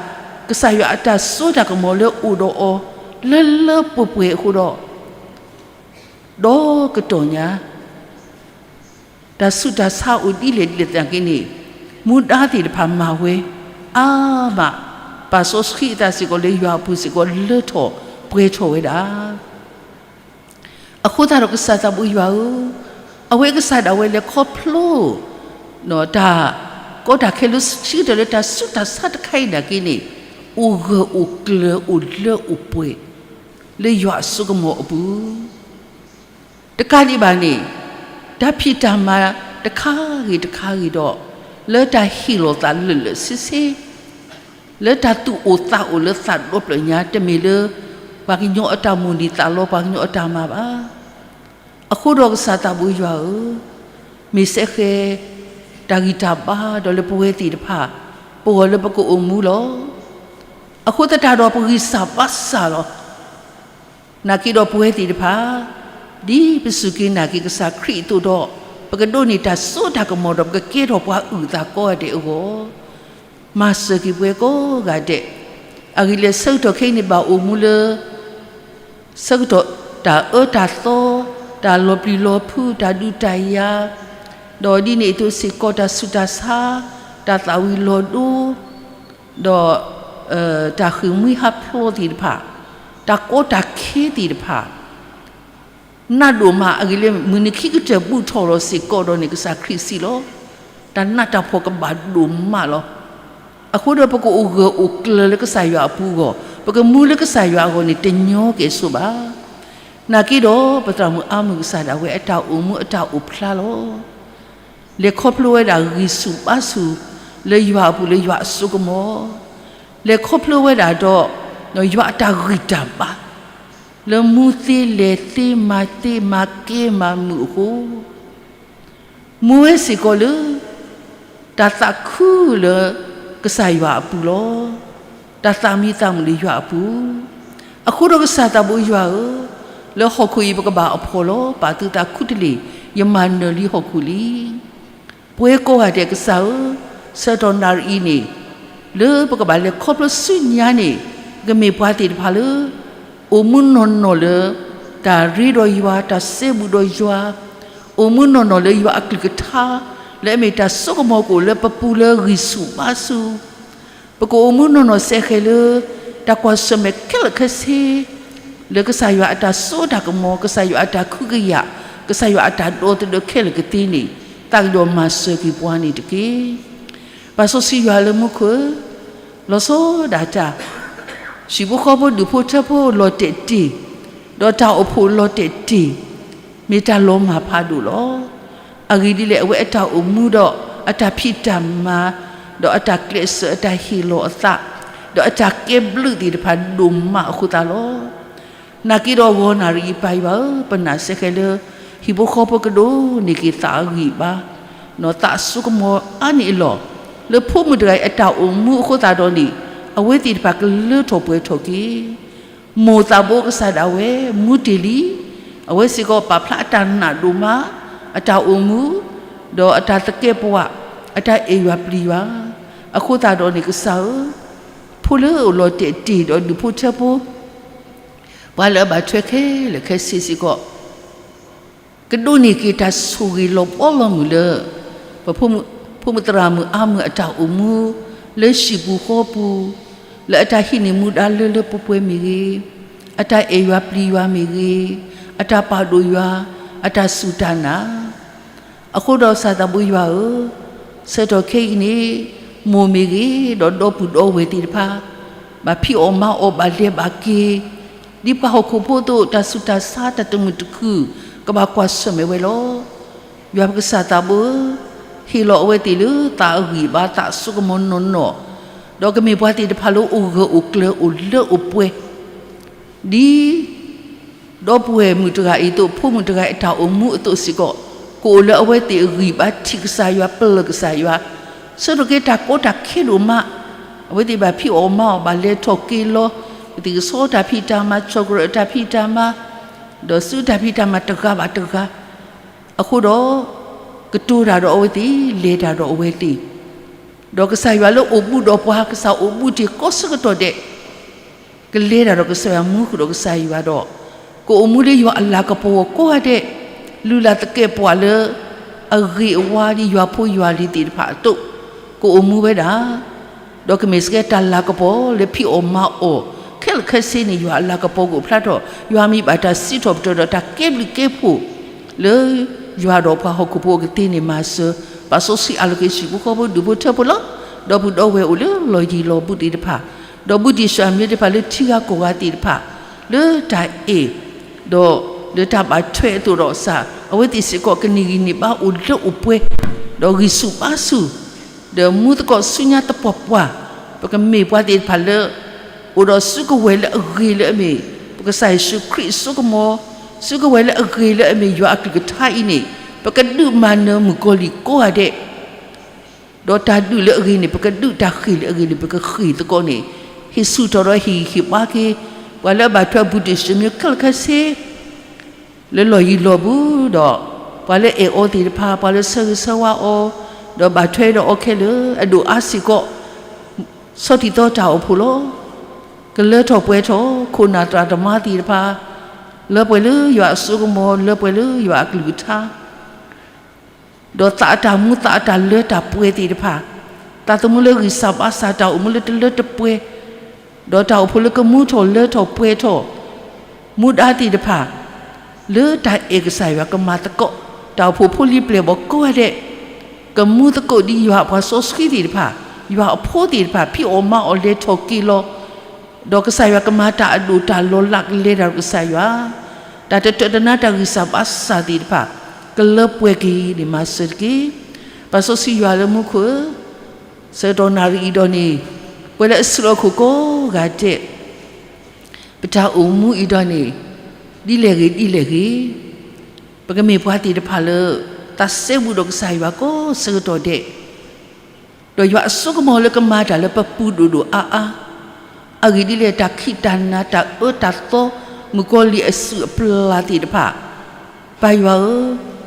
ကစၢ်ယွၤအတၢ်စိတၢ်ကမီၤလၢအိၣ်ဒီးအီၤ လၢလၢပှဲၤပှဲၤအဃိဒီး, ဒီးကတီၢ်ညါ တၢ်ဆူးတၢ်ဆါအိၣ်ဒ်လဲၣ်ဒ်လဲၣ်သနာ်က့န့ၣ်, မူဒါသ့ၣ်တဖၣ်မၤဝဲအါမး, ပာ်စီဆှံအသးစ့ၢ်ကီးလၢယွၤအပူၤစ့ၢ်ကီးလၢထီၣ်ပှဲၤထီၣ်ဝဲဒၣ် အဃိသတးဒီးကစၢ်သးဘိယွၤဧၢ, အဝဲကစၢ်ဒၣ်ဝဲလဲၤခီဖျိ တၢ်ကီတၢ်ခဲလၢဆၢကတီၢ်လၢတၢ်ဆူးတၢ်ဆါတခါအံၤနာ်က့န့ၣ်, အိၣ်ဂၢၢ်အိၣ်ကျၢၤအိၣ်လၢအိၣ်ပှဲၤ လၢယွၤအစိကမီၤအပူၤ တကးဒံးဘၣ်န့ၣ်, တၢ်ဖံးတၢ်မၤတခါဂ့ၤတခါဂ့ၤဒီး, လၢတၢ်ဟ့ၣ်လီၤသးလၢာ်လၢာ်ဆ့ဆ့, လၢတၢ်သူၣ်အိၣ်သးအိၣ်လၢသးဒီဖျၢၣ်ညါ တမ့ၢ်လၢ ပှၤကညီအတၢ်မိၣ်န့ၢ်သးလီ ပှၤကညီအတၢ်မၤဘၣ်. အဃိဒီးကစၢ်သးဘိယွၤဧၢ, မ့ၢ်စဲဃဲ တၢ်ဂံၢ်တၢ်ဘါဒီးလၢပဝဲသ့ၣ်တဖၣ် ပဂီၢ်လၢပကအိၣ်မူလီၤ. အဃိသတးဒီးပဂံၢ်စၢ်ဘါစၢ်လီၤ. နာ်က့ဒီးပဝဲသ့ၣ်တဖၣ်, ဒ်ပစူၢ်က့ၤနာ်က့ၤကစၢ်ခရံာ်အသိးဒီး, ပကဒိးန့ၢ်တၢ်စိတၢ်ကမီၤဒီးပကကဲထီၣ်ပှၤအုၣ်သးကိးဂၤဒဲးအဂီၢ်, မၤစၢၤက့ၤပဝဲကိးဂၤဒဲး, အဂ့ၢ်လၢဆၢကတီၢ်ခဲအံၤန့ၣ်ဘၣ်အိၣ်မူလၢ ဆၢကတီၢ်တၢ်အၢတၢ်သီ, တၢ်လီၤပျံၤလီၤဖုး, တၢ်ဒုးတၢ်ယၤ, ဒီးဒ်န့ၣ်အသိးစ့ၢ်ကီးတၢ်ဆူးတၢ်ဆါ, တၢ်သၣ်ဝံၤလီၤဒိ, ဒီး တၢ်ဃ့ၢ်မှံဟးဖျိးသ့ၣ်တဖၣ်, တၢ်ကီတၢ်ခဲသ့ၣ်တဖၣ်, နးဒိၣ်မးအဂ့ၢ်လၢမုၢ်နံၤခံကတၢၢ်ဘူးထီၣ်လီၤစ့ၢ်ကီးဒီးန့ၣ် ကစၢ်ခရံာ်စံးလီၤ. တၢ်နးတၢ်ဖှီၣ်ကဘၣ်ဒိၣ်မးလီၤ. အဃိဒီးပကအိၣ်ဂၢၢ်အိၣ်ကျၢၤလၢကစၢ်ယွၤအပူၤအဂီၢ်, ပကမူလၢကစၢ်ယွၤအဂီၢ်န့ၣ် တညီကဲၣ်ဆိးဘၣ်. နာ်က့ဒီးပသရၣ်မုၣ်အါမုၣ်ကစၢ်ဒၣ်ဝဲအတၢ်အိၣ်မူအတၢ်အိၣ်ဖျါလီၤ. လဲၤခီဖျိဝဲဒၣ်ဂံၢ်ဆူၣ်ဘါဆူၣ် လၢယွၤအပူၤလၢယွၤအစိကမီၤ, လဲၤခီဖျိဝဲဒၣ်ဒီး ယွၤအတၢ်ဂံၢ်တၢ်ဘါ လၢမူသ့လဲၤသ့ မၤသ့မၤကဲမၤမုာ်အဃိ, မူဝဲစ့ၢ်ကီးလၢ တၢ်သးခုလၢကစၢ်ယွၤအပူၤလီၤ. တၢ်သးမံသးမုာ်လၢယွၤအပူၤ, အဃိဒီးကစၢ်သးဘိယွၤဧၢ, လၢဟီၣ်ခိၣ်အံၤပကဘၣ်အဖှီၣ်လီၤ. ပာ်သုသးခူတလ့ၢ်, ယမၤနၢၤလံဟီၣ်ခိၣ်လံ. ပဝဲကိးဂၤဒဲးကစၢ်ဧၢ, ဆၢကတီၢ်နၣ်ရံၣ်အံၤန့ၣ်, လၢပကဘၣ်လဲၤခီဖျိဆူညါန့ၣ်, ပကမ့ၢ်ပှၤသ့ၣ်တဖၣ်လၢ အိၣ်မူနီၢ်နီၢ်လၢ တၢ်ရ့ဒီးယွၤ, တၢ်စဲဘူးဒီးယွၤ, အိၣ်မူနီၢ်နီၢ်လၢယွၤအကလုၢ်ကထါ, လၢအမ့ၢ်တၢ်စိကမီၤကအိၣ်လၢပပူၤလၢဂံၢ်ဆူၣ်ဘါဆူၣ်, ပကအိၣ်မူနီၢ်နီၢ်စဲဃဲးလၢ တၢ်ကွၢ်ဆၢၣ်မဲာ်ခဲလၢာ်ခဲဆ့ လၢကစၢ်ယွၤအတၢ်စိတၢ်ကမီၤ, ကစၢ်ယွၤအတၢ်ခုကယာ်, ကစၢ်ယွၤအတၢ်ဒီသဒၢခဲလၢာ်ကသ့န့ၣ်, သးကဒီးမၤစၢၤက့ၤပှၤန့ၣ်တက့ၢ်. ပၢ်စီဆှံယွၤလၢမူခိၣ်ဧၢ, လီၤဆီဒၣ်တၢ်, ဟံၣ်ဖိဃီဖိဒူၣ်ဖိထၢဖိလီၤတဲာ်တ့ၢ်, ဒီးတၢ်အိၣ်ဖှိၣ်လီၤတဲာ်တ့ၢ်, မ့ၢ်တၢ်လီၤမၢ်ဖးဒိၣ်လီၤ. အဂ့ၢ်ဒ်လဲၣ်, အဝဲအတၢ်အိၣ်မူဒီး အတၢ်ဖံးတၢ်မၤ, ဒီးအတၢ်ကျဲးစၢး, အတၢ်ဟ့ၣ်လီၤအသး, ဒီးအတၢ်ကဲဘျုးသ့ၣ်တဖၣ်ဒိၣ်မးအဃိသတးလီၤ. နာ်က့ဒီးဂီၤနၣ်ရံၣ်အံၤပၢ်ယွၤဧၢ, ပနာ်စဲဃဲးလၢ ဟံၣ်ဖိဃီဖိကဒိးန့ၢ်က့ၤသးအဂံၢ်အဘါ, ဒီးသးအစိကမီၤအါန့ၢ်အလီၢ်, လၢဖိမုၣ်တဂၤအံၤအတၢ်အိၣ်မူအဃိသတးဒီးန့ၣ်, အဝဲသ့ၣ်တဖၣ်ကလၢထီၣ်ပှဲၤထီၣ်က့ၤ မိၢ်သးဘိကစၢ်ဒၣ်ဝဲ မူတ့ၢ်လံ, အဝဲစ့ၢ်ကီးပာ်ဖျါအတၢ်နာ်ဒိၣ်မး, အတၢ်အိၣ်မူ, ဒီးအတၢ်သကဲးပဝး, အတၢ်အဲၣ်ယွၤပျံၤယွၤ, အဃိသတးဒီးန့ၣ်ကစၢ်ဧၢ, ဖိလၢအိၣ်လီၤတဲာ်တ့ၢ်ဒီးဒူၣ်ဖိထၢဖိ, ပှၤလၢအဘၣ်ထွဲခဲလၢာ်ခဲဆ့စ့ၢ်ကီး ကဒိးန့ၢ်က့ၤတၢ်ဆိၣ်ဂ့ၤလီၤဘီလီၤမုၢ်လၢ ပဖိမုၣ်သရၣ်မုၣ်အါမုၢ်အတၢ်အိၣ်မူ လၢဟံၣ်ပူၤဃီပူၤ, လၢအတၢ်ဟံးန့ၢ်မူဒါလၢလၢပှဲၤပှဲၤမ့ၢ်ဂ့ၤ, အတၢ်အဲၣ်ယွၤပျံၤယွၤမ့ၢ်ဂ့ၤ, အတၢ်ပာ်ဒိၣ်ယွၤ, အတၢ်စူၢ်တၢ်နာ်. အဃိဒီးကစၢ်သးဘိယွၤဧၢ, ဆၢကတီၢ်ခဲအံၤန့ၣ်, မိၢ်မ့ၢ်ဂ့ၤ, ဒီးဒီပုၢ်ဒီဝဲၢ်သ့ၣ်တဖၣ်, ဘၣ်ဖံးအီၣ်မၤအီၣ်ဘၣ်လဲၤဘၣ်က့ၤ, ဒ်ပှၤဟီၣ်ခိၣ်ဖိအသိး တၢ်ဆူးတၢ်ဆါတၢ်တမုာ်တခုၣ် ကဘၣ်ကွၢ်ဆၢၣ်မဲာ်ဝဲလီၤ. ယွၤပကစၢ်သးဘိဧၢ, ဟ့ၣ်လီၤအဝဲသ့ၣ်လၢသးအဂံၢ်အဘါ သးအစိကမီၤနီၢ်နီၢ်, ဒီးကမ့ၢ်ပှၤသ့ၣ်တဖၣ်လၢအိၣ်ဂၢၢ်အိၣ်ကျၢၤအိၣ်လၢအိၣ်ပှဲၤ ဒ် ဒီပုၢ်ဝဲၢ်မုၣ်တဂၤအံၤအသိး ဖိမုၣ်တဂၤအတၢ်အိၣ်မူအသိးစ့ၢ်ကီး, ကအိၣ်လၢအဝဲသ့ၣ်အဂံၢ်ဘါထံၣ်ကစၢ်ယွၤ ပလၢၢ်ကစၢ်ယွၤ, ဆၢကတီၢ်ခဲအံၤတၢ်ကီတၢ်ခဲဒိၣ်မး, အဝဲသ့ၣ်ဘၣ်ဖံးအီၣ်မၤအီၣ်ဘၣ်လဲၤထီၣ်က့ၤလီၤ, ကသံၣ်ကဆီတၢ်ဖံးတၢ်မၤ ကၠီၣ်ကရၢၣ်တၢ်ဖံးတၢ်မၤ, ဒီးစုတၢ်ဖံးတၢ်မၤတဂၤဘၣ်တဂၤ, အဃိဒီး ကတိၤတၢ်ဒီးအဝဲသ့ၣ် လဲၤတၢ်ဒီးအဝဲသ့ၣ်, ဒီးကစၢ်ယွၤလၢအိၣ်ဘူးဒီးပှၤ ကစၢ်အိၣ်ဘူးတ့ၢ်ကိးဆၢကတီၢ်ဒဲး ကလဲၤတၢ်ဒီးကစၢ်ယွၤ မူဃုာ်ဒီးကစၢ်ယွၤဒီး ကအိၣ်မူလၢယွၤအလၤကပီၤအဂီၢ်ကိးဂၤဒဲး, လုၢ်လၢ်သကဲးပဝးလၢ အဂ့ၤအဝါဒ်ယွၤဖိယွၤလံၤသ့ၣ်တဖၣ်အသိး, ကအိၣ်မူဝဲဒၣ်, ဒီးကမ့ၢ်စ့ၢ်ကီးတၢ်လၤကပီၤလၢဖံးအီၣ်မၤအီၣ်, ခဲလၢာ်ခဲဆ့န့ၣ် ယွၤအလၤကပီၤကအိၣ်ဖျါထီၣ်, ယွၤမ့ၢ်ဘၣ်တၢ်စံးထီၣ်ပတြၢၤဒီးတၢ်ကဲဘျုးကဲဖှိၣ် လၢယွၤဒီးပှၤဟီၣ်ခိၣ်ဖိအကသ့န့ၣ်မၤစၢၤ, ပာ်စီဆှံအါလီၤက့ၤဟံၣ်ဖိဃီဖိဒူၣ်ဖိထၢဖိလီၤ. ဒီပုၢ်ဒီဝဲၢ်အိၣ်လၢလီၢ်ယံၤလီၢ်ဘူးသ့ၣ်တဖၣ်, ဒီးဘူးတံၢ်စၢ်မံၤသ့ၣ်တဖၣ်လၢထံဂၤကီၢ်ဂၤသ့ၣ်တဖၣ်, လၢတၢ်အဲၣ်, ဒီးလၢတၢ်ဘၣ်ထွဲအသိးဒီးကစၢ်, အဝဲသ့ၣ်စ့ၢ်ကီးကန့ၢ်ဂံၢ်န့ၢ်ဘါအိၣ်လၢအိၣ်ပှဲၤ, ဒီးဂံၢ်ဆူၣ်ဘါဆူၣ် ဒီးမူသကိးဆူညါသပှၢ်ပှၢ်, ပကမ့ၢ်ပှၤသ့ၣ်တဖၣ်လၢ အိၣ်ဒီးစုကဝဲၤလၢအဂ့ၤလၢအမ့ၢ် ပကစၢ်ယ့ၣ်ၡူးခရံာ်အစိကမီၤ, စုကဝဲၤလၢအဂ့ၤလၢအမ့ၢ်ယွၤအကလုၢ်ကထါအံၤန့ၣ်, ပကဒုးမၤနၢၤမုၣ်ကီၤလံၢ်ကိးဂၤဒဲး, ဒီးတၢ်ဒုးလၢအဂ့ၤန့ၣ် ပကဒုး, တၢ်ဃ့ၢ်လၢအဂ့ၤန့ၣ် ပကဃ့ၢ်သကိးန့ၣ်, ဟ့ၣ်ဆူၣ်ထီၣ်ဒီးဟ့ၣ်ဂံၢ်ဟ့ၣ်ဘါက့ၤ ပှၤလၢအဘၣ်ထွဲဘူးတံၢ်စၢ်မံၤခဲလၢာ်ခဲဆ့ လၢလီၢ်ယံၤလီၢ်ဘူးဒီး ပှၤလၢအဲၣ်အီၤသ့ၣ်တဖၣ်, ပှၤလၢဆၢဂ့ၤဆၢဝါအီၤ, ဒီးဘၣ်ထွဲဒီးအီၤခဲလၢာ်, အဒိၣ်အါစ့ၢ်ကီး ဆီၣ်တံၢ်သီတၢ်အိၣ်ဖှိၣ်လီၤ. ကလၢထီၣ်ပှဲၤထီၣ် ခိၣ်နၢ်သရၣ်သမါသ့ၣ်တဖၣ်, လၢပှဲၤလၢယွၤအစိကမီၤ, လၢပှဲၤလၢယွၤအကလုၢ်ကထါ ဒီးသးအတၢ်မူသးအတၢ်လၢတၢ်ပှဲၤသ့ၣ်တဖၣ်, သးသမူလၢဂံၢ်စၢ်ဘါစၢ်, တၢ်အိၣ်မူလၢတလၢတပှဲၤ, ဒီးတၢ်အိၣ်ဖှိၣ်လၢကမူထီၣ်လၢထီၣ်ပှဲၤထီၣ်, မူဒါသ့ၣ်တဖၣ် လၢတၢ်အဲၣ်ကစၢ်ယွၤကမၤသကိး, တၢ်အိၣ်ဖှိၣ်ဖိလံၤပျဲၢ်ဘီၣ်ကိးဂၤဒဲး, ကမူသကိးဒ်ယွၤအပှၤစီဆှံသ့ၣ်တဖၣ်, ယွၤအဖိသ့ၣ်တဖၣ် ဖံးအီၣ်မၤအီၣ်လဲၤထီၣ်က့ၤလီၤ, ဒီးကစၢ်ယွၤကမၤတၢ်အဒိၣ်တၢ်လီၤလးကလဲၤတၢ်ဒီးကစၢ်ယွၤ, တၢ်တတၢၢ်တနါတၢ်ဂံၢ်စၢ်ဘါစၢ်သ့ၣ်တဖၣ်, ကလၢပှဲၤက့ၤန့ၣ်မၤစၢၤတက့ၢ်. ပာ်စီဆှံယွၤလၢမူခိၣ်ဧၢ, ဆၢကတီၢ်နၣ်ရံၣ်အံၤဒီးန့ၣ်, ပဝဲလၢအစုလီၢ်ခိၣ်ကိးဂၤဒဲး ပတၢ်အိၣ်မူအံၤဒီးန့ၣ်, ဒ်လဲၣ်ဂ့ၤဒ်လဲၣ်ဂ့ၤ, ပကမ့ၢ်ပှၤသ့ၣ်တဖၣ်လၢ သးစဲဘူးဒီးကစၢ်ယွၤကိးဆၢကတီၢ်ဒဲး, ဒီးယွၤအစိကမီၤလၢကမၤတၢ်လၢပပူၤဒိၣ်ဒိၣ်အါအါ, အဂ့ၢ်ဒ်လဲၣ် တၢ်ခံးတၢ်နၤ တၢ်အၢတၢ်သီ, မုၣ်ကီၤလံၢ်အစုၣ်အပျၢ်သ့ၣ်တဖၣ်, ပၢ်ယွၤဧၢ,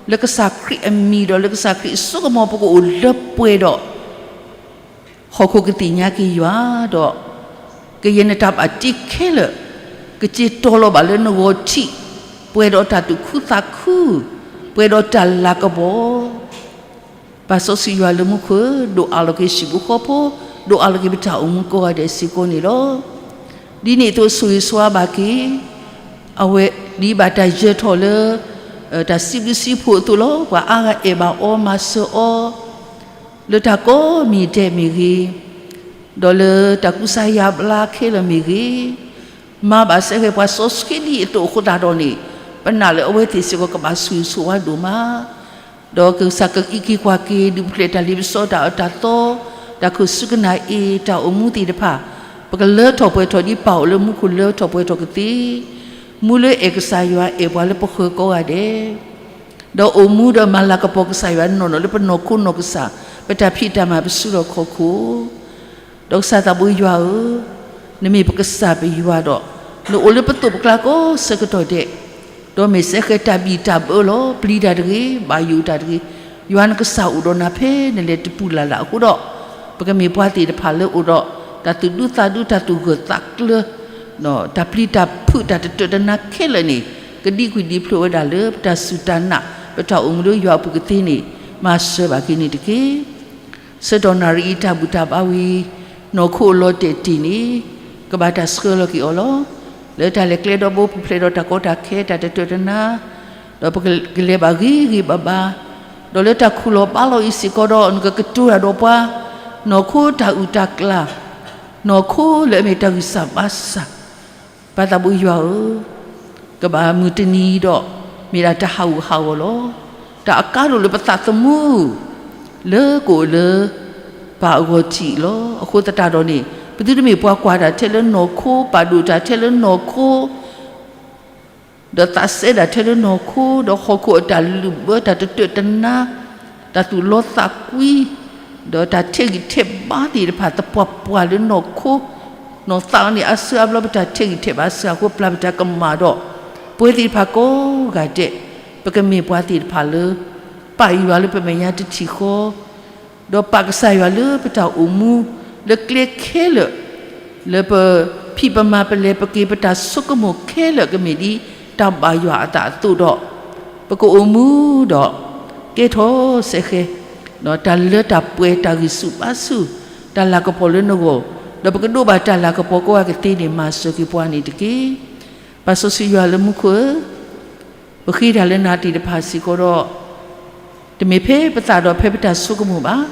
လၢကစၢ်ခရံာ်အမံၤဒီးလၢကစၢ်ခရံာ်အစိကမီၤ ပကအိၣ်လၢပှဲၤဒီး ဟီၣ်ခိၣ်ကသ့ၣ်ညါက့ၤယွၤဒီး ကယဲၢ်နတၢ်ဘၣ်တ့ခဲလၢာ်, ကစ့တီၤလီၤဘၣ်လၢနဂီၤထံး, ပှဲၤဒီးတၢ်သူၣ်ခုသးခု, ပှဲၤဒီးတၢ်လၤကပီၤ, ပာ်စီဆှံယွၤလၢမူခိၣ်, ဒိၣ်အါလီၤက့ၤဟံၣ်ဖိဃီဖိ, ဒိၣ်အါလီၤက့ၤပတၢ်အိၣ်မူကိးဂၤဒဲးစ့ၢ်ကီးန့ၣ်လီၤ. ဒ်န့ၣ်အသိးဆိၣ်ဂ့ၤဆိၣ်ဝါဘၣ်က့ၤ အဝဲဒ်ဘၣ်တၢ်ယၢၤထီၣ်လၢ တၢ်စံးဘျုးစံးဖှိၣ်အသိးလီၤ. ပှၤအါဂၤအဲၣ်ဘၣ်အီၤမၤစၢၤအီၤ လၢတၢ်ကိးမံၤဒဲးမ့ၢ်ဂ့ၤ, ဒီးလၢတၢ်ကူစါယါဘျါခဲလၢာ်မ့ၢ်ဂ့ၤ, မၤဘၣ်စဲဃဲၤပှၤစီဆှံဒ်အသိးအဃိသတးဒီးန့ၣ်, ပနာ်လၢအဝဲသ့ၣ်စ့ၢ်ကီးကဘၣ်ဆိၣ်ဂ့ၤဆိၣ်ဝါဒိၣ်မး ဒီးကစၢ်ကအံးက့ၤကွၢ်က့ၤ ဒုးပျဲၢ်တၢ်လ့ပစီတၢ်အၢတၢ်သီ, တၢ်ခိၣ်စူၢ်ကနၣ်အ့ၣ် တၢ်အိၣ်မူသ့ၣ်တဖၣ်, ပကလၢထီၣ်ပှဲၤထီၣ်ဒ်ပၢ်အိၣ်လၢမူခိၣ်လၢထီၣ်ပှဲၤထီၣ်ကသ့, မူလၢအဲၣ်ကစၢ်ယွၤအဲၣ်ပှၤလၢပဃၢၤကိးဂၤဒဲး ဒီးအိၣ်မူဒီးမၤလၤကပီၤကစၢ်ယွၤနီၢ်နီၢ်လၢပနီၢ်ခိနီၢ်ကစၢ်, ပတၢ်ဖံးတၢ်မၤပစုဒီးခီၣ်ခိၣ် ဒီးကစၢ်သးဘိယွၤဧၢ, နမ့ၢ်ပကစၢ်ပယွၤဒီး, နအိၣ်လၢပသိးပကျါကိးဆၢကတီၢ်ဒဲး, ဒီးမ့ၢ်စဲဃဲၤတၢ်ဘံၣ်တၢ်ဘၢလီၤ. ပျံၤတၢ်တဂ့ၤ, ဘၣ်ယိၣ်တၢ်တဂ့ၤ, ယွၤနကစၢ်အိၣ်ဒီးနၤဖဲနလဲၤတပူၤလၢ်လၢ်အဃိဒီး, ပကမ့ၢ်ပှၤသ့ၣ်တဖၣ်လၢအိၣ်ဒီး တၢ်သူၣ်ဒူသးဒူ တၢ်သူၣ်ဂၢၢ်သးကျၢၤ တၢ်ပျံၤတၢ်ဖုး တၢ်တတၢၢ်တနါခဲလၢာ်န့ၣ်, ကဒံကွံာ်ဒံဖျိးဝဲဒၣ်လၢပတၢ်စူၢ်တၢ်နာ်, ပတၢ်အိၣ်မူလၢယွၤအပူၤကသ့န့ၣ်, မၤစၢၤဘၣ်က့ၤန့ၣ်တက့ၢ်. ဆၢကတီၢ်နၣ်ရံၣ်အံၤတၢ်ဘူၣ်တၢ်ဘါဝံၤ, နီၢ်ခိအလီၤတဲာ်တ့ၢ်န့ၣ်, ကဘၣ်တၢ်ဆှၢလီၤက့ၤအီၤလီၤ. လၢတၢ်လဲၤကျဲဒီဘိ ပူၤဖျဲးဒီးတၢ်ကီတၢ်ခဲ တၢ်တတၢၢ်တနါ, ဒီးပကလဲၤဘၣ်ဂ့ၤဂ့ၤဘၣ်ဘၣ်, ဒီးလၢတၢ်ခူၣ်လီၤဘါလီၤအံၤစ့ၢ်ကီးဒီး နကကတိၤတၢ်ဒီးပှၤ, နီၢ်ခိတၢ်အုၣ်တၢ်ကျၢၤ, နီၢ်ခိလၢအမ့ၢ်တၢ်ဂံၢ်စၢ်ဘါစၢ်, ပၢ်သးဘိယွၤဧၢ, ကဘၣ်မုၢ်တနံၤဒီး မ့ၢ်ဒၣ်တၢ်ဟးဂူာ်ဟးဂီၤလီၤ. တၢ်အကါဒိၣ်လၢပသးသမူ လၢကအိၣ်လၢ ပၢ်အဂီၢ်ထံးလီၤ. အဃိသတးဒီးန့ၣ် ပသုတမ့ၢ်ပှၤကွၢ်တၢ်ထဲလၢနီၢ်ခိ, ပာ်ဒိၣ်တၢ်ထဲလၢနီၢ်ခိ ဒီးသးစဲဒၣ်ထဲလၢနီၢ်ခိ, ဒီးဟီၣ်ခိၣ်အတၢ်လုၢ်ဘၢ တၢ်တတၢၢ်တနါ, တၢ်သူၣ်လီသးကွံ, ဒီးတၢ်ထဲးဂံၢ်ထဲးဘါသ့ၣ်တဖၣ် သပှၢ်ပှၢ်လၢနီၢ်ခိ, နီၢ်သးန့ၣ် အါဆၢအါဘျီ ပတၢ်ထဲးဂံၢ်ထဲးဘါစှၤအဃိ ပျၢ်ပတၢ်ကမၣ်ဒီး ပဝဲသ့ၣ်တဖၣ်ကိးဂၤဒဲး, ပကမ့ၢ်ပှၤသ့ၣ်တဖၣ်လၢ ပာ်ယွၤလၢပမဲာ်ညါတထံၣ်ဃီ ဒီးပာ်ကစၢ်ယွၤလၢပတၢ်အိၣ်မူ လၢကျဲခဲလၢာ်, လၢပဖံးပမၤ ပလဲၤပက့ၤ ပတၢ်ဆိကမိၣ်ခဲလၢာ် ကမ့ၢ်ဒ်တၢ်ဘၣ်ယွၤအသးအသိးဒီး, ပကအိၣ်မူဒီး ကဲထီၣ်စဲဃဲ တၢ်လၢတၢ်ပှဲၤ တၢ်ဂံၢ်ဆူၣ်ဘါဆူၣ် တၢ်လၤကပီၤလၢနဂီၢ်, ဒီးပကဒိးဘၣ်တၢ်လၤကပီၤကိးဂၤကသ့န့ၣ် မၤစၢၤက့ၤပှၤန့ၣ်တက့ၢ်. ပၢ်စီဆှံယွၤလၢမူခိၣ်ဧၢ, ပဃ့တၢ်လၢနၤသ့ၣ်တဖၣ်စ့ၢ်ကီးဒီး, တမ့ၢ်ဖဲပသးဒီးဖဲပတၢ်ဆိကမိၣ်ဘၣ်.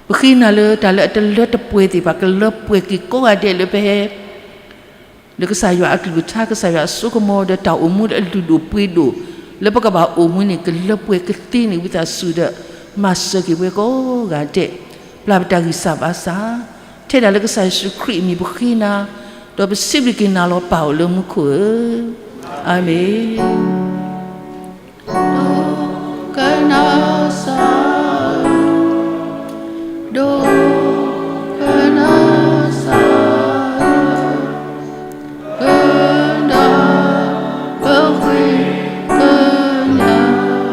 ပဃ့နၤလၢတၢ်လၢအတလၢတပှဲၤသ့ၣ်တဖၣ် ကလၢပှဲၤက့ၤကိးဂၤဒဲးလၢပဟဲ လၢကစၢ်ယွၤအကလုၢ်ကထါ ကစၢ်ယွၤအစိကမီၤဒီးတၢ်အိၣ်မူလၢအလုၢ်ဒိၣ်ပှ့ၤဒိၣ် လၢပကဘၣ်အိၣ်မူန့ၣ် ကလၢပှဲၤကသ့န့ၣ် ဝံသးစူၤဒီး မၤစၢၤက့ၤပှၤကိးဂၤဒဲး, ပျၢ်ပတၢ်ဂံၢ်စၢ်ဘါစၢ်, ထဲဒၣ်လၢကစၢ်ယ့ၣ်ၡူးခရံာ်အမံၤပဃ့နၤ, ဒီးပစံးဘျုးက့ၤနၤလီၤ ပၢ်အိၣ်လၢမူခိၣ်ဧၢ, အၤမ့ၣ်. ဒိကနၣ်စၢ်, ဒိကနၣ်စၢ်, ကနၣ်ပဃ့ကညး, ဒိး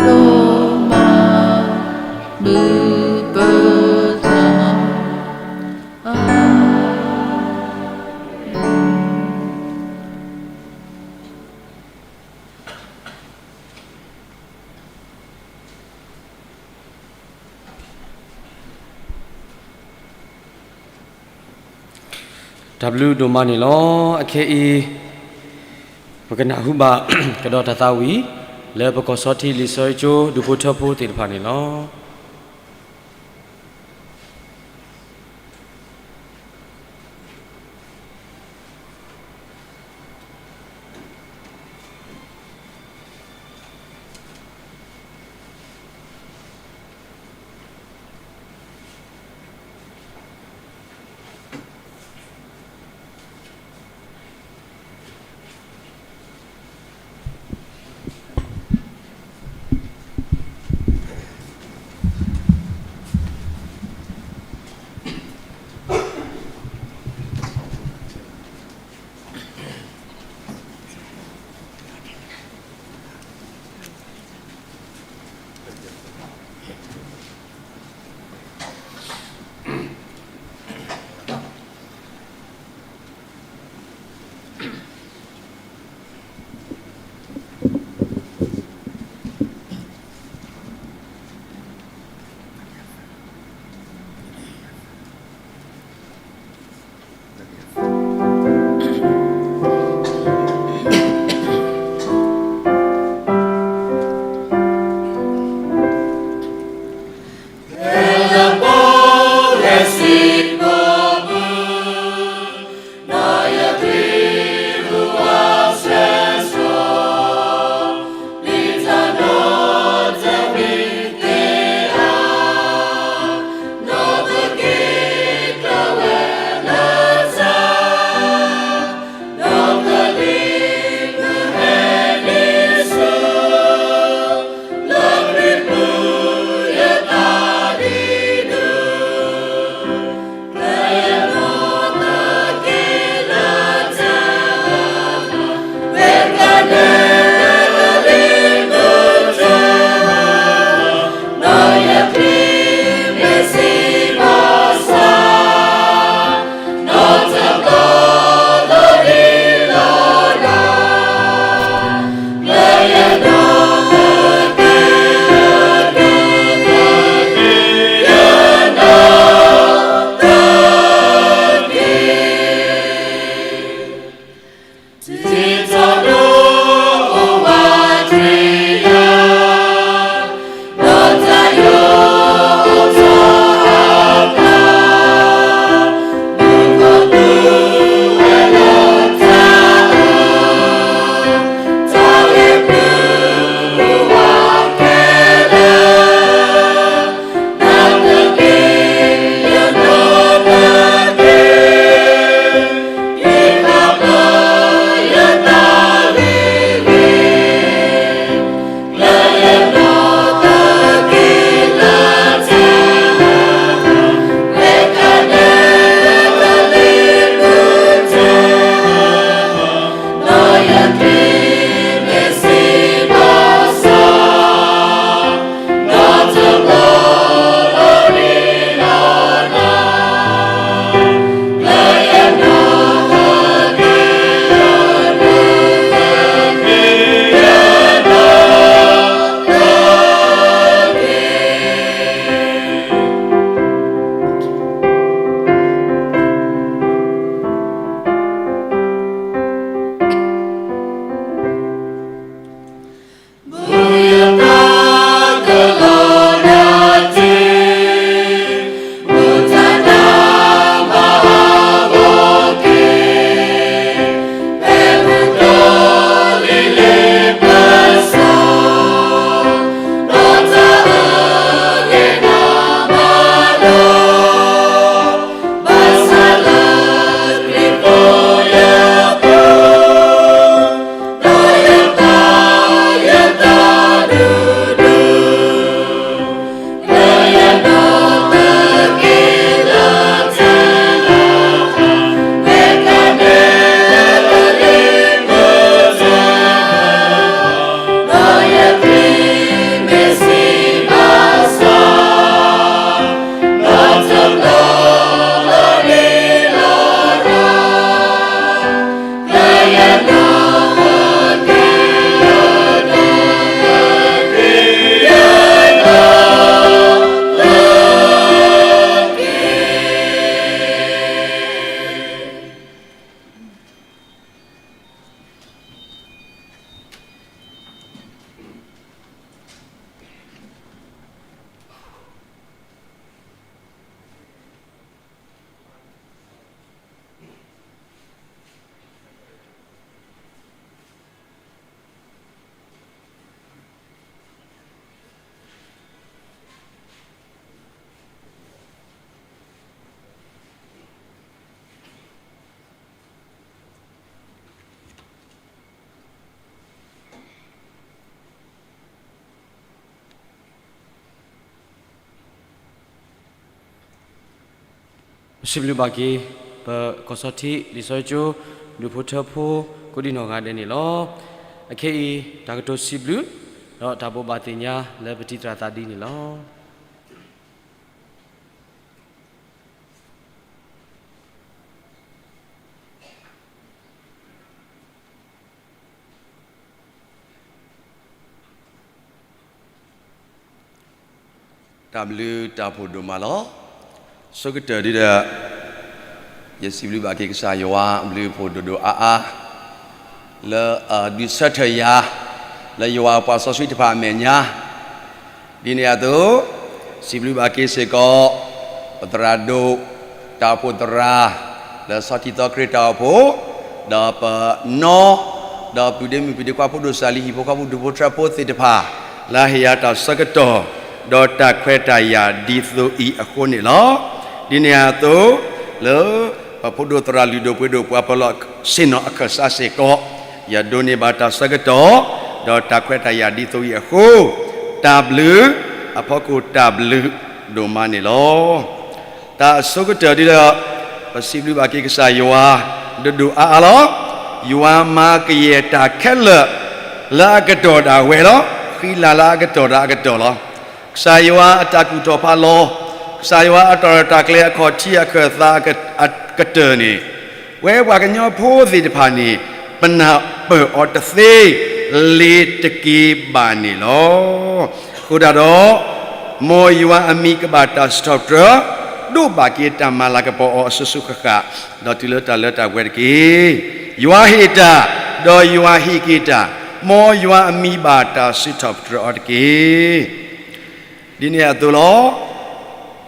မၤဘျုးပသး, အၤမ့ၣ်. တၢ်ဘျုးဒိၣ်မးန့ၣ်လီၤ. အခဲအံၤ ပကနၢ်ဟူဘၣ်ကဒီးတၢ်သးဝံၣ် လၢပကီၢ်ဆီထံးလံာ်စီဆှံကၠိ ဒူၣ်ဖိထၢဖိသ့ၣ်တဖၣ်န့ၣ်လီၤ. ပစံးဘျုးဘၣ်က့ၤ ပကီၢ်စီထံး လံာ်စီဆှံကၠိ ဒူၣ်ဖိထၢဖိ ကိးဒံနီၢ်ဂၤဒဲးန့ၣ်လီၤ. အခဲအံၤ တၢ်ကတိၤစံးဘျုး ဒီးတၢ်ဘိးဘၣ်သ့ၣ်ညါလၢပတံၤတြၢ်သးဒ်န့ၣ်လီၤ. တၢ်ဘျုးတၢ်ဖှိၣ်ဒိၣ်မးလီၤ. ဆိကတၢၢ်ဒ်ဒီး ယစံးဘျုးဘၣ်က့ၤကစၢ်ယွၤအဘျုးအဖှိၣ်ဒိၣ်ဒိၣ်အါအါ လၢအဒုးဆၢထၢၣ်ယၤ လၢယွၤအပှၤစီဆှံတဖၣ်အမဲာ်ညါ ဒ်န့ၣ်အသိး စံးဘျုးဘၣ်က့ၤစ့ၢ်ကီး ပသရၣ်ဒိၣ် တၢ်အိၣ်ဖှိၣ်သရၣ် လၢဆီထံးသီခရံာ်တၢ်အိၣ်ဖှိၣ် ဒီးပနီၢ် ဒီးပုၢ်ဒ့မုၣ်ပုၢ်ဒ့ခွါဖိဒိၣ်စၢ်လံ ဟံၣ်ဖိဃီဖိဒူၣ်ဖိထၢဖိသ့ၣ်တဖၣ် လၢအဟ့ၣ်ယၤတၢ်ဆၢကတီၢ် ဒီးတၢ်ခွဲးတၢ်ယာ်ဒ်သိးအံၤအဃိန့ၣ်လီၤ. ဒ်န့ၣ်အသိး လၢပဖိဒိၣ်သရၣ်လုၢ်ဒိၣ်ပှ့ၤဒိၣ်ပှၤပလီၢ်ဆ့ၣ်နီၤအခၢၣ်စးစ့ၢ်ကီး ယဒိးန့ၢ်ဘၣ်တၢ်ဆၢကတီၢ် ဒီးတၢ်ခွဲးတၢ်ယာ်ဒ်သိးအံၤအဃိ တၢ်ဘျုး အဖီခိၣ်တၢ်ဘျုးဒိၣ်မးန့ၣ်လီၤ. တၢ်အဆိကတၢၢ်ဒ်ဒီး ပစံးဘျုးဘၣ်က့ၤကစၢ်ယွၤ ဒိၣ်ဒိၣ်အါအါလီၤ. ယွၤမၤကယဲၢ်တၢ်ခဲလၢာ် လၢအကတီၢ်ဒၣ်ဝဲလီၤ. ဃံလၤလၢအကတီၢ်ဒၣ်အကတီၢ်လီၤ. ကစၢ်ယွၤအတၢ်ကူၣ်ထီၣ်ဖးလီၤ, ကစၢ်ယွၤအတၢ်ရဲၣ်တၢ်ကျဲၤအခီၣ်ထံးအခၢၣ်သးအကတၢၢ်န့ၣ် ပဝဲပှၤကညီဖိသ့ၣ်တဖၣ်န့ၣ် ပနၢ်ပၢၢ်အီၤတသ့လၢၤတက့ၢ်ဘၣ်န့ၣ်လီၤ. အဃိဒၣ်ဒီး မ်ယွၤအမံၤကဘၣ်တၢ်စံးထီၣ်ပတြၢၤ, ဒိးဘၣ်က့ၤတၢ်မၤလၤကပီၤအီၤအစိၤစိၤဃၣ်ဃၣ်, ဒီးတုၤလၢတၢ်လၢတၢ်ပှဲၤတက့ၢ်. ယွၤဟ့ၣ်တၢ်, ဒီးယွၤဟ့ၣ်က့ၤတၢ်, မ်ယွၤအမံၤဘၣ်တၢ်စံးထီၣ်ပတြၢၤအီၤတက့ၢ်. ဒ်န့ၣ်အသိးလီၤ.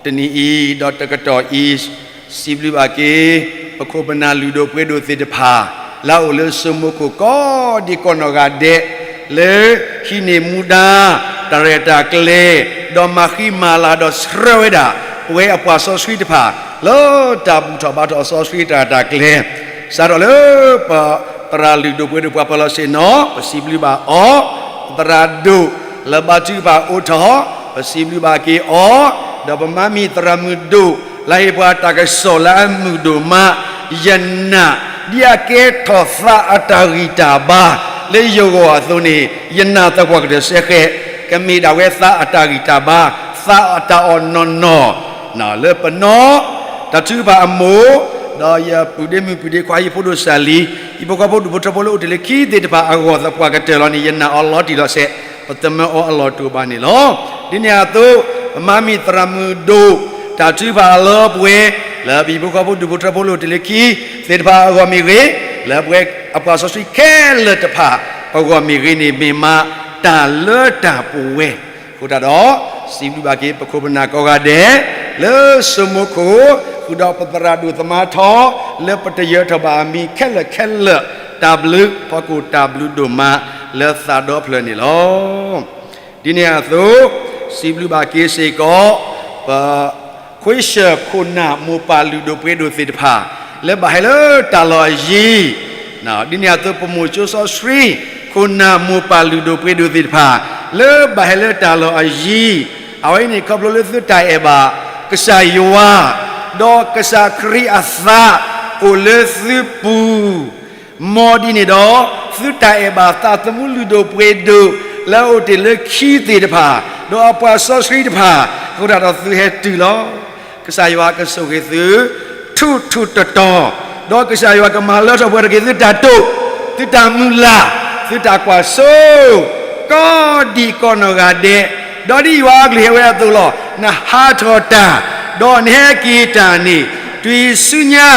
တနံၤအံၤ ဒီးတကတီၢ်အံၤ စံးဘျုးဘၣ်က့ၤ ပခိၣ်ပနၢ်လုၢ်ဒိၣ်ပှ့ၤဒိၣ်သ့ၣ်တဖၣ် လၢအအိၣ်လၢစိမိၤခိၣ်ကိးဒံးကိးနီၢ်ဂၤဒဲး လၢဟံးန့ၢ်မူဒါ တၢ်ရဲၣ်တၢ်ကျဲၤ ဒီးမၤဃံမၤလၤဒီးဆှၢဝဲဒၣ် ပဝဲအပှၤစီဆှံတဖၣ် လၢတၢ်ဘူၣ်ထီၣ်ဘါထီၣ်အစီဆှံတၢ်ရဲၣ်တၢ်ကျဲၤ စးထီၣ်လၢပသရၣ်လုၢ်ဒိၣ်ပှ့ၤဒိၣ်ပှၤပလီၢ်ဆ့ၣ်နီၤ ပစံးဘျုးဘၣ်အီၤ, သရၣ်ဒိၣ်လၢဘါထုကဖၣ်အိးထီၣ် ပစံးဘျုးဘၣ်က့ၤအီၤ, ဒီးပမါမံၤသရၣ်မုၣ်ဒိၣ် လၢဟ့ၣ်ပှၤတၢ်ကစီၣ်လၢအမုာ်ဒိၣ်မး, ယနာ် ဒ်အကဲထီၣ်သးအတၢ်ဂံၢ်တၢ်ဘါ လၢယဂီၢ်အသိးန့ၣ် ယနာ်သပှၢ်ကတၢၢ်စဲဃဲး ကမ့ၢ်ဒၣ်ဝဲသးအတၢ်ဂံၢ်တၢ်ဘါ သးအတၢ်အီၣ်နီၢ်နီၢ် လၢပနီၢ် တၢ်ထုကဖၣ်အမိၢ် ဒီးယပုၢ်ဒ့မုၣ်ပုၢ်ဒ့ခွါဟံၣ်ဖိဒိၣ်စၢ်လံ ဟံၣ်ဖိဃီဖိဒူၣ်ဖိထၢဖိလၢအိၣ်တ့ၢ်လၢခံသ့ၣ်တဖၣ်အဂီၢ်သပှၢ်ကတၢၢ်လီၤန့ၣ် ယနာ်အီၤလီၤတံၢ်လီၤဆဲး ပသမၢအီၤအလီၢ်တအိၣ်ဘၣ်န့ၣ်လီၤ. ဒ်န့ၣ်အသိး ပမါမံၤသရၣ်မုၣ်ဒိၣ် တၢ်ထုကဖၣ်အလီၤပှဲၤ လၢပဟံၣ်ဖိဃီဖိဒူၣ်ဖိထၢဖိလၢအိၣ်တ့ၢ်လၢခံသ့ၣ်တဖၣ်အဂီၢ်မ့ၢ်ဂ့ၤ, လၢပဝဲအပှၤစီဆှံခဲလၢာ်တဖၣ်အဂီၢ်မ့ၢ်ဂ့ၤန့ၣ် မ့ၢ်မးတၢ်လၢတၢ်ပဝဲ အဃိသတးဒီး စံးဘျုးဘၣ်က့ၤပခိၣ်ပနၢ်ကိးဂၤဒဲး လၢစိမိၤခိၣ် ဃုာ်ဒီးပသရၣ်ဒိၣ်သမါထီ လၢပတယၢၤထီၣ်ဘၣ်အမံၤခဲလၢာ်ခဲလၢာ် တၢ်ဘျုးဖီခိၣ်တၢ်ဘျုးဒိၣ်မးလၢသးဒီဖျၢၣ်န့ၣ်လီၤ. ဒ်န့ၣ်အသိး စံးဘျုးဘၣ်က့ၤစ့ၢ်ကီး ပ ခွ့ၡၢၣ်ခိၣ်နၢ်မိၢ်ပၢ်လုၢ်ဒိၣ်ပှ့ၤဒိၣ်သ့ၣ်တဖၣ် လၢဘၣ်ဟဲလၢတၢ်လီၢ်အယံၤ, ဒ်န့ၣ်အသိးပမိၢ်ကၠိစီဆှံ ခိၣ်နၢ်မိၢ်ပၢ်လုၢ်ဒိၣ်ပှ့ၤဒိၣ်သ့ၣ်တဖၣ် လၢဘၣ်ဟဲလၢတၢ်လီၢ်အယံၤ, အဝဲအံၤန့ၣ်ခီဖျိလၢသုတၢ်အဲၣ်ဘၣ် ကစၢ်ယွၤ ဒီးကစၢ်ခရံာ်အသး အိၣ်လၢသုပူၤ မ်ဒ်န့ၣ်ဒီး သုတၢ်အဲၣ်ဘၣ်သးသမူလုၢ်ဒိၣ်ပှ့ၤဒိၣ် လၢအအိၣ်တ့ၢ်လၢခံသ့ၣ်တဖၣ် ဒီးအပှၤစီဆှံတဖၣ် အဃိသတးဒီးသုဟဲတုၤလီၤ. ကစၢ်ယွၤကဆိၣ်ဂ့ၤသု ထူးထူးတီၤတီၤ, ဒီးကစၢ်ယွၤကမၤလၢထီၣ်ပှဲၤထီၣ်က့ၤသုတၢ်တိာ်, သုတၢ်မုၢ်လၢ်, သုတၢ်ကွၢ်စိ ကိးဒံးကိးနီၢ်ဂၤဒဲး, ဒီးဒ်ယွၤအကလုၢ်ဟဲဝဲအသိးလီၤ. နဟးထီၣ်တၢ်, ဒီးနဟဲက့ၤတၢ်န့ၣ် တုၤဆူညါ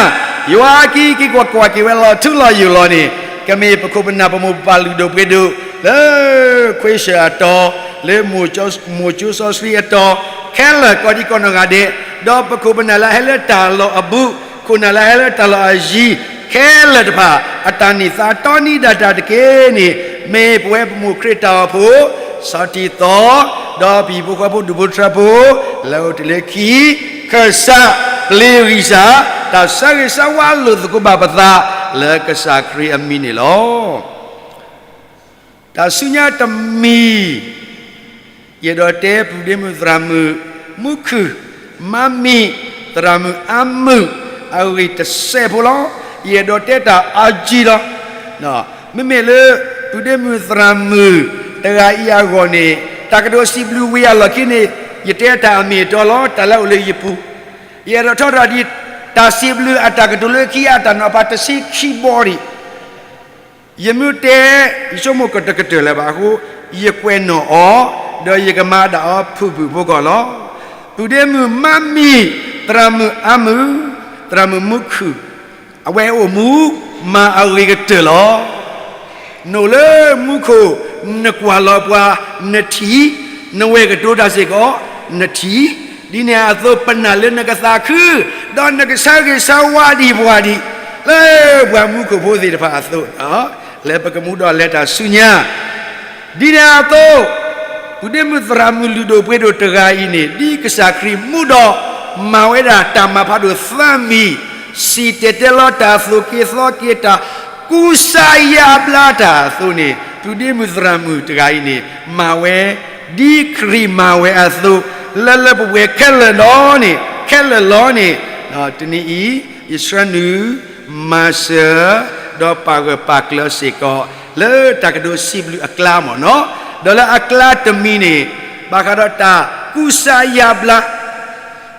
ယွၤအက့ၤက့ၤကွၢ်ကွၢ်က့ၤဝဲလီၤထူလီၤယိာ်လီၤန့ၣ် ကမ့ၢ်ပခိၣ်ပနၢ်ပမိၢ်ပပၢ်လုၢ်ဒိၣ်ပှ့ၤဒိၣ် လၢခွ့ၡၢၣ်အတီၤ, လၢမိၢ်ကၠိစီဆှံအတီၤ, ခဲလၢာ်ကိးဒံးကိးနီၢ်ဂၤဒဲး, ဒီးပခိၣ်ပနၢ်လၢဟဲလၢတၢ်လီၢ်အဘူး, ခိၣ်နၢ်လၢဟဲလၢတၢ်လီၢ်အယံၤ, ခဲလၢာ်တဖၣ် အတၢ်န့ၢ်သါတီနံၤဒၣ်တၢ်တက့ၢ်န့ၣ် မ့ၢ်ပဝဲပမိၢ်ခရံာ်တၢ်အိၣ်ဖှိၣ် ဆီထံးသီ, ဒီးပဟံၣ်ဖိဃီဖိဒူၣ်ဖိထၢဖိ လၢအိၣ်တ့ၢ်လၢခံ ခၢၣ်စး ပျ့ၤဂံၢ်စၢ် တၢ်ဆၢဂ့ၤဆၢဝါလိာ်သကိးဘၣ်ပသး လၢကစၢ်ခရံာ်အမံၤန့ၣ်လီၤ. တၢ်ဆူညါတမံၤ ယအဲၣ်ဒိးတဲပုၢ်ဒ့မုၣ်သရၣ်မုၣ် မူခုၣ် မါမံၤ သရၣ်မုၣ်အါမုၢ်အဂ့ၢ်တစဲးဖိလီၤ. ယအဲၣ်ဒိးတဲတၢ်အါကံလီၤ. မ့မ့ၢ်လၢ ပုၢ်ဒ့မုၣ်သရၣ်မုၣ်တဂၤအံၤအဂီၢ်န့ၣ် တၢ်ကတိၤစံးဘျုးဝံၤအလီၢ်ခံန့ၣ် ယတဲတၢ်အမ့ၢ်အတီလီၤ. တၢ်လၢအိၣ်လၢယပူၤ ယအဲၣ်ဒိးထီထီၣ်ဒံး တၢ်စံးဘျုးအတၢ်ကတိၤလၢခံအတၢ်နီၤဖးတဆံခံဘီဒံး ယမ့ၢ်တဲ ယဆိကမိၣ်ကတကတၢၢ်လၢၤဘၣ်အဃိ ယကွဲးနီၣ်အီၤ ဒီးယကမၤဒၣ်အီၤဖုၣ်ဖုၣ်ဖိကီၢ်လီၤ. ပုၢ်ဒ့မုၣ်မါမံၤ သရၣ်မုၣ်အါမုၢ် သရၣ်မုၣ်မူခုၣ် အဝဲအိၣ်မူ မၤအဂ့ၤကတၢၢ်လီၤ. နအိၣ်လၢမူခိၣ် နကွၢ်လီၤပှၤ နထံၣ်, နဝဲၢ်ကတိၤတၢ်စ့ၢ်ကီး နထံၣ်, ဒ်န့ၣ်အသိးပနာ်လၢနကသးခု ဒီးနကဆါဂ့ၤဆါဝါဒံးပှၤဒံး လၢပှၤမူခိၣ်ဖိသ့ၣ်တဖၣ်အသိး လၢပကမူဒီးလဲၤတၢ်ဆူညါ ဒ်န့ၣ်အသိး ပုၢ်ဒ့မုၣ်သရၣ်မုၣ်လုၢ်ဒိၣ်ပှ့ၤဒိၣ်တဂၤအံၤန့ၣ် ဒ်ကစၢ်ခရံာ်မူဒီး မၤဝဲဒၣ်တၢ်မၤဖးဒိၣ်သၢမံၤ, စံၣ်တဲၤတဲလီၤတၢ် သိၣ်က့ၤသီက့ၤတၢ် ကူစါယါဘျါတၢ်အသိးန့ၣ် ပုၢ်ဒ့မုၣ်သရၣ်မုၣ်တဂၤအံၤန့ၣ် မၤဝဲ ဒ်ခရံာ်မၤဝဲအသိး လၢလၢပှဲၤပှဲၤခဲလၢာ်လီၤန့ၣ် ခဲလၢာ်လီၤန့ၣ် တနံၤအံၤ ယဆှၢနုာ် မၤစၢၤ ဒီးပာ်ဂၢၢ်ပာ်ကျၢၤစ့ၢ်ကီး လၢတၢ်ကတိၤစံးဘျုးအကျါမ့ၢ်နီၤ, ဒီးလၢအကျါတမံၤန့ၣ် ဘၣ်ဃးဒီးတၢ်ကူစါယါဘျါ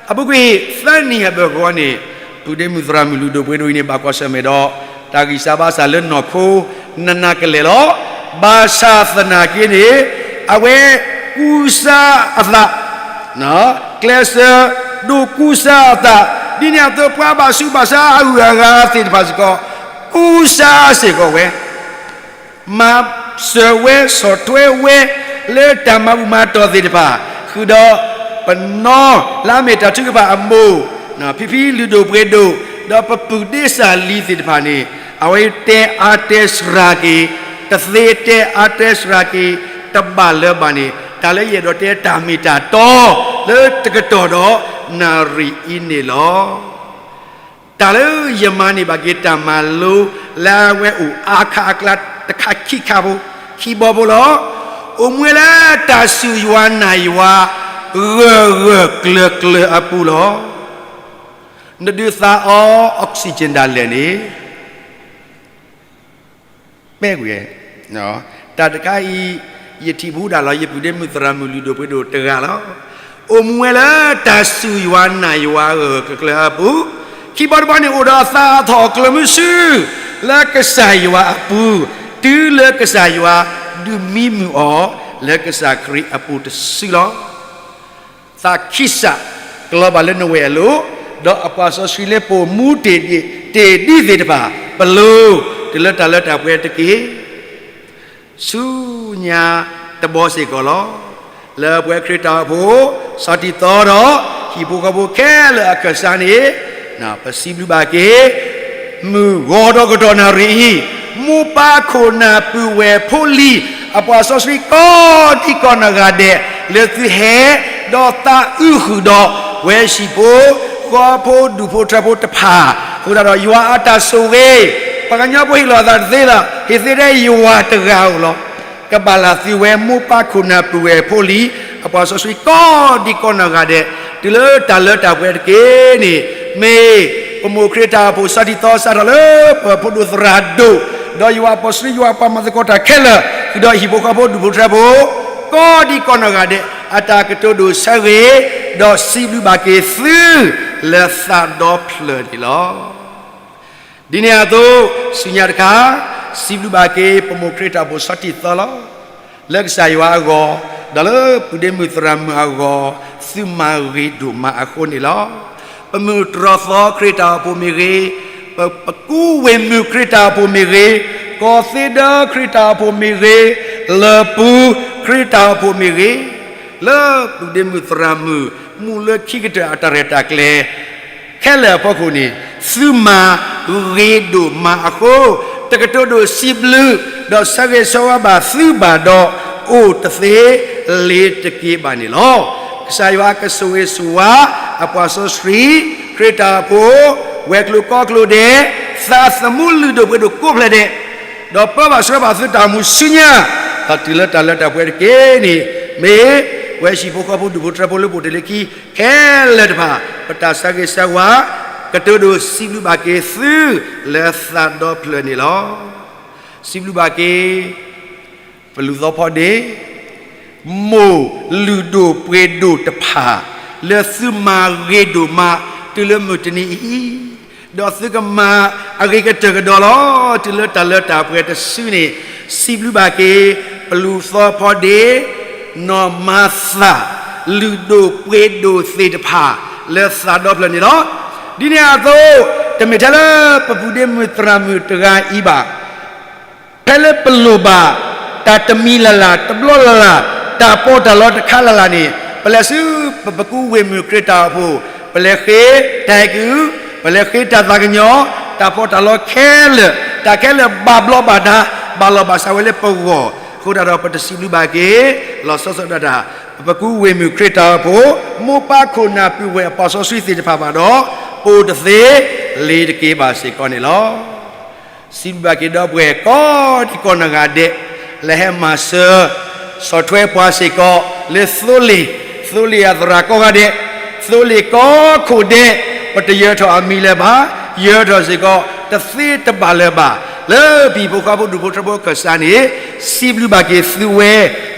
အပူၤကွံာ်သၢနံၣ်အဘၢၣ်စ့ၢ်ကီးန့ၣ် ပုၢ်ဒ့မုၣ်သရၣ်မုၣ်လုၢ်ဒိၣ်ပှ့ၤဒိၣ်အံၤန့ၣ် ဘၣ်ကွၢ်ဆၢၣ်မဲာ်ဒီး တၢ်ဂံၢ်စၢ်ဘါစၢ်လၢနီၢ်ခိ နးနးကလဲာ်လီၤ. ဘၣ်ဆၣ်သနာ်က့န့ၣ် အဝဲကူစါအသး ကျဲးစၢးဒိးကူစါအသး ဒ်န့ၣ်အသိးပှၤဘၣ်ဆူးဘၣ်ဆါအဂုၤအဂၤသ့ၣ်တဖၣ်စ့ၢ်ကီး ကူစါစ့ၢ်ကီးဝဲ မၤစၢၤဝဲ ဆီၣ်ထွဲဝဲ လၢတၢ်မၤဘူၣ်မၤတီၢ်သ့ၣ်တဖၣ် ဃုာ်ဒီးပနီၢ် လၢအမ့ၢ်တၢ်ထုကဖၣ်အမိၢ် ဖံဖံလုၢ်ဒိၣ်ပှ့ၤဒိၣ် ဒီးပပုၢ်ဒ့စၢ်လံၤသ့ၣ်တဖၣ်န့ၣ် အဝဲတဲအါတဲစှၤက့ၤ တသ့တဲအါတဲစှၤက့ၤ တဘၣ်လၢၤဘၣ်န့ၣ် တၢ်လၢယအဲၣ်ဒိးတဲတၢ်မ့ၢ်တၢ်တီ လၢတကတီၢ်ဒီးနၣ်ရံၣ်အံၤန့ၣ်လီၤ. တၢ်လၢယမၤန့ၢ်ဘၣ်က့ၤတၢ်မၤလိ လၢအဝဲအိၣ်အါခါအကျါတခါခံခါဖိ ခံဘီဖိလီၤ. အိၣ်မူဝဲလၢတၢ်စူၢ်ယွၤနာ်ယွၤ ဂၢၢ်ဂၢၢ်ကျၢၤကျၢၤအပူၤလီၤ. နဒုးသးအီ oxygen ဒၣ်လဲာ်န့ၣ် ပဲကွံာ် တၢ်တခါအံၤ ယထံၣ်ဘူးဒၣ်လီၤ ယပုၢ်ဒ့မုၣ်သရၣ်မုၣ်လုၢ်ဒိၣ်ပှ့ၤဒိၣ်တဂၤလီၤ. အိၣ်မူဝဲလၢတၢ်စူၢ်ယွၤနာ်ယွၤဂၢၢ်ဂၢၢ်ကျၢၤကျၢၤအပူၤ, ခံဘီတဘီန့ၣ် အိၣ်ဒီးအသးအထီၣ်အကျၢၤမုဆူ လၢကစၢ်ယွၤအပူၤ, တုၤလၢကစၢ်ယွၤဒုးမံမုာ်အီၤ လၢကစၢ်ခရံာ်အပူၤတစုလီၤ. သးခံစး ကလီၤဘၣ်လၢနဝဲၢ်အလိၤ, ဒီးအပှၤစီဆှံလၢပိာ်မူတ့ၢ်ဒံးတ့ၢ်ဒံးသ့ၣ်တဖၣ် ပလိၤ တုၤလၢတၢ်လၢတၢ်ပှဲၤတက့ၢ်. ဆူညါတဘီစ့ၢ်ကီးလီၤ. လၢပဝဲခရံာ်တၢ်အိၣ်ဖှိၣ် ဆီၣ်တံၢ်သီဒီး ဟံၣ်ဖိဃီဖိခဲလၢာ်အခၢၣ်စးန့ၣ် ပစံးဘျုးဘၣ်က့ၤ မုၢ်ဂီၤဒီးကတီၢ်နၣ်ရံၣ်အံၤ မိၢ်ပၢ်ခိၣ်နၢ်ပုၢ်ဝဲၢ်ဖိလံၤ အပှၤစီဆှံကိးဒံကိးနီၢ်ဂၤဒဲး လၢသုဟဲ ဒီးသးအုးဃုာ်ဒီး ပဝဲဟံၣ်ဖိဃီဖိဒူၣ်ဖိထၢဖိတဖၣ် အဃိသတးဒီးယွၤအတၢ်ဆိၣ်ဂ့ၤ ပှၤကညီဖိဟ့ၣ်လီၤအသးတသ့လၢၤ ဟ့ၣ်သ့ထဲယွၤတဂၤဧိၤလီၤ. ကဘၣ်လၢသုဝဲမိၢ်ပၢ်ခိၣ်နၢ်ပုၢ်ဝဲၢ်ဖိလံၤ အပှၤစီဆှံကိးဒံကိးနီၢ်ဂၤဒဲး တုၤလၢတၢ်လၢတၢ်ပှဲၤတက့ၢ်န့ၣ် မ့ၢ်ပမိၢ်ခရံာ်တၢ်အိၣ်ဖှိၣ်ဆီၣ်တံၢ်သီစးထီၣ်လၢ ပဖိဒိၣ်သရၣ်ဒိၣ် ဒီးယွၤအပှၤစီဆှံ ယွၤအပှၤမၤသကိးတၢ်ခဲလၢာ် ဃုာ်ဒီးဟံၣ်ဖိဃီဖိဒူၣ်ဖိထၢဖိ ကိးဒံကိးနီၢ်ဂၤဒဲး အတၢ်ကတိၤဒိၣ်ဆၢဂ့ၤ ဒီးစံးဘျုးဘၣ်က့ၤသု လၢသးဒီဖျၢၣ်န့ၣ်လီၤ. ဒ်န့ၣ်အသိး ဆူညါတခါ စံးဘျုးဘၣ်က့ၤ ပမိၢ်ခရံာ်တၢ်အိၣ်ဖှိၣ်ဆီၣ်တံၢ်သီလီၤ. လၢကစၢ်ယွၤအဂီၢ် ဒီးလၢပုၢ်ဒ့မုၣ်သရၣ်မုၣ်အဂီၢ် သုမၤဂ့ၤဒိၣ်မးအဃိန့ၣ်လီၤ. ပမုၢ်တြီၢ်သီခရံာ်တၢ်အိၣ်ဖှိၣ်မ့ၢ်ဂ့ၤ, ပကူဝ့ၢ်မုၢ်ခရံာ်တၢ်အိၣ်ဖှိၣ်မ့ၢ်ဂ့ၤ, ကီၢ်သ့ဒၢခရံာ်တၢ်အိၣ်ဖှိၣ်မ့ၢ်ဂ့ၤ, လၢၢ်ပူၤခရံာ်တၢ်အိၣ်ဖှိၣ်မ့ၢ်ဂ့ၤ, လၢပုၢ်ဒ့မုၣ်သရၣ်မုၣ် မူလၢခံကတၢၢ်အတၢ်ရဲၣ်တၢ်ကျဲၤ ခဲလၢာ်အဖီခိၣ်န့ၣ် သုမၤဂ့ၤဒိၣ်မးအဃိ, တကတိၤဒိၣ်စံးဘျုး ဒီးဆၢဂ့ၤဆၢဝါဘၣ်သုဘၣ်ဒီး အိၣ်တသ့လ့ၤတက့ၢ်ဘၣ်န့ၣ်လီၤ. ကစၢ်ယွၤကဆိၣ်ဂ့ၤဆိၣ်ဝါ အပှၤစီဆှံ ခရံာ်တၢ်အိၣ်ဖှိၣ် ဝဲၤကျိၤကိးကျိၤဒဲး သးသမူလုၢ်ဒိၣ်ပှ့ၤဒိၣ်ကိးဖျၢၣ်ဒဲး ဒီးပၢဘၣ်ဆှၢဘၣ်သုတၢ်အိၣ်မူဆူညါ ဒီးတုၤလၢတၢ်လၢတၢ်ပှဲၤတက့ၢ်န့ၣ် မ့ၢ်ပဝဲဟံၣ်ဖိဃီဖိဒူၣ်ဖိထၢဖိလၢပအိၣ်တ့ၢ်လၢခံ ခဲလၢာ်တဖၣ် ပတၢ်ဆၢဂ့ၤဆၢဝါ ကတိၤဒိၣ်စံးဘျုးဘၣ်က့ၤသု လၢသးဒီဖျၢၣ်န့ၣ်လီၤ. စံးဘျုးဘၣ်က့ၤ ပလူၤသီဖီဒ့ မိၢ်လုၢ်ဒိၣ်ပှ့ၤဒိၣ်တဖၣ် လၢသုမၤဂ့ၤဒိၣ်မး တုၤလၢမုၢ်တနံၤအံၤ, ဒီးသုကမၤအဂ့ၤကတၢၢ်ကဒီးလီၤ. တုၤလၢတၢ်လၢတၢ်ပှဲၤတစုန့ၣ် စံးဘျုးဘၣ်က့ၤ ပလူၤသီဖီဒ့ နီၢ်မၤသၣ် လုၢ်ဒိၣ်ပှ့ၤဒိၣ်သ့ၣ်တဖၣ် လၢသးဒီဖျၢၣ်န့ၣ်လီၤ. ဒ်န့ၣ်အသိး တမ့ၢ်ထဲလၢပပုၢ်ဒ့မုၣ်သရၣ်မုၣ်တဂၤအံၤဘၣ် ဖဲလၢပလိၣ်ဘၣ် တၢ်တမံၤလၢ်လၢ် တဘျီလၢ်လၢ်, တၢ်ပီးတၢ်လီတခါလၢ်လၢ်န့ၣ် ပလဲၤဆူ ပပကူဝ့ၢ်မုၢ်ခရံာ်တၢ်အိၣ်ဖှိၣ်, ပလဲၤဃ့တၢ်အဲၣ်ကူ, ပလဲၤဃ့တၢ်သးကညီၤ, တၢ်ပီးတၢ်လီခဲလၢာ်, တၢ်ခဲလၢာ်ဘၣ်ဘျီးဘၣ်ဒါ, ဘၣ်လီၢ်ဘၣ်စးဝဲလၢပဂီၢ်, အဃိသတးဒီး ပတစံးဘျုးဘၣ်က့ၤ လီၤဆီဒၣ်တၢ်, ပပကူဝ့ၢ်မုၢ်ခရံာ်တၢ်အိၣ်ဖှိၣ်, မိၢ်ပၢ်ခိၣ်နၢ်ပုၢ်ဝဲၢ်အပှၤစီဆှံသ့ၣ်တဖၣ်ဘၣ်ဒီး, ပိာ်တသ့, လ့ၤတက့ၤဘၣ်စ့ၢ်ကီးန့ၣ်လီၤ. စံးဘျုးဘၣ်က့ၤဒီပုၢ်ဝဲၢ်ကိးဒံကိးနီၢ်ဂၤဒဲး, လၢဟဲမၤစၢၤ, ဆီၣ်ထွဲပှၤစ့ၢ်ကီး လၢသိလ့ၣ်, သိလ့ၣ်အသရၣ်ကိးဂၤဒဲး, သိလ့ၣ်ကိးခိၣ်ဒဲး, ပတယၢၤထီၣ်အမံၤလၢၤဘၣ်, ယၢၤထီၣ်စ့ၢ်ကီး တသ့တဘၣ်လၢၤဘၣ်, လၢပဟံၣ်ဖိဃီဖိဒူၣ်ဖိထၢဖိကစၢ်န့ၣ်, စံးဘျုးဘၣ်က့ၤသုဝဲ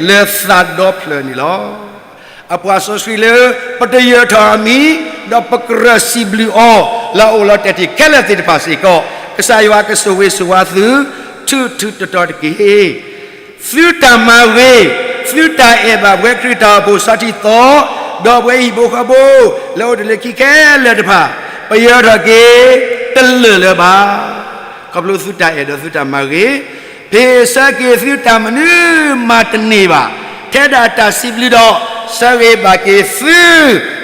လၢသးဒီဖျၢၣ်န့ၣ်လီၤ. အပှၤစီဆှံလၢ ပတယၢၤထီၣ်အမံၤ, ဒီးပကြၢးစံးဘျုးအီၤ လၢအအိၣ်လီၤတဲာ်တ့ၢ်ခဲလၢာ်သ့ၣ်တဖၣ်စ့ၢ်ကီး, ကစၢ်ယွၤကဆိၣ်ဂ့ၤဆိၣ်ဝါသု ထူထူတီတီတက့ၢ်. သုတၢ်မၤဂ့ၤ, သုတၢ်အဲၣ်ဘၣ်ပဝဲခရံာ်တၢ်အိၣ်ဖှိၣ်စီထံသီ, ဒီးပဝဲဟံၣ်ဖိဃီဖိ လၢအိၣ်တ့ၢ်လၢခံခဲလၢာ်တဖၣ်, ပယၢၤထီၣ်က့ၤ တလၢာ်လၢၤဘၣ်. ခီဖျိသုတၢ်အဲၣ်ဒီးသုတၢ်မၤဂ့ၤ, ဖ့ၣ်ဆၢက့ၤသုတၢ်မနုၤမၤတန့ၢ်ဘၣ်, ထဲဒၣ်တၢ်စံးဘျုးဒီး ဆၢဂ့ၤဘၣ်က့ၤသု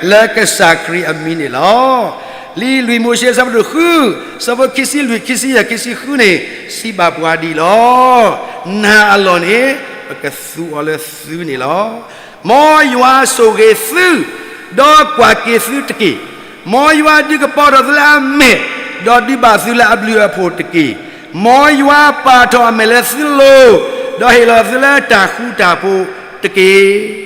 လၢကစၢ်ခရံာ်အမံၤန့ၣ်လီၤ. လံာ်လွံၢ်မိၤၡ့ အဆၢဒိၣ်ဃု, အဆၢဖိခံဆံလွံၢ်, ခံဆံယဲၢ်, ခံဆံဃုန့ၣ် စံးဘၣ်ပှၤဒ်အံၤလီၤ. နၤအလီၢ်န့ၣ် ပကသူအီၤလၢသုန့ၣ်လီၤ. မ်ယွၤဆိၣ်ဂ့ၤသု, ဒီးကွၢ်က့ၤသုတက့ၢ်. မ်ယွၤဒုးကပီၤထီၣ်သုလၢအမဲာ်, ဒီးဒုးဘၣ်သုလၢအဘျုးအဖှိၣ်တက့ၢ်. မ်ယွၤပာ်ထီၣ်အမဲာ်လၢသုလိၤ, ဒီးဟ့ၣ်လီၤသုလၢတၢ်ဃူတၢ်ဖိးတက့ၢ်.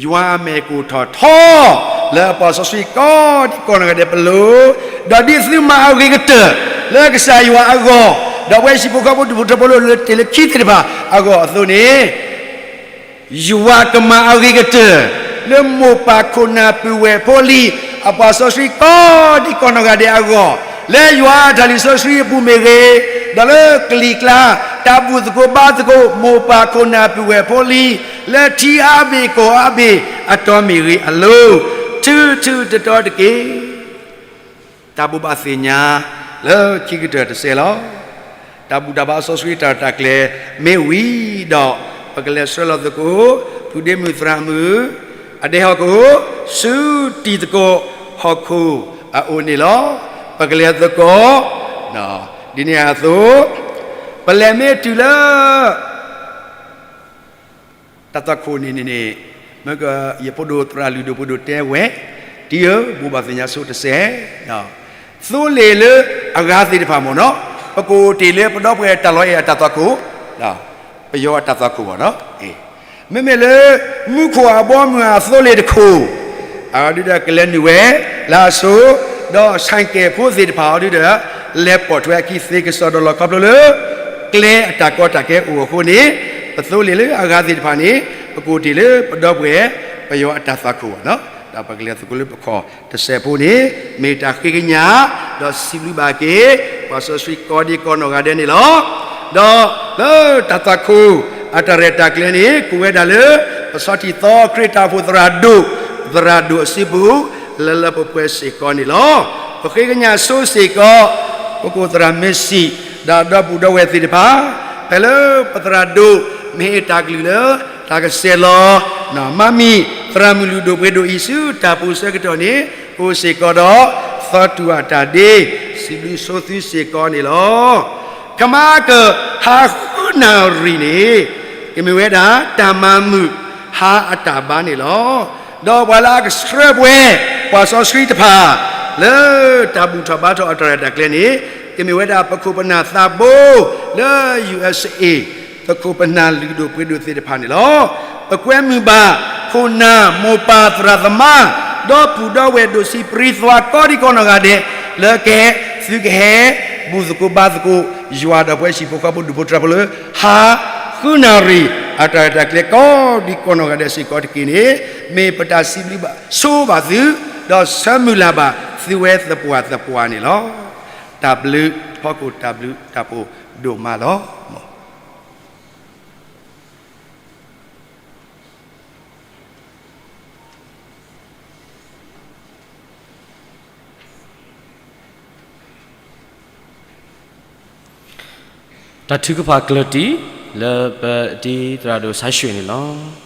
ယွၤအမဲာ်ကအိၣ်ထီၣ်ထီ လၢအပှၤစီဆှံကိးဒံကိးနီၢ်ဂၤဒဲးပလိၤ, ဒီးဒ်သုမၤအဂ့ၤကတၢၢ် လၢကစၢ်ယွၤအဂီၢ်, ဒီးပဝဲဟံၣ်ဖိဃီဖိဒူၣ်ဖိထၢဖိလၢအိၣ်လၢတ့ၢ်လၢခံသ့ၣ်တဖၣ်အဂီၢ်အသိးန့ၣ်, ယွၤကမၤအဂ့ၤကတၢၢ် လၢမိၢ်ပၢ်ခိၣ်နၢ်ပုၢ်ဝဲၢ်ဖိလံၤ အပှၤစီဆှံကိးဒံကိးနီၢ်ဂၤဒဲးအဂီၢ်, လၢယွၤအတၢ်လုၢ်စီဆှံအပူၤမ့ၢ်ဂ့ၤ, ဒီးလၢကလံၤကျါ တၢ်ဘူၣ်သကိးဘါသကိး မိၢ်ပၢ်ခိၣ်နၢ်ပုၢ်ဝဲၢ်ဖိလံၤ လၢထံအါဘ့ၣ်ကီၢ်အါဘ့ၣ်အတီၤမ့ၢ်ဂ့ၤအလိၤ, ထူထူတီတီတက့ၢ်. တၢ်ဘိးဘၣ်သ့ၣ်ညါ လၢခံကတၢၢ်တစဲးလီၤ. တၢ်ဘူၣ်တၢ်ဘါစီဆှံတၢ်ရဲၣ်တၢ်ကျဲၤမ့ၢ်ဝံၤဒီး, ပကလဲၤဆှၢလီၤသကိး ပုၢ်ဒ့မုၣ်သရၣ်မုၣ် အဒဲဟီၣ်ခိၣ် ဆူတံၤသကိးဟီၣ်ခိၣ်အအိၣ်န့ၣ်လီၤ. ပကလဲၤသကိး ဒ်န့ၣ်အသိး ပလဲၤမ့ၢ်တုၤလၢ တၢ်သွၣ်ခိၣ်န့ၣ်န့ၣ်, မ့ၢ်က ယဖိဒိၣ်သရၣ်လုၢ်ဒိၣ်ပှ့ၤဒိၣ်တဲဝဲ, တံၤဧၢ, ဘိးဘၣ်သ့ၣ်ညါဆိတစဲး, သိလ့ၣ်လၢအဂၤသ့ၣ်တဖၣ်မ့ၢ်နီၤ, ပကအိၣ်တ့ၢ်လၢပဒီပုၢ်ဝဲၢ်တၢ်လီၤအဲၣ်အတၢ်သွၣ်ခိၣ်, ပယီၤအတၢ်သွၣ်ခိၣ်ဘၣ်နီၤ, မ့မ့ၢ်လၢ မူခိၣ်အဘီအမုၢ်အသိလ့ၣ်တခိၣ်, အဒုဒီးကလဲၤနုာ်ဝဲလၢအစိၤ, ဒီးဆၣ်ကဲၣ်ဖိသ့ၣ်တဖၣ်အဒုဒီး လဲၤပိာ်ထွဲအခံသ့ကစီဒီလီၤခီဖျိလၢ ကျဲအတၢ်ကီတၢ်ခဲအိၣ်အဃိန့ၣ်, ပသိလ့ၣ်လၢအဂၤသ့ၣ်တဖၣ်န့ၣ် ပကအိၣ်တ့ၢ်လၢပဒီပုၢ်ဝဲၢ် ပယီၤအတၢ်သွၣ်ခိၣ်ဘၣ်နီၤ, ဒီးပကလဲၤသကိးလၢပခီၣ်တစဲးဖိန့ၣ် မ့ၢ်တၢ်ဃ့ကညး, ဒီးစံးဘျုးဘၣ်က့ၤ ပှၤစီဆှံကိးဒံကိးနီၢ်ဂၤဒဲးန့ၣ်လီၤ. ဒီးလၢတၢ်သွၣ်ခိၣ်အတၢ်ရဲၣ်တၢ်ကျဲၤန့ၣ် ကိးဝဲဒၣ်လၢ ပဆီထံၣ်သီခရံာ်တၢ်အိၣ်ဖှိၣ်သရၣ်ဒိၣ်, သရၣ်ဒိၣ်အစုပူၤ လၢလၢပှဲၤပှဲၤစ့ၢ်ကီးန့ၣ်လီၤ. ပဃ့ကညးဆိစ့ၢ်ကီး ပခိၣ်သရၣ်မ့ၢ်စံး ဒီးဒီပုၢ်ဒီဝဲၢ်သ့ၣ်တဖၣ်, ဖဲလၢပသရၣ်ဒိၣ် မ့ၢ်ဟ့ၣ်တၢ်ကလုၢ်လၢ တၢ်ကစဲးလီၤ, မၤမံၤ သရၣ်မုၣ်လုၢ်ဒိၣ်ပှ့ၤဒိၣ်အံၤဆူတၢ်ပူၤဆၢကတီၢ်န့ၣ် အိၣ်စ့ၢ်ကီးဒီး သီတူၢ်အတၢ်ဒ့, စံးဘျုးဆိသုစ့ၢ်ကီးန့ၣ်လီၤ. ခမါက ဟါဃုနၣ်ရံၣ်န့ၣ် ကမ့ၢ်ဝဲဒၣ်တၢ်မၤမုာ်ဟါအတၢ်ဘါန့ၣ်လီၤ. ဒီးပှၤလၢအကဆှၢပှဲၤ ပှၤစီဆှံတဖၣ် လၢတၢ်ဘူၣ်ထီၣ်ဘါထီၣ်အတၢ်ရဲၣ်တၢ်ကျဲၤန့ၣ် ကမ့ၢ်ဝဲဒၣ်ပခိၣ်ပနၢ်သးဘိ လၢ ယူႇအၢၣ်စ့ၣ်အ့ၣ် ပခိၣ်ပနၢ်လုၢ်ဒိၣ်ပှ့ၤဒိၣ်သ့ၣ်တဖၣ်န့ၣ်လီၤ. ပကွဲမုာ်ဘၣ် ခိၣ်နၢ်မိၢ်ပၢ်သရၣ်သမါ ဒီပုၢ်ဒီဝဲၢ်ဒိၣ်ဆံးပြံသွါကိးဒံကိးနီၢ်ဂၤဒဲး လၢကဟဲ သုကဟဲ ဘူၣ်သကိးဘါသကိး ယွၤဒီးပဝဲဟံၣ်ဖိဃီဖိဒူၣ်ဖိထၢဖိလၢ ဟါ ဃုနၣ်ရံၣ် အတၢ်ရဲၣ်တၢ်ကျဲၤကိးဒံကိးနီၢ်ဂၤဒဲးစ့ၢ်ကီးတက့ၢ်န့ၣ် မ့ၢ်ပတၢ်စံးဘျုးဘၣ်ဆိဘၣ်သု ဒီးဆၢမုၢ်လၢ်ဘၣ်သုဝဲသပှၢ်သပှၢ်န့ၣ်လီၤ. တၢ်ဘျုးဖီခိၣ်တၢ်ဘျုးတၢ်ဖှိၣ်ဒိၣ်မးလီၤ. တၢ်ထုကဖၣ်ကျၢၢ်တံၢ် လၢပတံၤသရၣ်ဒိၣ်စါၡွ့ၣ်န့ၣ်လီၤ.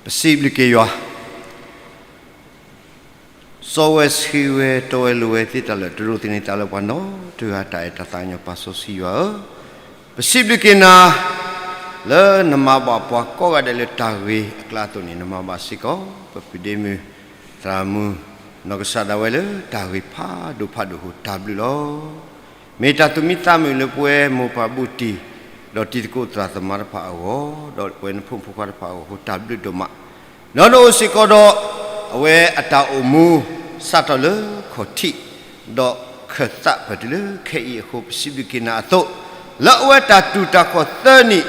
ပစံးဘျုးက့ၤယွၤ စီဝဲဆှံဝဲ တီဝဲလိၤဝဲသ့ၣ်တၢ်လၢာ် တရူးသန့ၤသးလၢပှၤနီတဂၤ တၢ်အဲၣ်တၢ်သးကညီၤပာ်စီဆှံယွၤဧၢ, ပစံးဘျုးက့ၤနၤ လၢနမၤဘၣ်ပှၤကိးဂၤဒဲးလၢတၢ်ဂ့ၤအကျါအသိးန့ၣ် နမၤဘၣ်စ့ၢ်ကီး ပပုၢ်ဒ့မုၣ် သရၣ်မုၣ် နီၢ်ကစၢ်ဒၣ်ဝဲလၢတၢ်ဂ့ၤဖးဒိၣ်ဖးဒိၣ်အဃိ တၢ်ဘျုးလီၤ. မ့ၢ်တၢ်သူၣ်မံသးမုာ်လၢပဝဲမိၢ်ပၢ်ဘူးတံၢ် ဒီးတံၤသကိးသရၣ်သမါတဖၣ်အဂီၢ် ဒီးပဝဲနဖိမုၣ်ဖိခွါတဖၣ်အဂီၢ်အဃိ တၢ်ဘျုးဒိၣ်မး ဒီးနအိၣ်စ့ၢ်ကီးဒီး အဝဲအတၢ်အိၣ်မူ စးထီၣ်လၢခီၣ်ထံး ဒီးခၢၣ်သးပတုၤလၢခဲအံၤအဃိ ပစံးဘျုးက့ၤနၤအသိး လၢအဝဲတၢ်တူၢ်တၢ်ခီၣ်သၢနံၣ်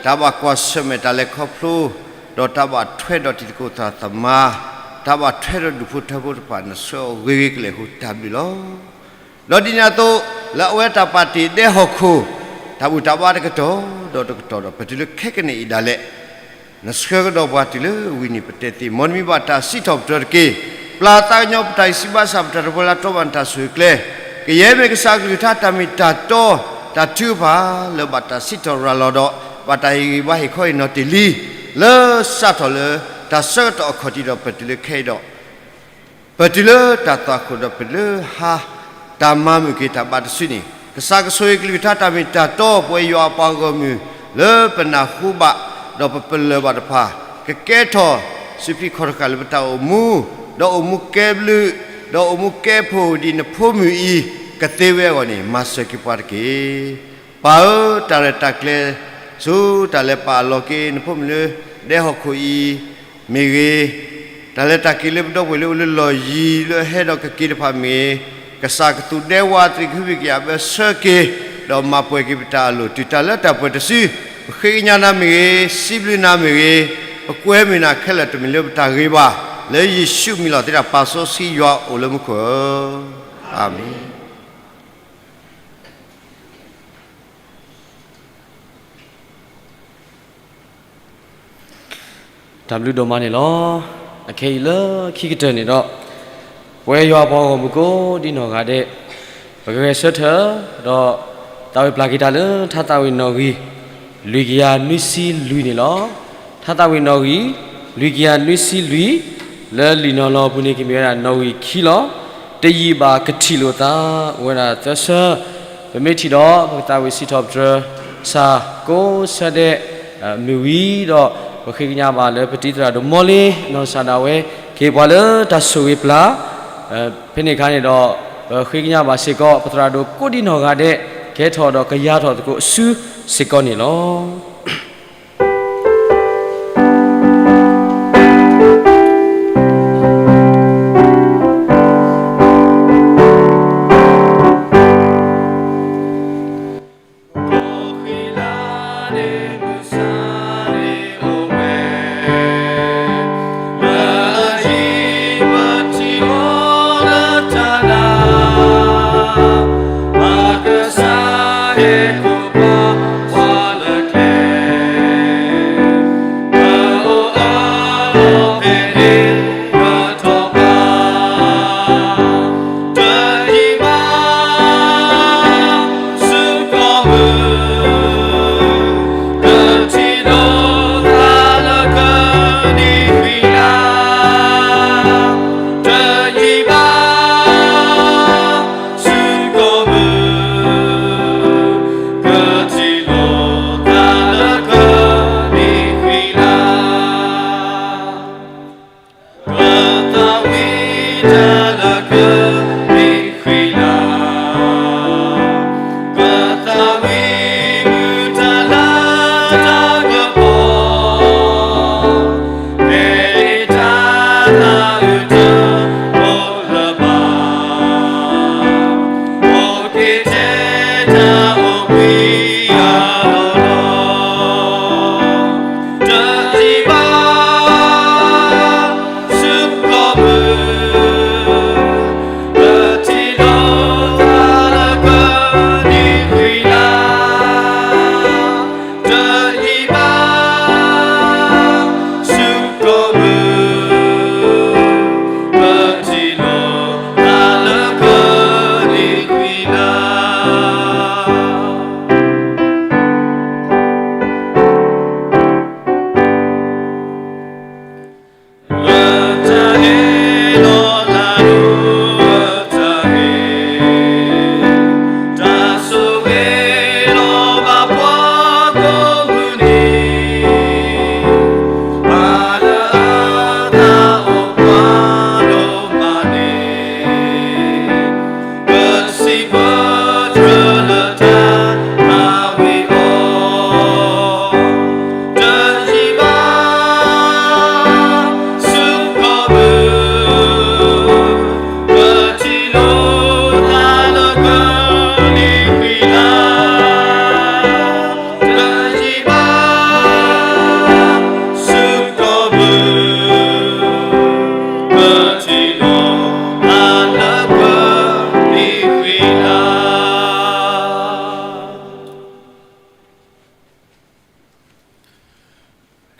တၢ်ဘၣ်ကွၢ်ဆၢၣ်မဲာ်တၢ်လဲၤခီဖျိ ဒီးတၢ်ဘၣ်ထွဲဒီးတံၤသကိးသရၣ်သမါ တၢ်ဘၣ်ထွဲဒီးဒူၣ်ဖိထၢဖိတဖၣ် နဆှၢအီၤဂ့ၤဂ့ၤကလဲာ်အဃိ တၢ်ဘျုးလီၤ. ဒီးဒ်န့ၣ်အသိး လၢအဝဲတၢ်ပာ်တ့ၢ်ဒဲဟီၣ်ခိၣ် တၢ်ဘူၣ်တၢ်ဘါတကတီၢ်ဒီးတကတီၢ်ဒီး ပတုၤလၢခဲကနံၣ်အံၤဒၣ်လဲာ် နဆှၢကဒီးပှၤတုၤလၢဝံၤနံၤပတဲသ့ မ်နမံဘၣ်တၢ်စံးထီၣ်ပတြၢၤတက့ၢ်. ပျၢ်သးကညီၤပတၢ်အံးစံးဘၣ်ဆၣ် ပတၢ်တပှဲၤလၢတီဘၣ်နတၢ်ဆိၣ်ဂ့ၤကျဲ ကယဲၢ်မ့ၢ်ကစၢ်အကလုၢ်ကထါတၢ်မ့ၢ်တၢ်တီ တၢ်ထုကဖၣ် လၢဘၣ်တၢ်စံးထီၣ်ရၤလီၤဒီး ဘၣ်တၢ်ဟ့ၣ်ဂံၢ်ဘါဟ့ၣ်ခီဟ့ၣ်နီၤတ့ၢ်လံ လၢစးထီၣ်လၢ တၢ်ဆၢကတီၢ်အခီၣ်ထံးဒီးပတုၤလၢခဲအံၤဒီး ပတုၤလၢတၢ်သွၣ်ခိၣ်ဒီးပတုၤလၢဟါ တၢ်မၤမုာ်က့ၤတၢ်ဘၣ်တစုန့ၣ် ကစၢ်ကဆိၣ်ဂ့ၤကလုၢ်ကထါတၢ်မ့ၢ်တၢ်တီ ပဝဲယွၤအပှၤဂီၢ်မုၢ် လၢပနၢ်ဟူဘၣ် ဒီးပပလၢၢ်ဘၣ်တဖၣ် ကကဲထီၣ် စူးဖံးခီၣ်တဃာ်လၢပတၢ်အိၣ်မူ ဒီးအိၣ်မူကဲဘျုး ဒီးအိၣ်မူကဲဖိဒ်နဖိမုၣ်အံၤ ကသ့ဝဲအဂီၢ်န့ၣ် မၤစၢၤက့ၤပှၤတက့ၢ်. ပၢ်ဧၢ, တၢ်ရဲၣ်တၢ်ကျဲၤ ဆူတၢ်လဲၤပာ်အလီၤက့ၤ နဖိမုၣ်လၢ ဒဲဟီၣ်ခိၣ်အံၤ မ့ၢ်ဂ့ၤ, တၢ်လဲၤတၢ်က့ၤလၢပဒီပုၢ်ဝဲၢ်လၢအိၣ်လၢလီၢ်ယံၤလၢအဟဲဒီးကက့ၤတဖၣ်မ့ၢ်ဂ့ၤ, ကစၢ်ကသူၣ်ဒဲဝးတရံးကဟုကယာ်ဘၢဆၢက့ၤ, ဒီးမၤပှဲၤက့ၤပတၢ်အလိၤ တုၤတၢ်လၢတၢ်ပှဲၤတစု, ပဃ့ကညးနၤမ့ၢ်ဂ့ၤ, စံးဘျုးနၤမ့ၢ်ဂ့ၤ, ပကွဲမုာ်နၤခဲလၢာ်တမ့ၢ်လၢပတၢ်ဂ့ၤဘၣ်, လၢယ့ၣ်ၡူးမံၤလီၤသ့တၢ်ပာ်စီဆှံယွၤအိၣ်လၢမူခိၣ်ဧၢ, အၤမ့ၣ်. တၢ်ဘျုးဒိၣ်မးန့ၣ်လီၤ. အခဲအံၤလၢခံကတၢၢ်န့ၣ်ဒီး, ပဝဲယွၤပှၤဂီၢ်မုၢ်ကိးဒံနီၢ်ဂၤဒဲး, ပကဂဲၤဆၢထၢၣ်, ဒီးသးဝံၣ်ပျၢ်က့ၤတၢ်လၢထါသးဝံၣ်နီၣ်ဂံၢ် လွံၢ်ကယၤနွံဆံလွံၢ်န့ၣ်လီၤ. ထါသးဝံၣ်နီၣ်ဂံၢ် လွံၢ်ကယၤနွံဆံလွံၢ်, လၢလံာ်နီၤလီၤပူၤန့ၣ် ကမ့ၢ်ဝဲဒၣ်နီၣ်ဂံၢ်ခံလီၤ. တယံာ်ဘၣ်ကထံၣ်လိာ်သး အိၣ်ဝဲဒၣ်သၢဆၢ, ပမ့ၢ်ထံၣ်ဒီး ပကသးဝံၣ်စံးထီၣ်ပတြၢၤ စၢ်ကိးဆၢဒဲး, မုၢ်ဝံၤဒီး ပဃ့ကညးဘၣ်လၢပတံၤသရၣ်ဒိၣ်မီလ့ နီၢ်ကစၢ်ဒၣ်ဝဲ ကဟ့ၣ်ပှၤလၢတၢ်ဆိၣ်ဂ့ၤပျၢ်, ဖဲန့ၣ်အခါန့ၣ်ဒီး ပဃ့ကညးဘၣ်စ့ၢ်ကီး ပသရၣ်ဒိၣ်ကိးဒံနီၢ်ဂၤဒဲး ကဟဲထီၣ်ဒီးကယၤထီၣ်သကိးအစုစ့ၢ်ကီးန့ၣ်လီၤ.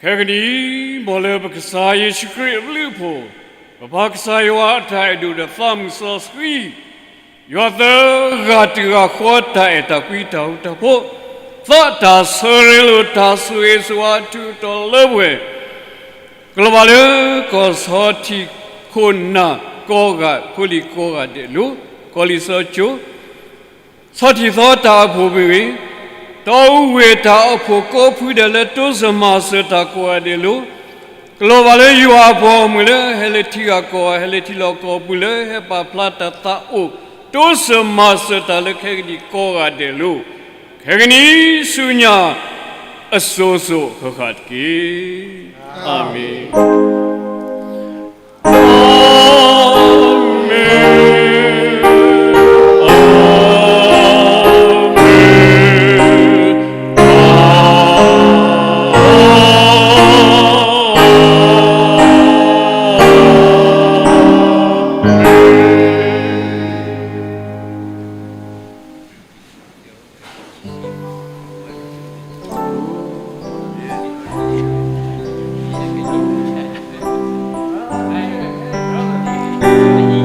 ခဲကနံၣ်အံၤ မ်လၢပကစၢ်ယ့ၣ်ၡူးခရံာ်အဘျုးအဖှိၣ်, ပပၢ်ကစၢ်ယွၤအတၢ်အဲၣ်ဒိၣ်ဒီးသးမုၢ်စီဆှံ, ယွၤသၢဂၤတဂၤဃီတၢ်အဲၣ်တၢ်ကွံတၢ်ဃူတၢ်ဖိး, သးတၢ်ဆၢရ့လိာ်တၢ်ဆိၣ်ဂ့ၤဆိၣ်ဝါအထူးအတီၤလၢပှဲၤ ကလီၤဘၣ်လၢကီၢ်ဆီထံးခိၣ်နၢ်ကိးဂၤဖိလံၤကိးဂၤဒဲးလိၤ, ကီၢ်လံၢ်စီကၠိ, ဆီထံးသီတၢ်အိၣ်ဖှိၣ်မ့ၢ်ဂ့ၤ, တီအူဝ့ၢ်တၢ်အိၣ်ဖှိၣ်ကိးဖုဒဲးလၢတိစၢၤမၤစၢၤတၢ်ကိးဂၤဒဲးလိၤ, ကလီၤဘၣ်လၢယွၤအပှၤဂီၢ်မုၢ်လၢဟဲလၢထံဂၤကီၢ်ဂၤ ဟဲလၢထံလီၢ်ကီၢ်ပူၤလၢဟဲပာ်ဖျါတၢ်သးအိၣ် တိစၢၤမၤစၢၤတၢ်လၢခဲကနံၣ်ကိးဂၤဒဲးလိၤ, ခဲကနံၣ်ဆူညါ အစိၤစိၤဃၣ်ဃၣ်တက့ၢ်. အၤမ့ၣ်.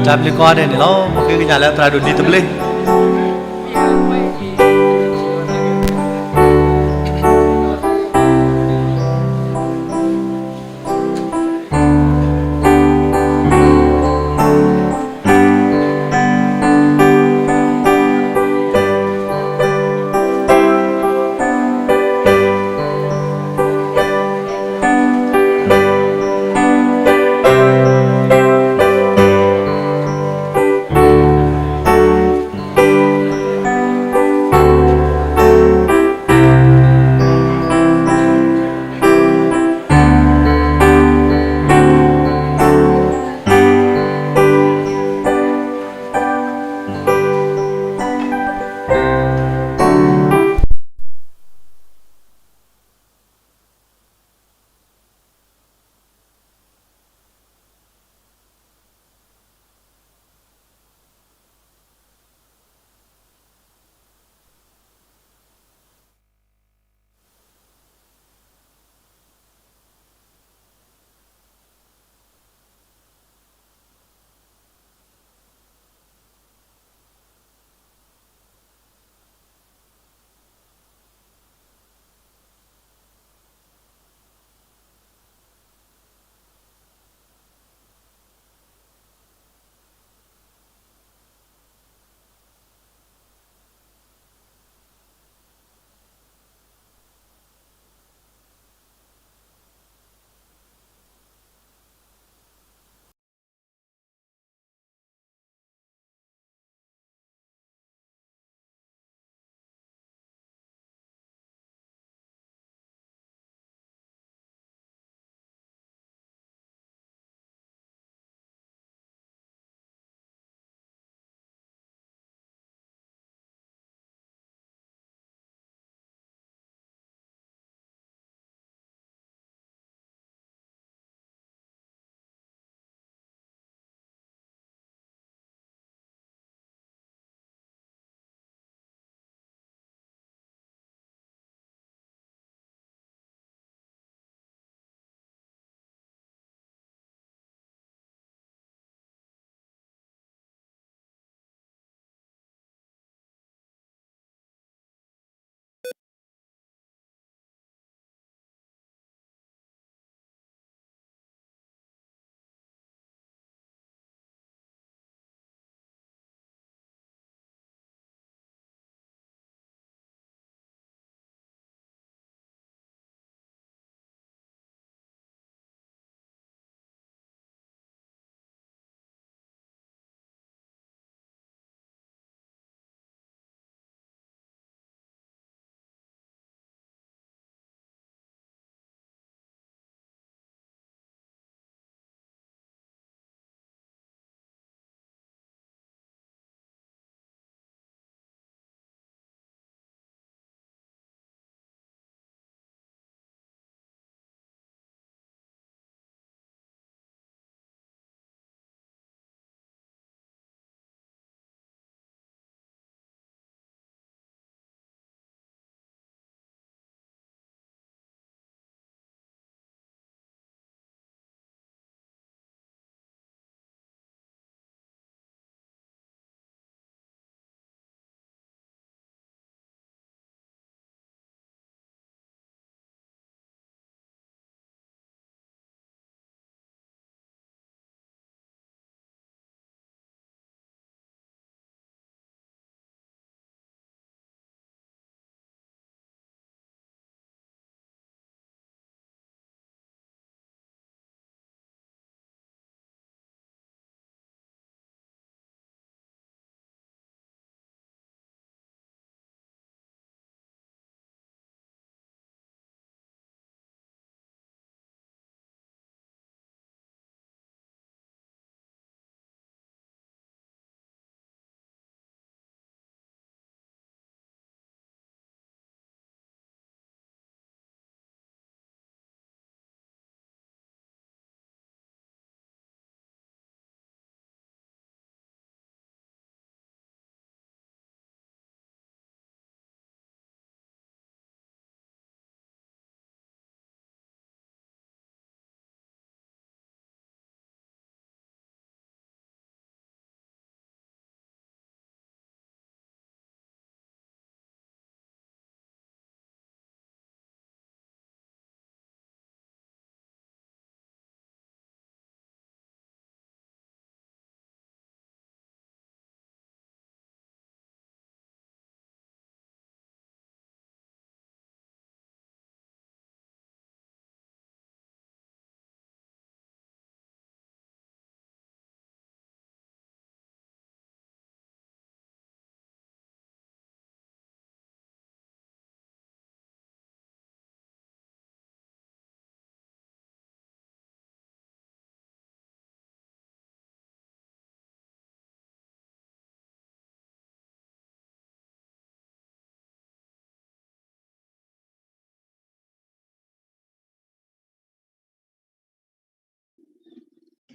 တၢ်ဘျုးကိးဂၤဒဲးန့ၣ်လီၤ. ပဃ့ကညးလၢသရၣ်ဒိၣ်ဒံတဘျ့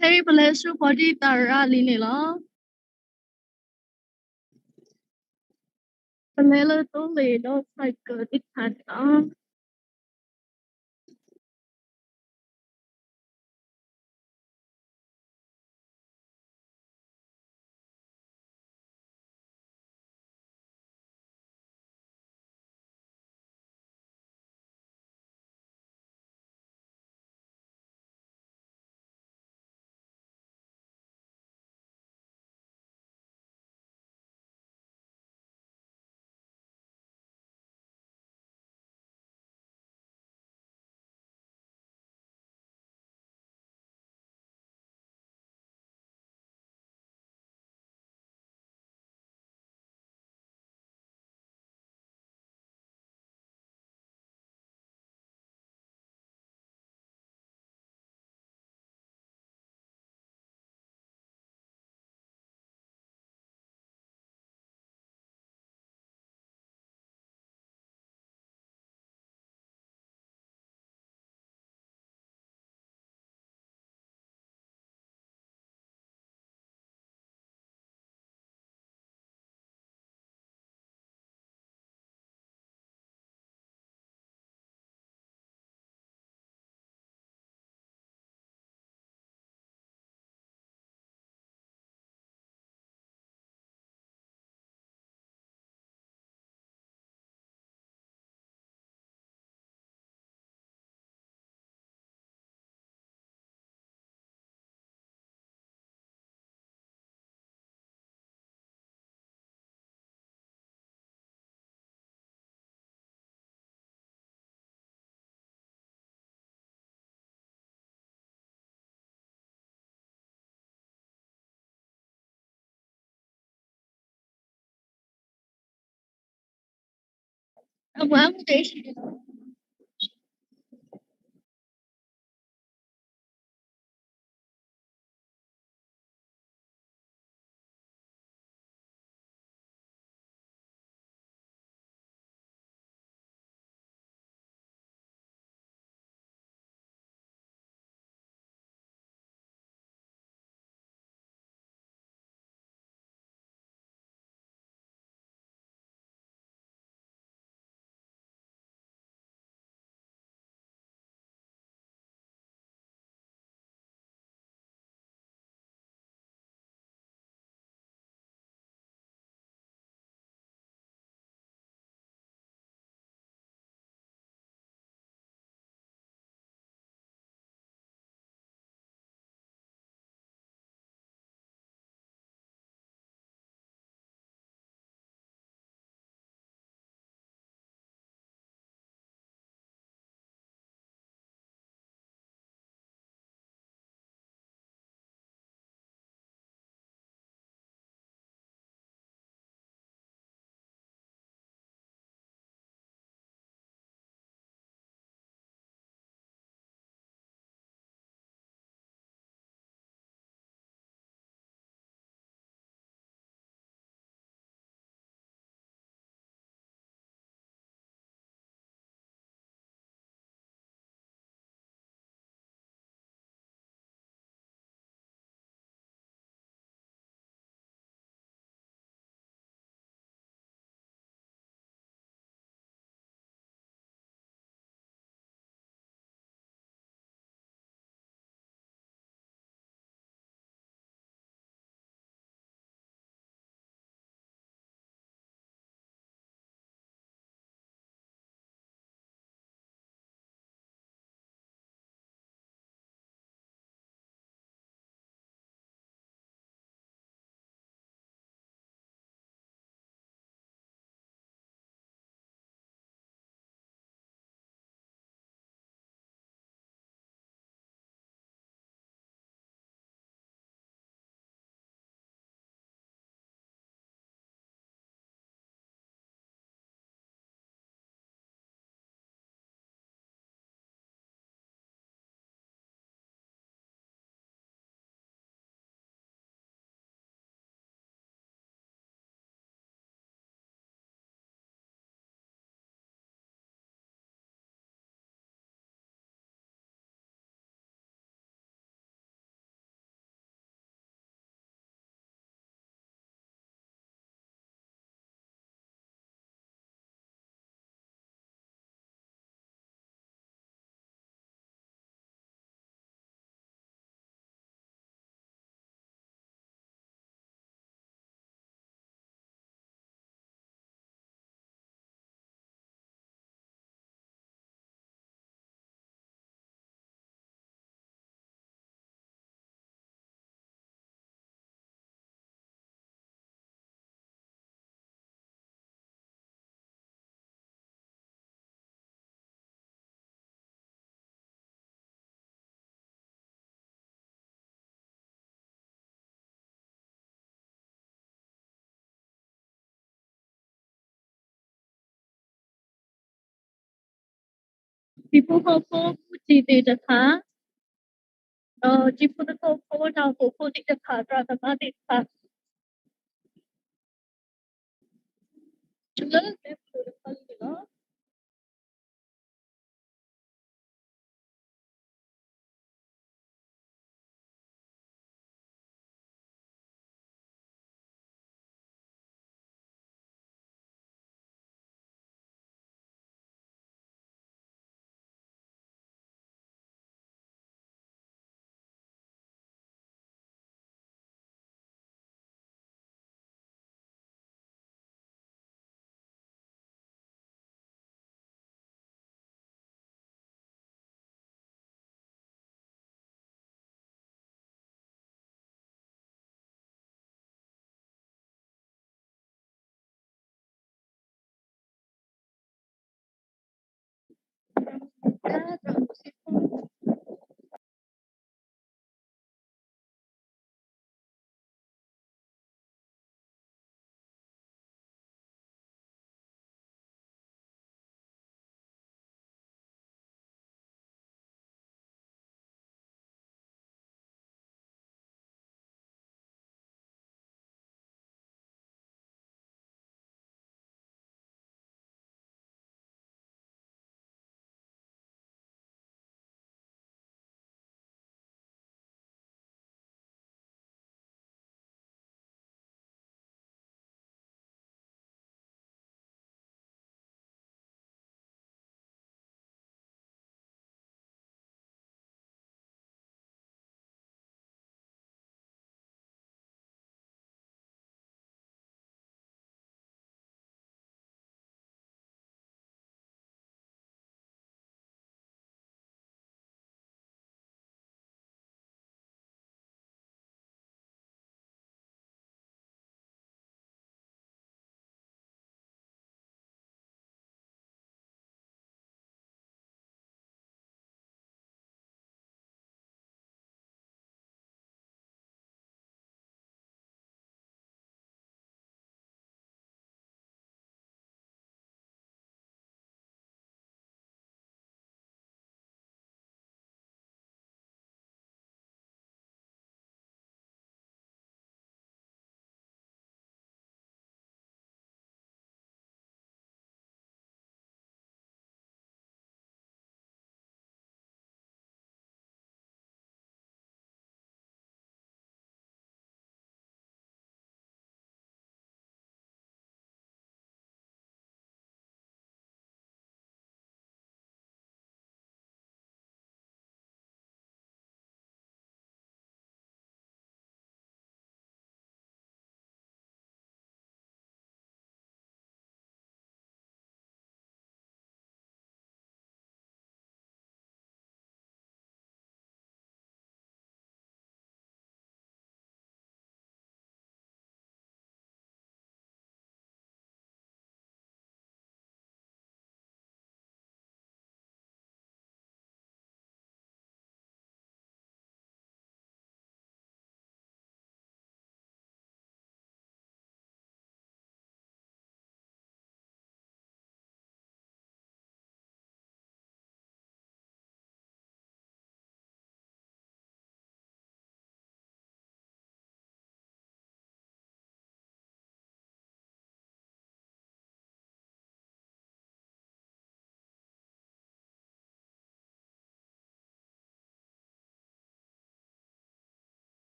ခဲအံၤပလဲၤဆူပှၤဒံးသးရၣ်လံန့ၣ်လီၤ. ပလဲၤလၢသိလ့ၣ်ဒီး cycle သ့ၣ်တဖၣ်န့ၣ်လီၤ. ဟံၣ်ဖိဃီဖိ မူတံၢ်သ့ၣ်တဖၣ်, ဒီးတံၤဖိသကိးဖိ တၢ်အိၣ်ဖှိၣ်ဖိသ့ၣ်တဖၣ်, သရၣ်သမါသ့ၣ်တဖၣ်, တုၤလၢကျဲပူၤတဖၣ်န့ၣ်လီၤ.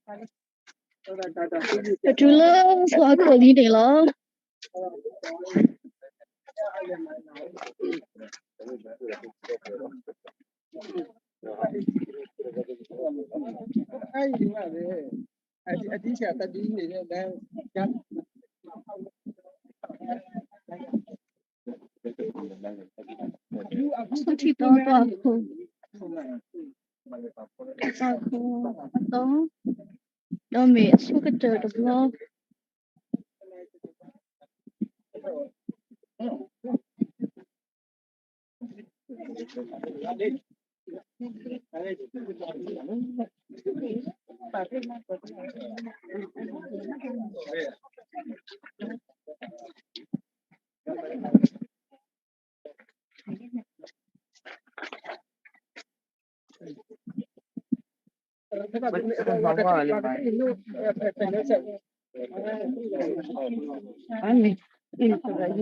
ပတုၤလၢပှၤခိၣ်လံန့ၣ်လီၤ. ဆူၣ်ထံတီတီအခိၣ်, တီတီအခိၣ်အသီ, ဒီးမ့ၢ်အဆိကတၢၢ်တဘျီ. ပကလဲၤလၢတၢ်ရဲၣ်တၢ်ကျဲၤန့ၣ်လီၤ. လၢတၢ်ရဲၣ်တၢ်ကျဲၤတဘျီညါအံၤန့ၣ် ပှၤလၢ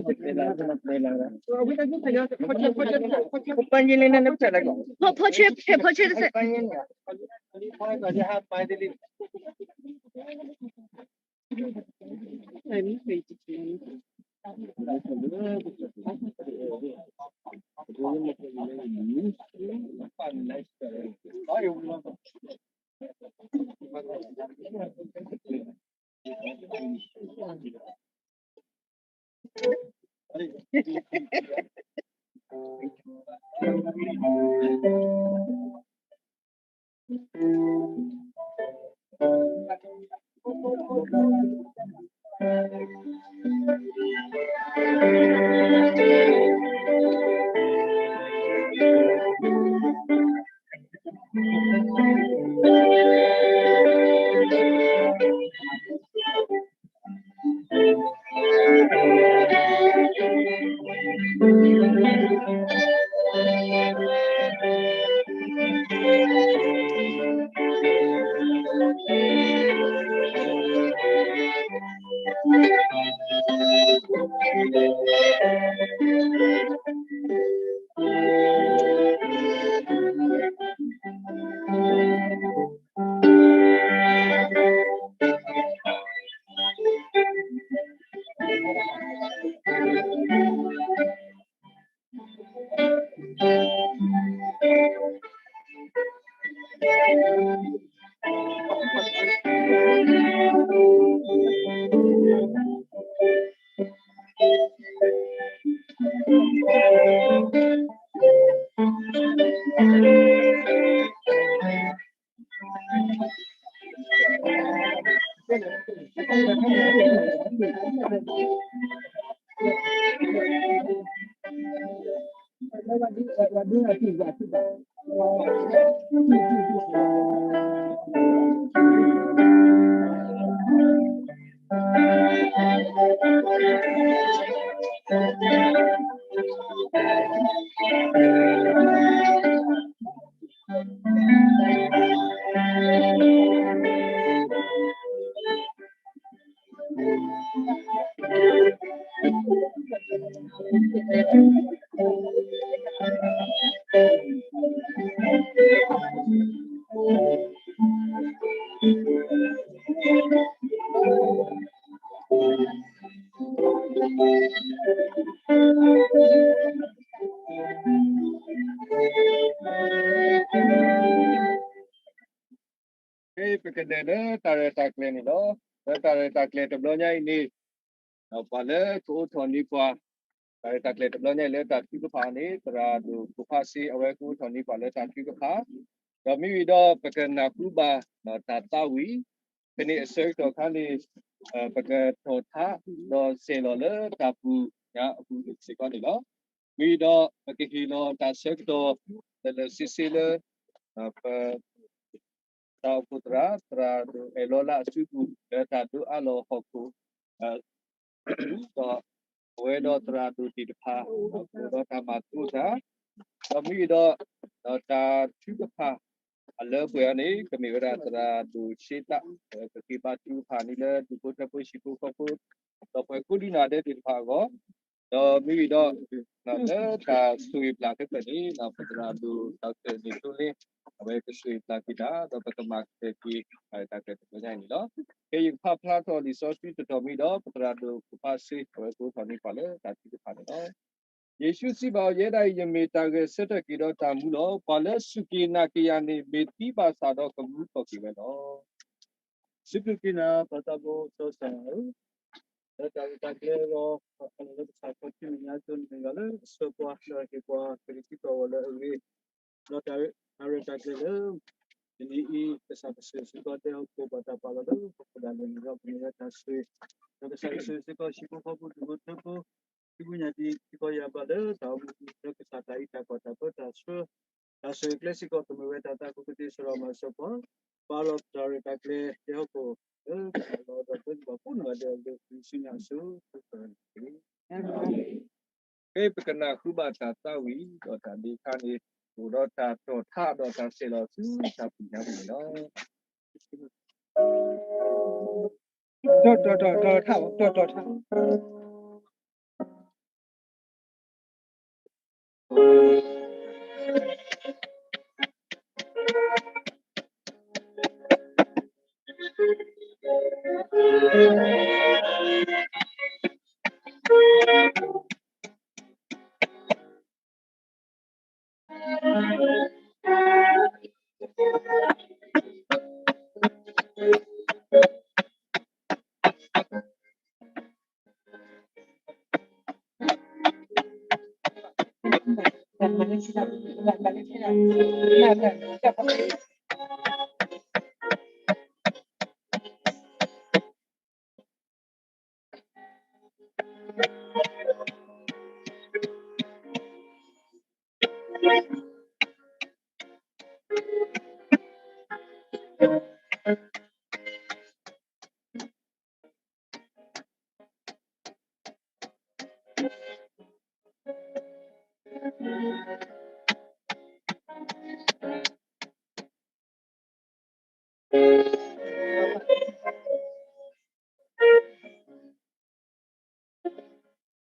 ကအိးထီၣ်န့ၢ်ပှၤ တၢ်ရဲၣ်တၢ်ကျဲၤတဘျီညါအံၤလၢတၢ်ထုကဖၣ်န့ၣ် သရၣ်ဒိၣ်ကိးဖးစ့ အဝဲကအိးထီၣ်န့ၢ်ပှၤလၢတၢ်ထုကဖၣ်, ဒီးမ့ၢ်ဝံၤဒီးပကနၢ်ဟူဘၣ်တၢ်သးဝံၣ်, ဖဲန့ၣ်အဆၢကတီၢ်ခါန့ၣ် ပကထီၣ်ထး ဒီးစဲးလီၤလၢတၢ်ပူၤညါအပူၤစ့ၢ်ကီးန့ၣ်လီၤ. မ့ၢ်ဝံၤဒီးပကဟ့ၣ်လီၤတၢ်ဆၢကတီၢ် လၢလၢဆ့ဆ့လၢ ပ တၢ်အိၣ်ဖှိၣ်သရၣ် သရၣ်ဒိၣ်အဲၣ်လီၤလၢအစုပူၤ လၢတၢ်ဒိးအးလီၤဟီၣ်ခိၣ် ဒီးအဝဲဒီးသရၣ်ဒိၣ်သ့ၣ်တဖၣ် အိၣ်ဒီးတၢ်မၤသကိးတၢ်, ဒီးမ့ၢ်ဝံၤဒီး ဒီးတၢ်ထုကဖၣ်အလၢပှဲၤအံၤန့ၣ် ကမ့ၢ်ဝဲဒၣ်သရၣ်ဒိၣ်ရှ့သး ကက့ၤဘါထုကဖၣ်န့ၣ်လၢဒူၣ်ဖိထၢဖိဟံၣ်ဖိဃီဖိ ဒီးပှၤကိးဒုနၢ်ဒဲးသ့ၣ်တဖၣ်အဂီၢ် ဒီးမ့ၢ်ဝံၤဒီး လၢတၢ်ဆိၣ်ဂ့ၤပျၢ်ခဲပၢၢ်န့ၣ် ပသရၣ်ဒိၣ် ဒီကတၢၢ်န့ၣ်သိလ့ အဝဲကဆိၣ်ဂ့ၤပျၢ်က့ၤတၢ် ဒီးပကမၤကတၢၢ်က့ၤ တၢ်ကတၢၢ်တခါညါန့ၣ်လီၤ. ခဲအံၤယကဖးဖျါထီၣ်လံာ်စီဆှံတတီၤမ့ၢ်ဒီး ပသရၣ်ဒိၣ်ဖိခွါစ့ အဝဲကအိးထီၣ်န့ၢ်ပှၤလၢတၢ်ထုကဖၣ်န့ၣ်လီၤ. ယ့ၣ်ၡူးစံးဘၣ်အီၤ, ယဲဒၣ်အံၤ ယမ့ၢ်တၢ်ဂဲၤဆၢထၢၣ်က့ၤဒီးတၢ်မူလီၤ. ပှၤလၢစူၢ်က့ၤနာ်က့ၤယၤန့ၣ် မ့ၢ်သံဘၣ်ဆၣ်ဒီးကမူထီၣ်က့ၤဝဲလီၤ. စံးဘျုးက့ၤနၤ ပၢ်သးဘိစီၤစၢ်ဧၢ, လၢတၢ်ရဲၣ်တၢ်ကျဲၤအဂီၢ် ပၢ်လၢကစၢ်ခီၣ်ထံးမဲာ်ညါကၠိန့ၣ်ဂၤလၢအဆှၢပှၤ လၢက့ၤပှၤကရံၣ်စံးထီၣ်ဝဲလၢအဂ့ၤ, ဒီးတၢ်ရဲၣ်တၢ်ကျဲၤလၢ တနံၤအံၤ ကစၢ်ကဆိၣ်ဂ့ၤစ့ၢ်ကီး တဲဟီၣ်ခိၣ်ပှၤတၢ်ပာ်လီၤလၢဟီၣ်ခိၣ်ဒၣ်လဲာ်န့ၣ်ဒီး ကမ့ၢ်ဝဲတၢ်ဆိၣ်ဂ့ၤ, ဒီးကစၢ်ကဆိၣ်ဂ့ၤစ့ၢ်ကီး ဟံၣ်ဖိဃီဖိဒူၣ်ဖိထၢဖိ သုးဖိညၣ်တံၢ် စ့ၢ်ကီးယၤဘၣ်လၢတၢ်အိၣ်မူလၢကစၢ်တၢ်အံးတၢ်ကွၢ်တၢ်ပၢတၢ်ဆှၢ တၢ်ဆိၣ်ဂ့ၤကျဲစ့ၢ်ကီး ကမ့ၢ်ဝဲတၢ်သးခုကသ့စရီမၤစၢၤပှၤ, ပာ်လီၤတၢ်ရဲၣ်တၢ်ကျဲၤ တဲဟီၣ်ခိၣ် လၢကစၢ်လီၤဒီးပှၤကိးနီၢ်ဂၤဒဲးအလိၤ ပစံၣ်ညီၣ်အစိၤ ဖဲပကနၢ်ဟူဘၣ်တၢ်သးဝံၣ်ဒီးတၢ်ဒ့ခါန့ၣ် အိၣ်ဒီးတၢ်တီၢ်ထါဒီးတၢ်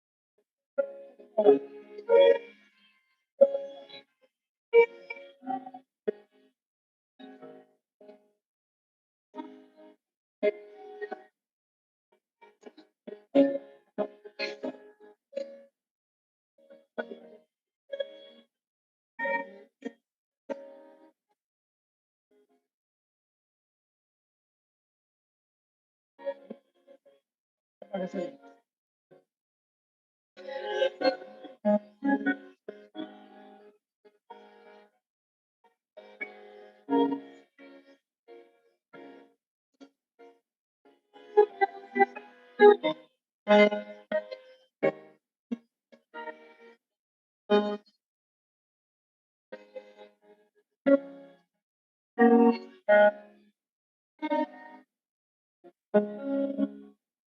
ဆဲးလီၤဆူတၢ်ဖှံညါပ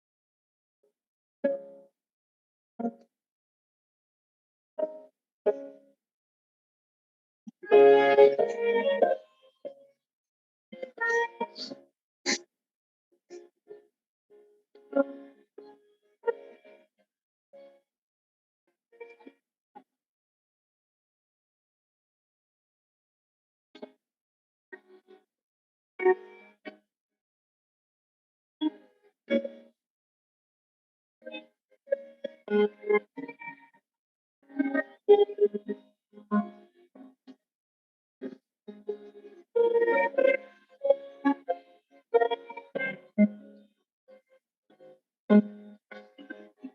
ူၤန့ၣ်လီၤ. တီၢ်တီၢ်တီၢ်ထါ တီၢ်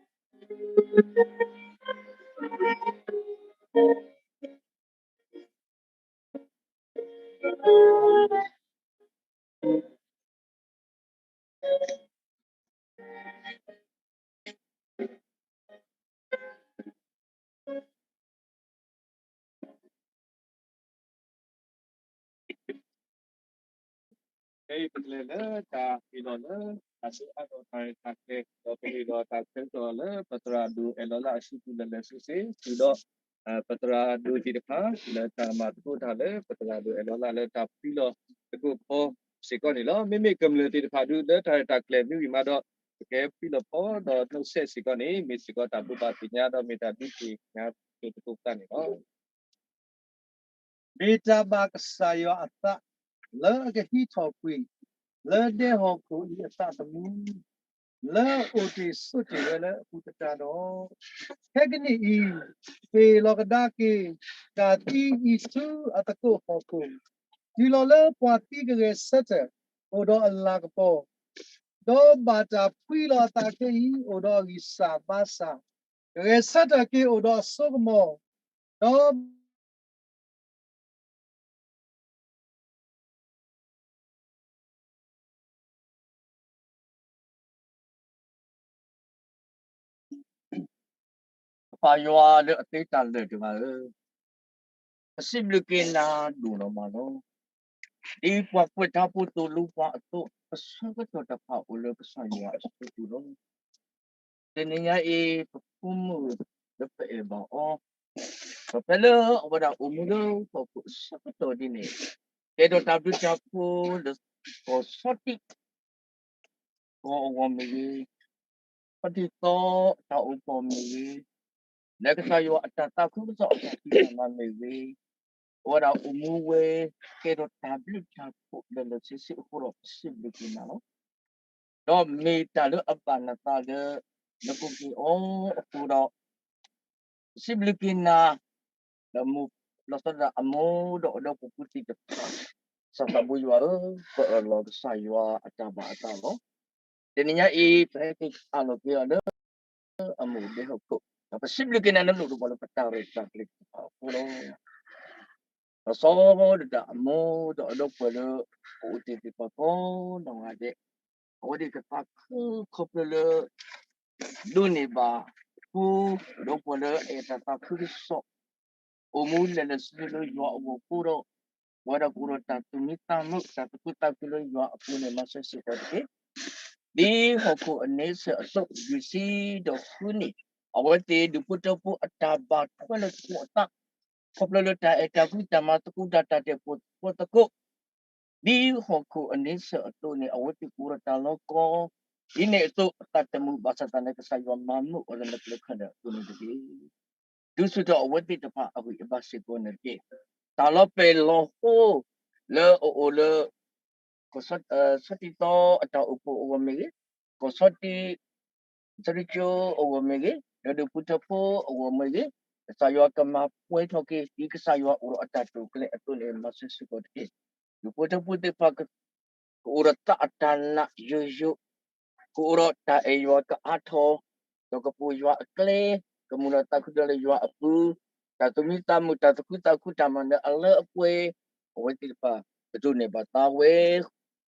တီၢ်ထါခဲအံၤပကလဲၤလၢ တၢ်ဟ့ၣ်လီၤလၢ တၢ်ဆၢအါထီၣ်တၢ်ရဲၣ်တၢ်ကျဲၤ ဒီးပဟ့ၣ်လီၤတၢ်ဆၢကတီၢ်လၢ ပသရၣ်ဒိၣ်အဲၣ်လီၤလၢအစုပူၤလၢာ်လၢာ်ဆ့ဆ့ ဃုာ်ဒီး ပသရၣ်ဒိၣ်သ့ၣ်တဖၣ် လၢတၢ်မၤသကိးတၢ်လၢ ပသရၣ်ဒိၣ်အဲၣ်လီၤလၢ လၢတၢ်ဖှံလီၤသကိးဖီစ့ၢ်ကီးန့ၣ်လီၤ. မ့မ့ၢ်ကမျၢၢ်သ့ၣ်တဖၣ်ဒုး လၢတၢ်ရဲၣ်တၢ်ကျဲၤမ့ၢ်ဝံၤမးဒီး ပကဟဲဖှံလီၤပီဒီး နှုတ်ဆက် စ့ၢ်ကီးန့ၣ် မ့ၢ်စ့ၢ်ကီးတၢ်ဘိးဘၣ်သ့ၣ်ညါ ဒီးမ့ၢ်တၢ်ဒုးသ့ၣ်ညါ သကိးသးန့ၣ်လီၤ. မ့ၢ်တၢ်ဘၣ်ကစၢ်ယွၤအသး လၢအကဟံးထီၣ်ကွံာ် လၢဒဲဟီၣ်ခိၣ်အံၤအသးသမူ လၢအအိၣ်တ့ၢ်ဆိးတ့ၢ်ဝဲလၢအပူၤသတးဒီး, ခဲကနံၣ်အံၤ ဟ့ၣ်လီၤကဒါက့ၤ တၢ်သံအံၤဆူအသကိးဟီၣ်ခိၣ်, တုၤလီၤလၢပှၤသံကဂဲၤဆၢထၢၣ် အိၣ်ဒီးအလၤကပီၤ, ဒီးဘၣ်တၢ်ဖှံလီၤအသးခဲအံၤ အိၣ်ဒီးအဂံၢ်စၢ်ဘါစၢ်, ကဂဲၤဆၢထၢၣ်က့ၤအိၣ်ဒီးအစိကမီၤ, ဒီး ပၢ်ယွၤလၢအသ့တၢ်လၢာ်တဂၤဧၢ, ပစံးဘျုးက့ၤနၤဒိၣ်နီၢ်မးလီၤ. ဒ်ပှၤကွဲးထါဖိသိၣ်လိပှၤအသိး ပဆၢကတီၢ်တၢ်ဖးအိၣ်လၢကစၢ်ယွၤအစုပူၤလီၤ. တနံၤညါအံၤ ပဖိမုၣ်လၢပအဲၣ်ဘၣ်အီၤ, ဒီးဖဲလၢအဝဲဒၣ်အိၣ်မူလၢဟီၣ်ခိၣ်အဆၢကတီၢ်ဒ်န့ၣ်, ကဲထီၣ်တၢ်ဘျုးတၢ်ဖှိၣ်လၢကီၢ်ဆီတံၢ် ကီၢ်အဂီၢ်မ့ၢ်ဂ့ၤ, ဆီတံၢ်သီအတၢ်အိၣ်ဖှိၣ်မ့ၢ်ဂ့ၤ, လၢကစၢ်ယွၤအတၢ်သးခုကစီၣ်အတၢ်ဖံးတၢ်မၤမ့ၢ်ဂ့ၤ, အဝဲဒၣ်အိၣ်မူဝဲ ကဲထီၣ်တၢ်ဘျုးတၢ်ဖှိၣ်လၢာ်လၢာ်ဆ့ဆ့အဃိဒီး ပစံးဘျုးက့ၤနၤလီၤ. ဒီးမ့ၢ်တၢ်လၢအဘၣ်နသးလၢ နကိးက့ၤအီၤအဃိဒီး ပစံးဘျုးက့ၤနၤ, ဒီးမူလီၤဆီဒၣ်တၢ်အမိၢ်ဒီးအဒီပုၢ်ဝဲၢ်သ့ၣ်တဖၣ်, စီၤသးဘိယွၤဧၢ, ပအၢၣ်လီၤကစၢ်ယွၤအတၢ်ဘၣ်အသးလီၤ. တနံၤညါအံၤ ပဟဲက့ၤအၢၣ်လီၤက့ၤအီၤလၢ အမိၢ်ဒဲဟီၣ်ခိၣ်, ဒီးပစံးဘျုးက့ၤနၤလၢနအိၣ်ဒီးပှၤလၢပတၢ်ရဲၣ်တၢ်ကျဲၤသ့ၣ်တဖၣ်အဃိလီၤ. ဒီးစီၤဒဒၣ်အမိၢ်ဒီးအဒီပုၢ်ဝဲၢ်လၢ ကအိၣ်တ့ၢ်သ့ၣ်တဖၣ်ကိးနီၢ်ဂၤဒဲး, အဝဲသ့ၣ်တဖၣ်ခုခီဖျိလၢ ဒိးန့ၢ်ဘၣ်အဃိ, ဒီးပှၤလၢအအဲၣ်တၢ်သးခုကစီၣ်, အိၣ်မူလဲၤလၢာ်ဆ့ဆ့လၢယွၤအဂီၢ်အဃိဒီး, ပဝဲဒၣ်ကအိၣ်ဒီးတၢ်သူၣ်မံသးမုာ် တၢ်သူၣ်ခုသးခုလၢယွၤအပူၤန့ၣ် မၤစၢၤစ့ၢ်ကီးတက့ၢ်. ဒ်ဟီၣ်ခိၣ်အန့ဆၢၣ်အသိး ယွၤစံဒီးဃုန့ၣ်, အဝဲသ့ၣ်ဒုးဖိထၢဖိအတၢ်ဘၣ်ထွဲလၢသကိးအသး, ခီဖျိလၢတၢ်အဲၣ်တၢ်ကွံတၢ်မၤသကိးတၢ် တၢ်တဲာ်ပိာ်သကိး ဒ်ဟီၣ်ခိၣ်အန့ဆၢၣ်အသိးန့ၣ် အဝဲသ့ၣ်ကအိၣ်ဒီးတၢ်လီၤကီ, ဒ်န့ၣ်အသိး အသးတမုာ်ဘၣ်ဆၣ်သနာ်က့ ကစၢ်ယွၤမၤမုာ်အီၤလၢနကျဲခါဒၢအသိးန့ၣ်တက့ၢ်. ဒုးဆူၣ်ထီၣ်အဝဲသ့ၣ်တဖၣ်အဂံၢ်အဘါစ့ၢ်ကီးန့ၣ်တက့ၢ်. တၢ်လီၤပဲာ်လီၤဟိ လၢအအိၣ်လၢ ကီၢ်ဆီတံၢ်သီအတၢ်အိၣ်ဖှိၣ်အဂီၢ်မ့ၢ်ဂ့ၤ, ကီၢ်ဆီတံၢ် သရံၣ်ကၠိအဂီၢ်မ့ၢ်ဂ့ၤ, ဒီးဒုးဖိထၢဖိအဂီၢ်မ့ၢ်ဂ့ၤ, ကစၢ်ယွၤကမၤပှဲၤထီၣ်က့ၤ ဒ်ကစၢ်ယွၤအိၣ်ဒီးအတၢ်တိာ်ကျဲၤအသိးန့ၣ် မၤစၢၤစ့ၢ်ကီးတက့ၢ်. ဒုးဖိထၢဖိသ့ၣ်တဖၣ် ကအိၣ်ဒီးသးအတၢ်နာ်ယိာ်ယိာ်, ကအိၣ်ဒီးတၢ်အဲၣ်ယွၤကအါထီၣ်, ဒီးကပိာ်ယွၤအကျဲ, ကမုာ်လီၤသးခုဒီးလၢယွၤအပူၤ, တၢ်သူၣ်မံသးမုာ် တၢ်သူၣ်ခုသးခု တၢ်မၤနၢၤအလၢအပှဲၤ, အဝဲသ့ၣ်တဖၣ် ကဒိးန့ၢ်ဘၣ်သးဝဲ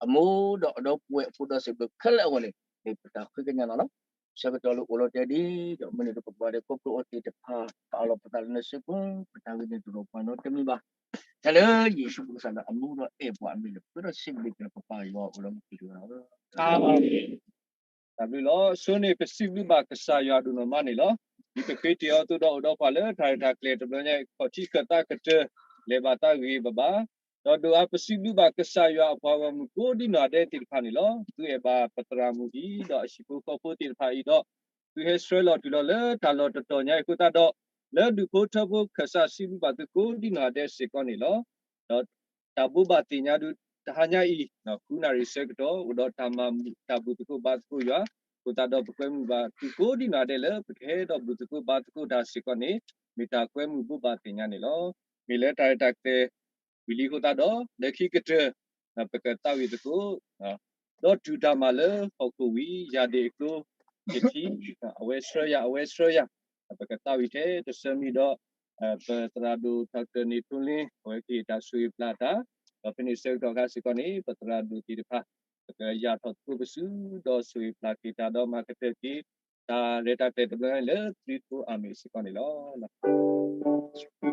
အမိၢ်ဒီးအဒီပုၢ်ဝဲၢ်အဖိဒီးစံးဘျုးခဲလၢာ်အဂီၢ်န့ၣ် မ့ၢ်ပတၢ်ဃ့ကညးလီၤ. ဆၢကတီၢ်လၢအိၣ်လီၤတဲာ်ဒံးဒီး မုၢ်နံၤတပှၤပှၤဒီး ခီဖျိအီၤသ့ၣ်တဖၣ် ပအးလီၤပသးလၢနစုပူၤ, ပတၢ်ဂ့ၢ်န့ၣ်တလိၣ်ပှၤနီတမံၤဘၣ်. တၢ်လၢယ့ၣ်ၡူးခရံာ်ကစၢ်လၢအမူဒီးအဲၣ်ပှၤအမံၤလၢ ပဃ့ဒီးစံးဘျုးက့ၤပပၢ်ယွၤအိၣ်လၢမူခိၣ်တဂၤလီၤ. တၢ်ဘျုးလီၤ. ဆိန့ၣ် ပစံးဘျုးဘၣ်ကစၢ်ယွၤဒိၣ်နီၢ်မးန့ၣ်လီၤ. ဒ်ပဃ့တ့ၢ်အီၤအသိးဒီး အိၣ်ဒီးပှၤလၢတၢ်ရဲၣ်တၢ်ကျဲၤတဘျီညါအံၤ ခီၣ်ထံးဃၢၤသးကတၢၢ် လဲၤဘၣ်သးဂ့ၤဂ့ၤဘၣ်ဘၣ်, ဒီးဒိၣ်အါပစံးဘျုးဘၣ်ကစၢ်ယွၤအပှၤဂီၢ်မုၢ်ကိးဒံနီၢ်ဒဲးသ့ၣ်တဖၣ်န့ၣ်လီၤ. သုအဲၣ်ဘၣ်ပသရၣ်မုၣ်အံၤ ဒီးအဟံၣ်ဖိဃီဖိသ့ၣ်တဖၣ်အံၤဒီး သုဟဲဆှၢလီၤတုၤလီၤလၢတၢ်လီၢ်တတီၤညါအံၤအဃိသတးဒီး လၢဒူၣ်ဖိထၢဖိခၢၣ်စးစံးဘျုးဘၣ်သုကိးဒံနီၢ်ဒဲးစ့ၢ်ကီးန့ၣ်လီၤ. ဒီးတၢ်ဘိးဘၣ်သ့ၣ်ညါဒုးတဟါညါအံၤ ဃုနၣ်ရံၣ်ဆၢကတီၢ် အိၣ်ဒီးတၢ်မၤမုာ်တၢ်ဘူၣ်သကိးဘါသကိးယွၤအဃိသတးဒီး ပကွဲမုာ်ဘၣ်သုကိးဒံနီၢ်ဒဲးလၢ ပကဟဲဒီးဘူၣ်သကိးဘါသကိးတၢ်စ့ၢ်ကီးန့ၣ် မ့ၢ်တၢ်ကွဲမုာ်ဘိးဘၣ်သ့ၣ်ညါန့ၣ်လီၤ. မ့ၢ်လၢတၢ်ရဲၣ်တၢ်ကျဲၤဝံၤလံအဃိသတးဒီး လၢခံကတၢၢ် ပကသးဝံၣ်သကိး ဒီးတူၢ်တၢ်မၤလၢဟီၣ်ခိၣ်ဝံၤ ယၤဒ့ၣ်အကျိ ယထံ အဝဲဆှၢယၤ အဝဲဆှၢယၤ ပကသးဝံၣ်ထဲတဆၢမံၤဒီး ပသရၣ်ဒိၣ် Doctor န့ၣ်ထူလ့ အဝဲကဟ့ၣ်တၢ်ဆိၣ်ဂ့ၤပျၢ်တၢ်, ဒီးဖဲန့ၣ်ဆၢကတီၢ်အခါစ့ၢ်ကီးန့ၣ် ပသရၣ်ဒိၣ်သ့ၣ်တဖၣ် ပကယၢ်ထီၣ်သကိးပစု ဒီးဆိၣ်ဂ့ၤပျၢ်က့ၤတၢ်ဒီးမၤကတၢၢ်က့ၤ တၢ်ရဲၣ်တၢ်ကျဲၤတဘျီလၢသုကိးအမံၤစ့ၢ်ကီးန့ၣ်လီၤ.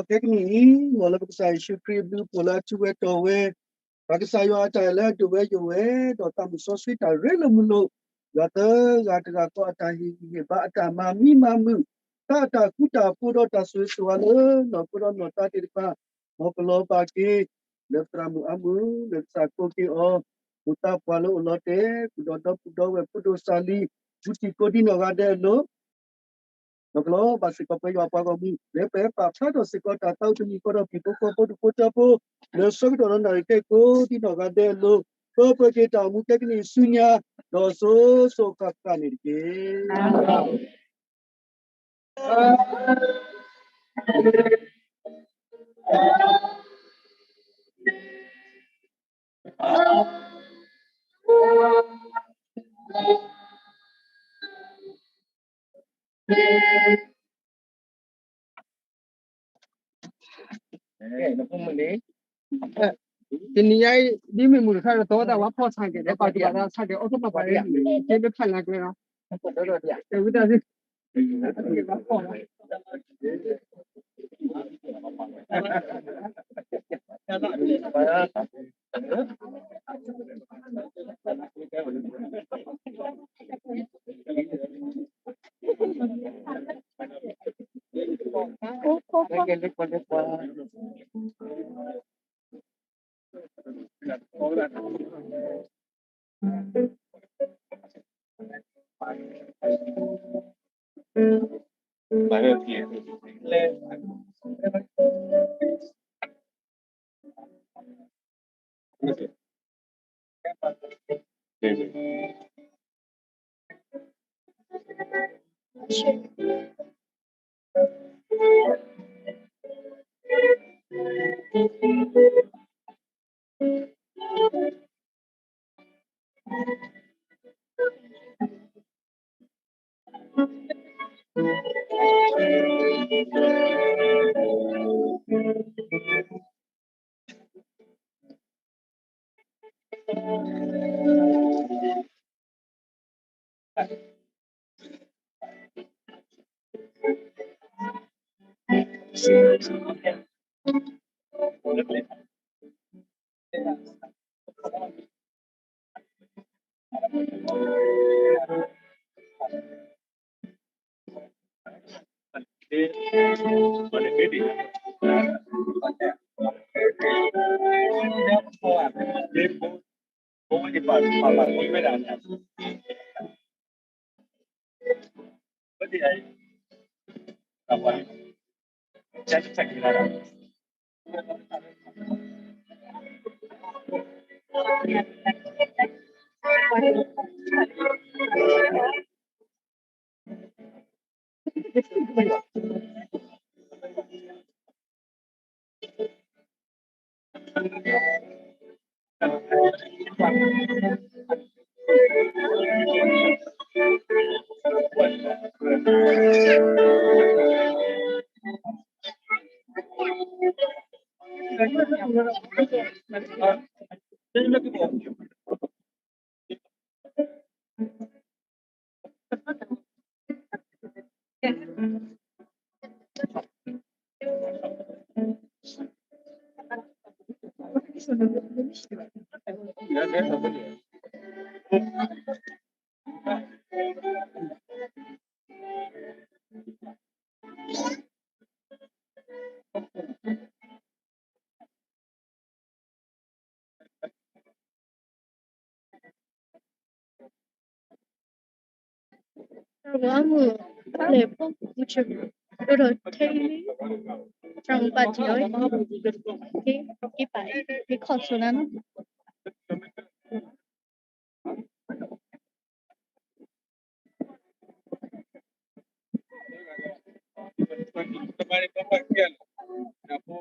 ဒီးခဲကနံၣ်အံၤ, မ်လၢပကစၢ်ယ့ၣ်ၡူးခရံာ်အဘျုးအဖှိၣ် လၢအထူးဝဲတီၤဝဲ, ပကစၢ်ယွၤအတၢ်အဲၣ်လၢအဒိၣ်ဝဲယိာ်ဝဲ, ဒီးသးစီဆှံတၢ်ရ့လိာ်မုာ်လိာ်, ယွၤသၢဂၤတဂၤဃီအတၢ်ဟ့ၣ်ဂံၢ်ဟ့ၣ်ဘါ, အတၢ်မၤမံမၤမုာ်, တၢ်အတၢ်ဃူတၢ်ဖိးဒီးတၢ်ဆိၣ်ဂ့ၤဆိၣ်ဝါလၢနီၢ်ခိဒီးနီၢ်သးသ့ၣ်တဖၣ်, မ်ပလီၤဘၣ်က့ၤ လၢသရၣ်မုၣ်အါမုၢ်, လၢကစၢ်ကိးက့ၤအီၤ, ဖိသၣ်ပှၢ်လၢအိၣ်လီၤတဲာ်, ဃုာ်ဒီးဒီပုၢ်ဒီဝဲၢ် ဖိဒိၣ်စၢ်လံၤ, ဘူၣ်ထံးကိးဒံနီၢ်ဂၤဒဲးအလိၤ, ဒီးကလီၤဘၣ်စ့ၢ်ကီးပှၤယွၤအပှၤဂီၢ်မုၢ်, လၢပပာ်ဖျါထီၣ်စ့ၢ်ကီးတၢ်သးအိၣ်တမံၤဃီဒီး ပှၤဟံၣ်ဖိဃီဖိ ဒူၣ်ဖိထၢဖိ, လၢဆၢကတီၢ်ဒီးနၣ်ရံၣ်ခဲကိးဒံနီၢ်ဂၤဒဲးအလိၤ, ပၢပှဲၤက့ၤတၢ်အိၣ်မူခဲကနံၣ်အံၤဆူညါ, ဒီးစိၤစိၤဃၣ်ဃၣ်န့ၣ်တက့ၢ်. တနံၤညါအံၤ ဒ်မ့ၢ်မုၢ်တခါဒီး သဝီသးဝါဖီၣ်ဆၣ်က့ၤ ဒီးပာ်တဘၣ်သးဆၣ်က့ၤ အိၣ်ထီၣ်ပာ်ပာ်လၢ က့ၤလၢဖးလၢကျဲလီၤ. တဝံသး တၢ်ဂီၤမုၢ် လဲၤပိာ်ကူဆၢ အိၣ်ဒီးထဲ တၢ်ဂီၤပာ်တံၢ်အီၤ က့ပာ် က့ခီၣ်ဆိလၢနီၤ တၢ်ဂီၤမုၢ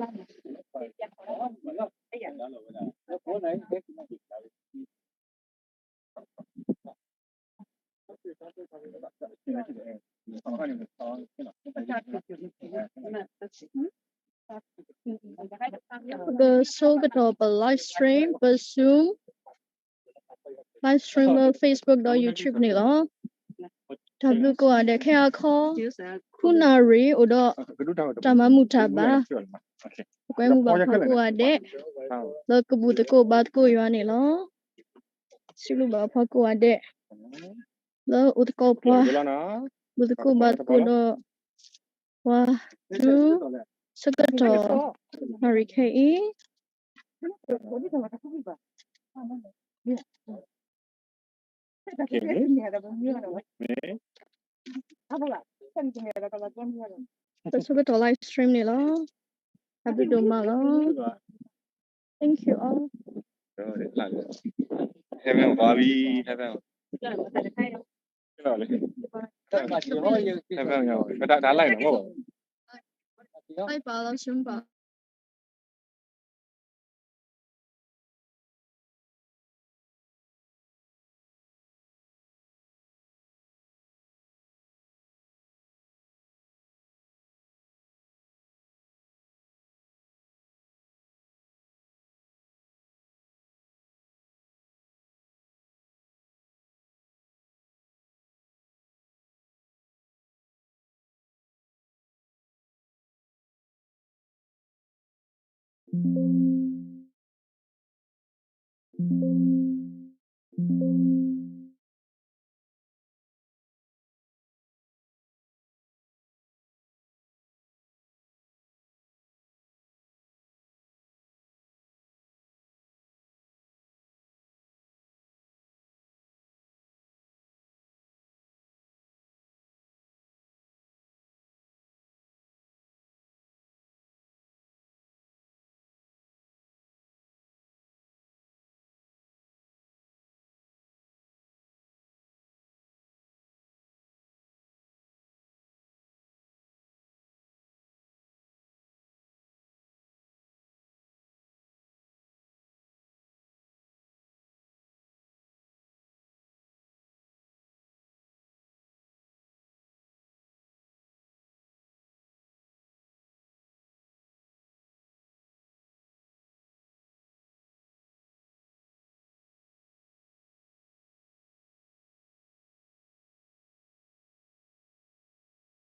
ပကဆိကတီၢ်ပ live stream ပ Zoom live stream လၢ Facebook ဒီး YouTube န့ၣ်လီၤ. တၢ်ဘျုးကိးဂၤဒဲး ခဲအံၤခီ ဃုနၣ်ရံၣ်အိၣ်ဒီး တၢ်မၤမုာ်တၢ်ဘၣ် ပကွဲမုာ်ဘၣ်ပှၤကိးဂၤဒဲး လၢကဘူၣ်သကိးဘါသကိးယွၤန့ၣ်လီၤ. စံးဘျုးဘၣ်ပှၤကိးဂၤဒဲး လၢအိၣ်သကိးပှၤ ဘူၣ်သကိးဘါသကိးဒီး ပှၤ ဆူ ဆၢကတီၢ် နၣ်ရံၣ်ခဲအံၤ ပဆၢကတီၢ် live stream န့ၣ်လီၤ. တၢ်ဘျုးဒိၣ်မးလီၤ. Thank you all. ဟဲဖဲဘီလံ ဟဲဖဲ ဟဲဖဲ ပတၢ် တၢ် live န့ၣ် မ့ၢ်ဘၣ် live ပာ်လီၤ Zoom ပာ်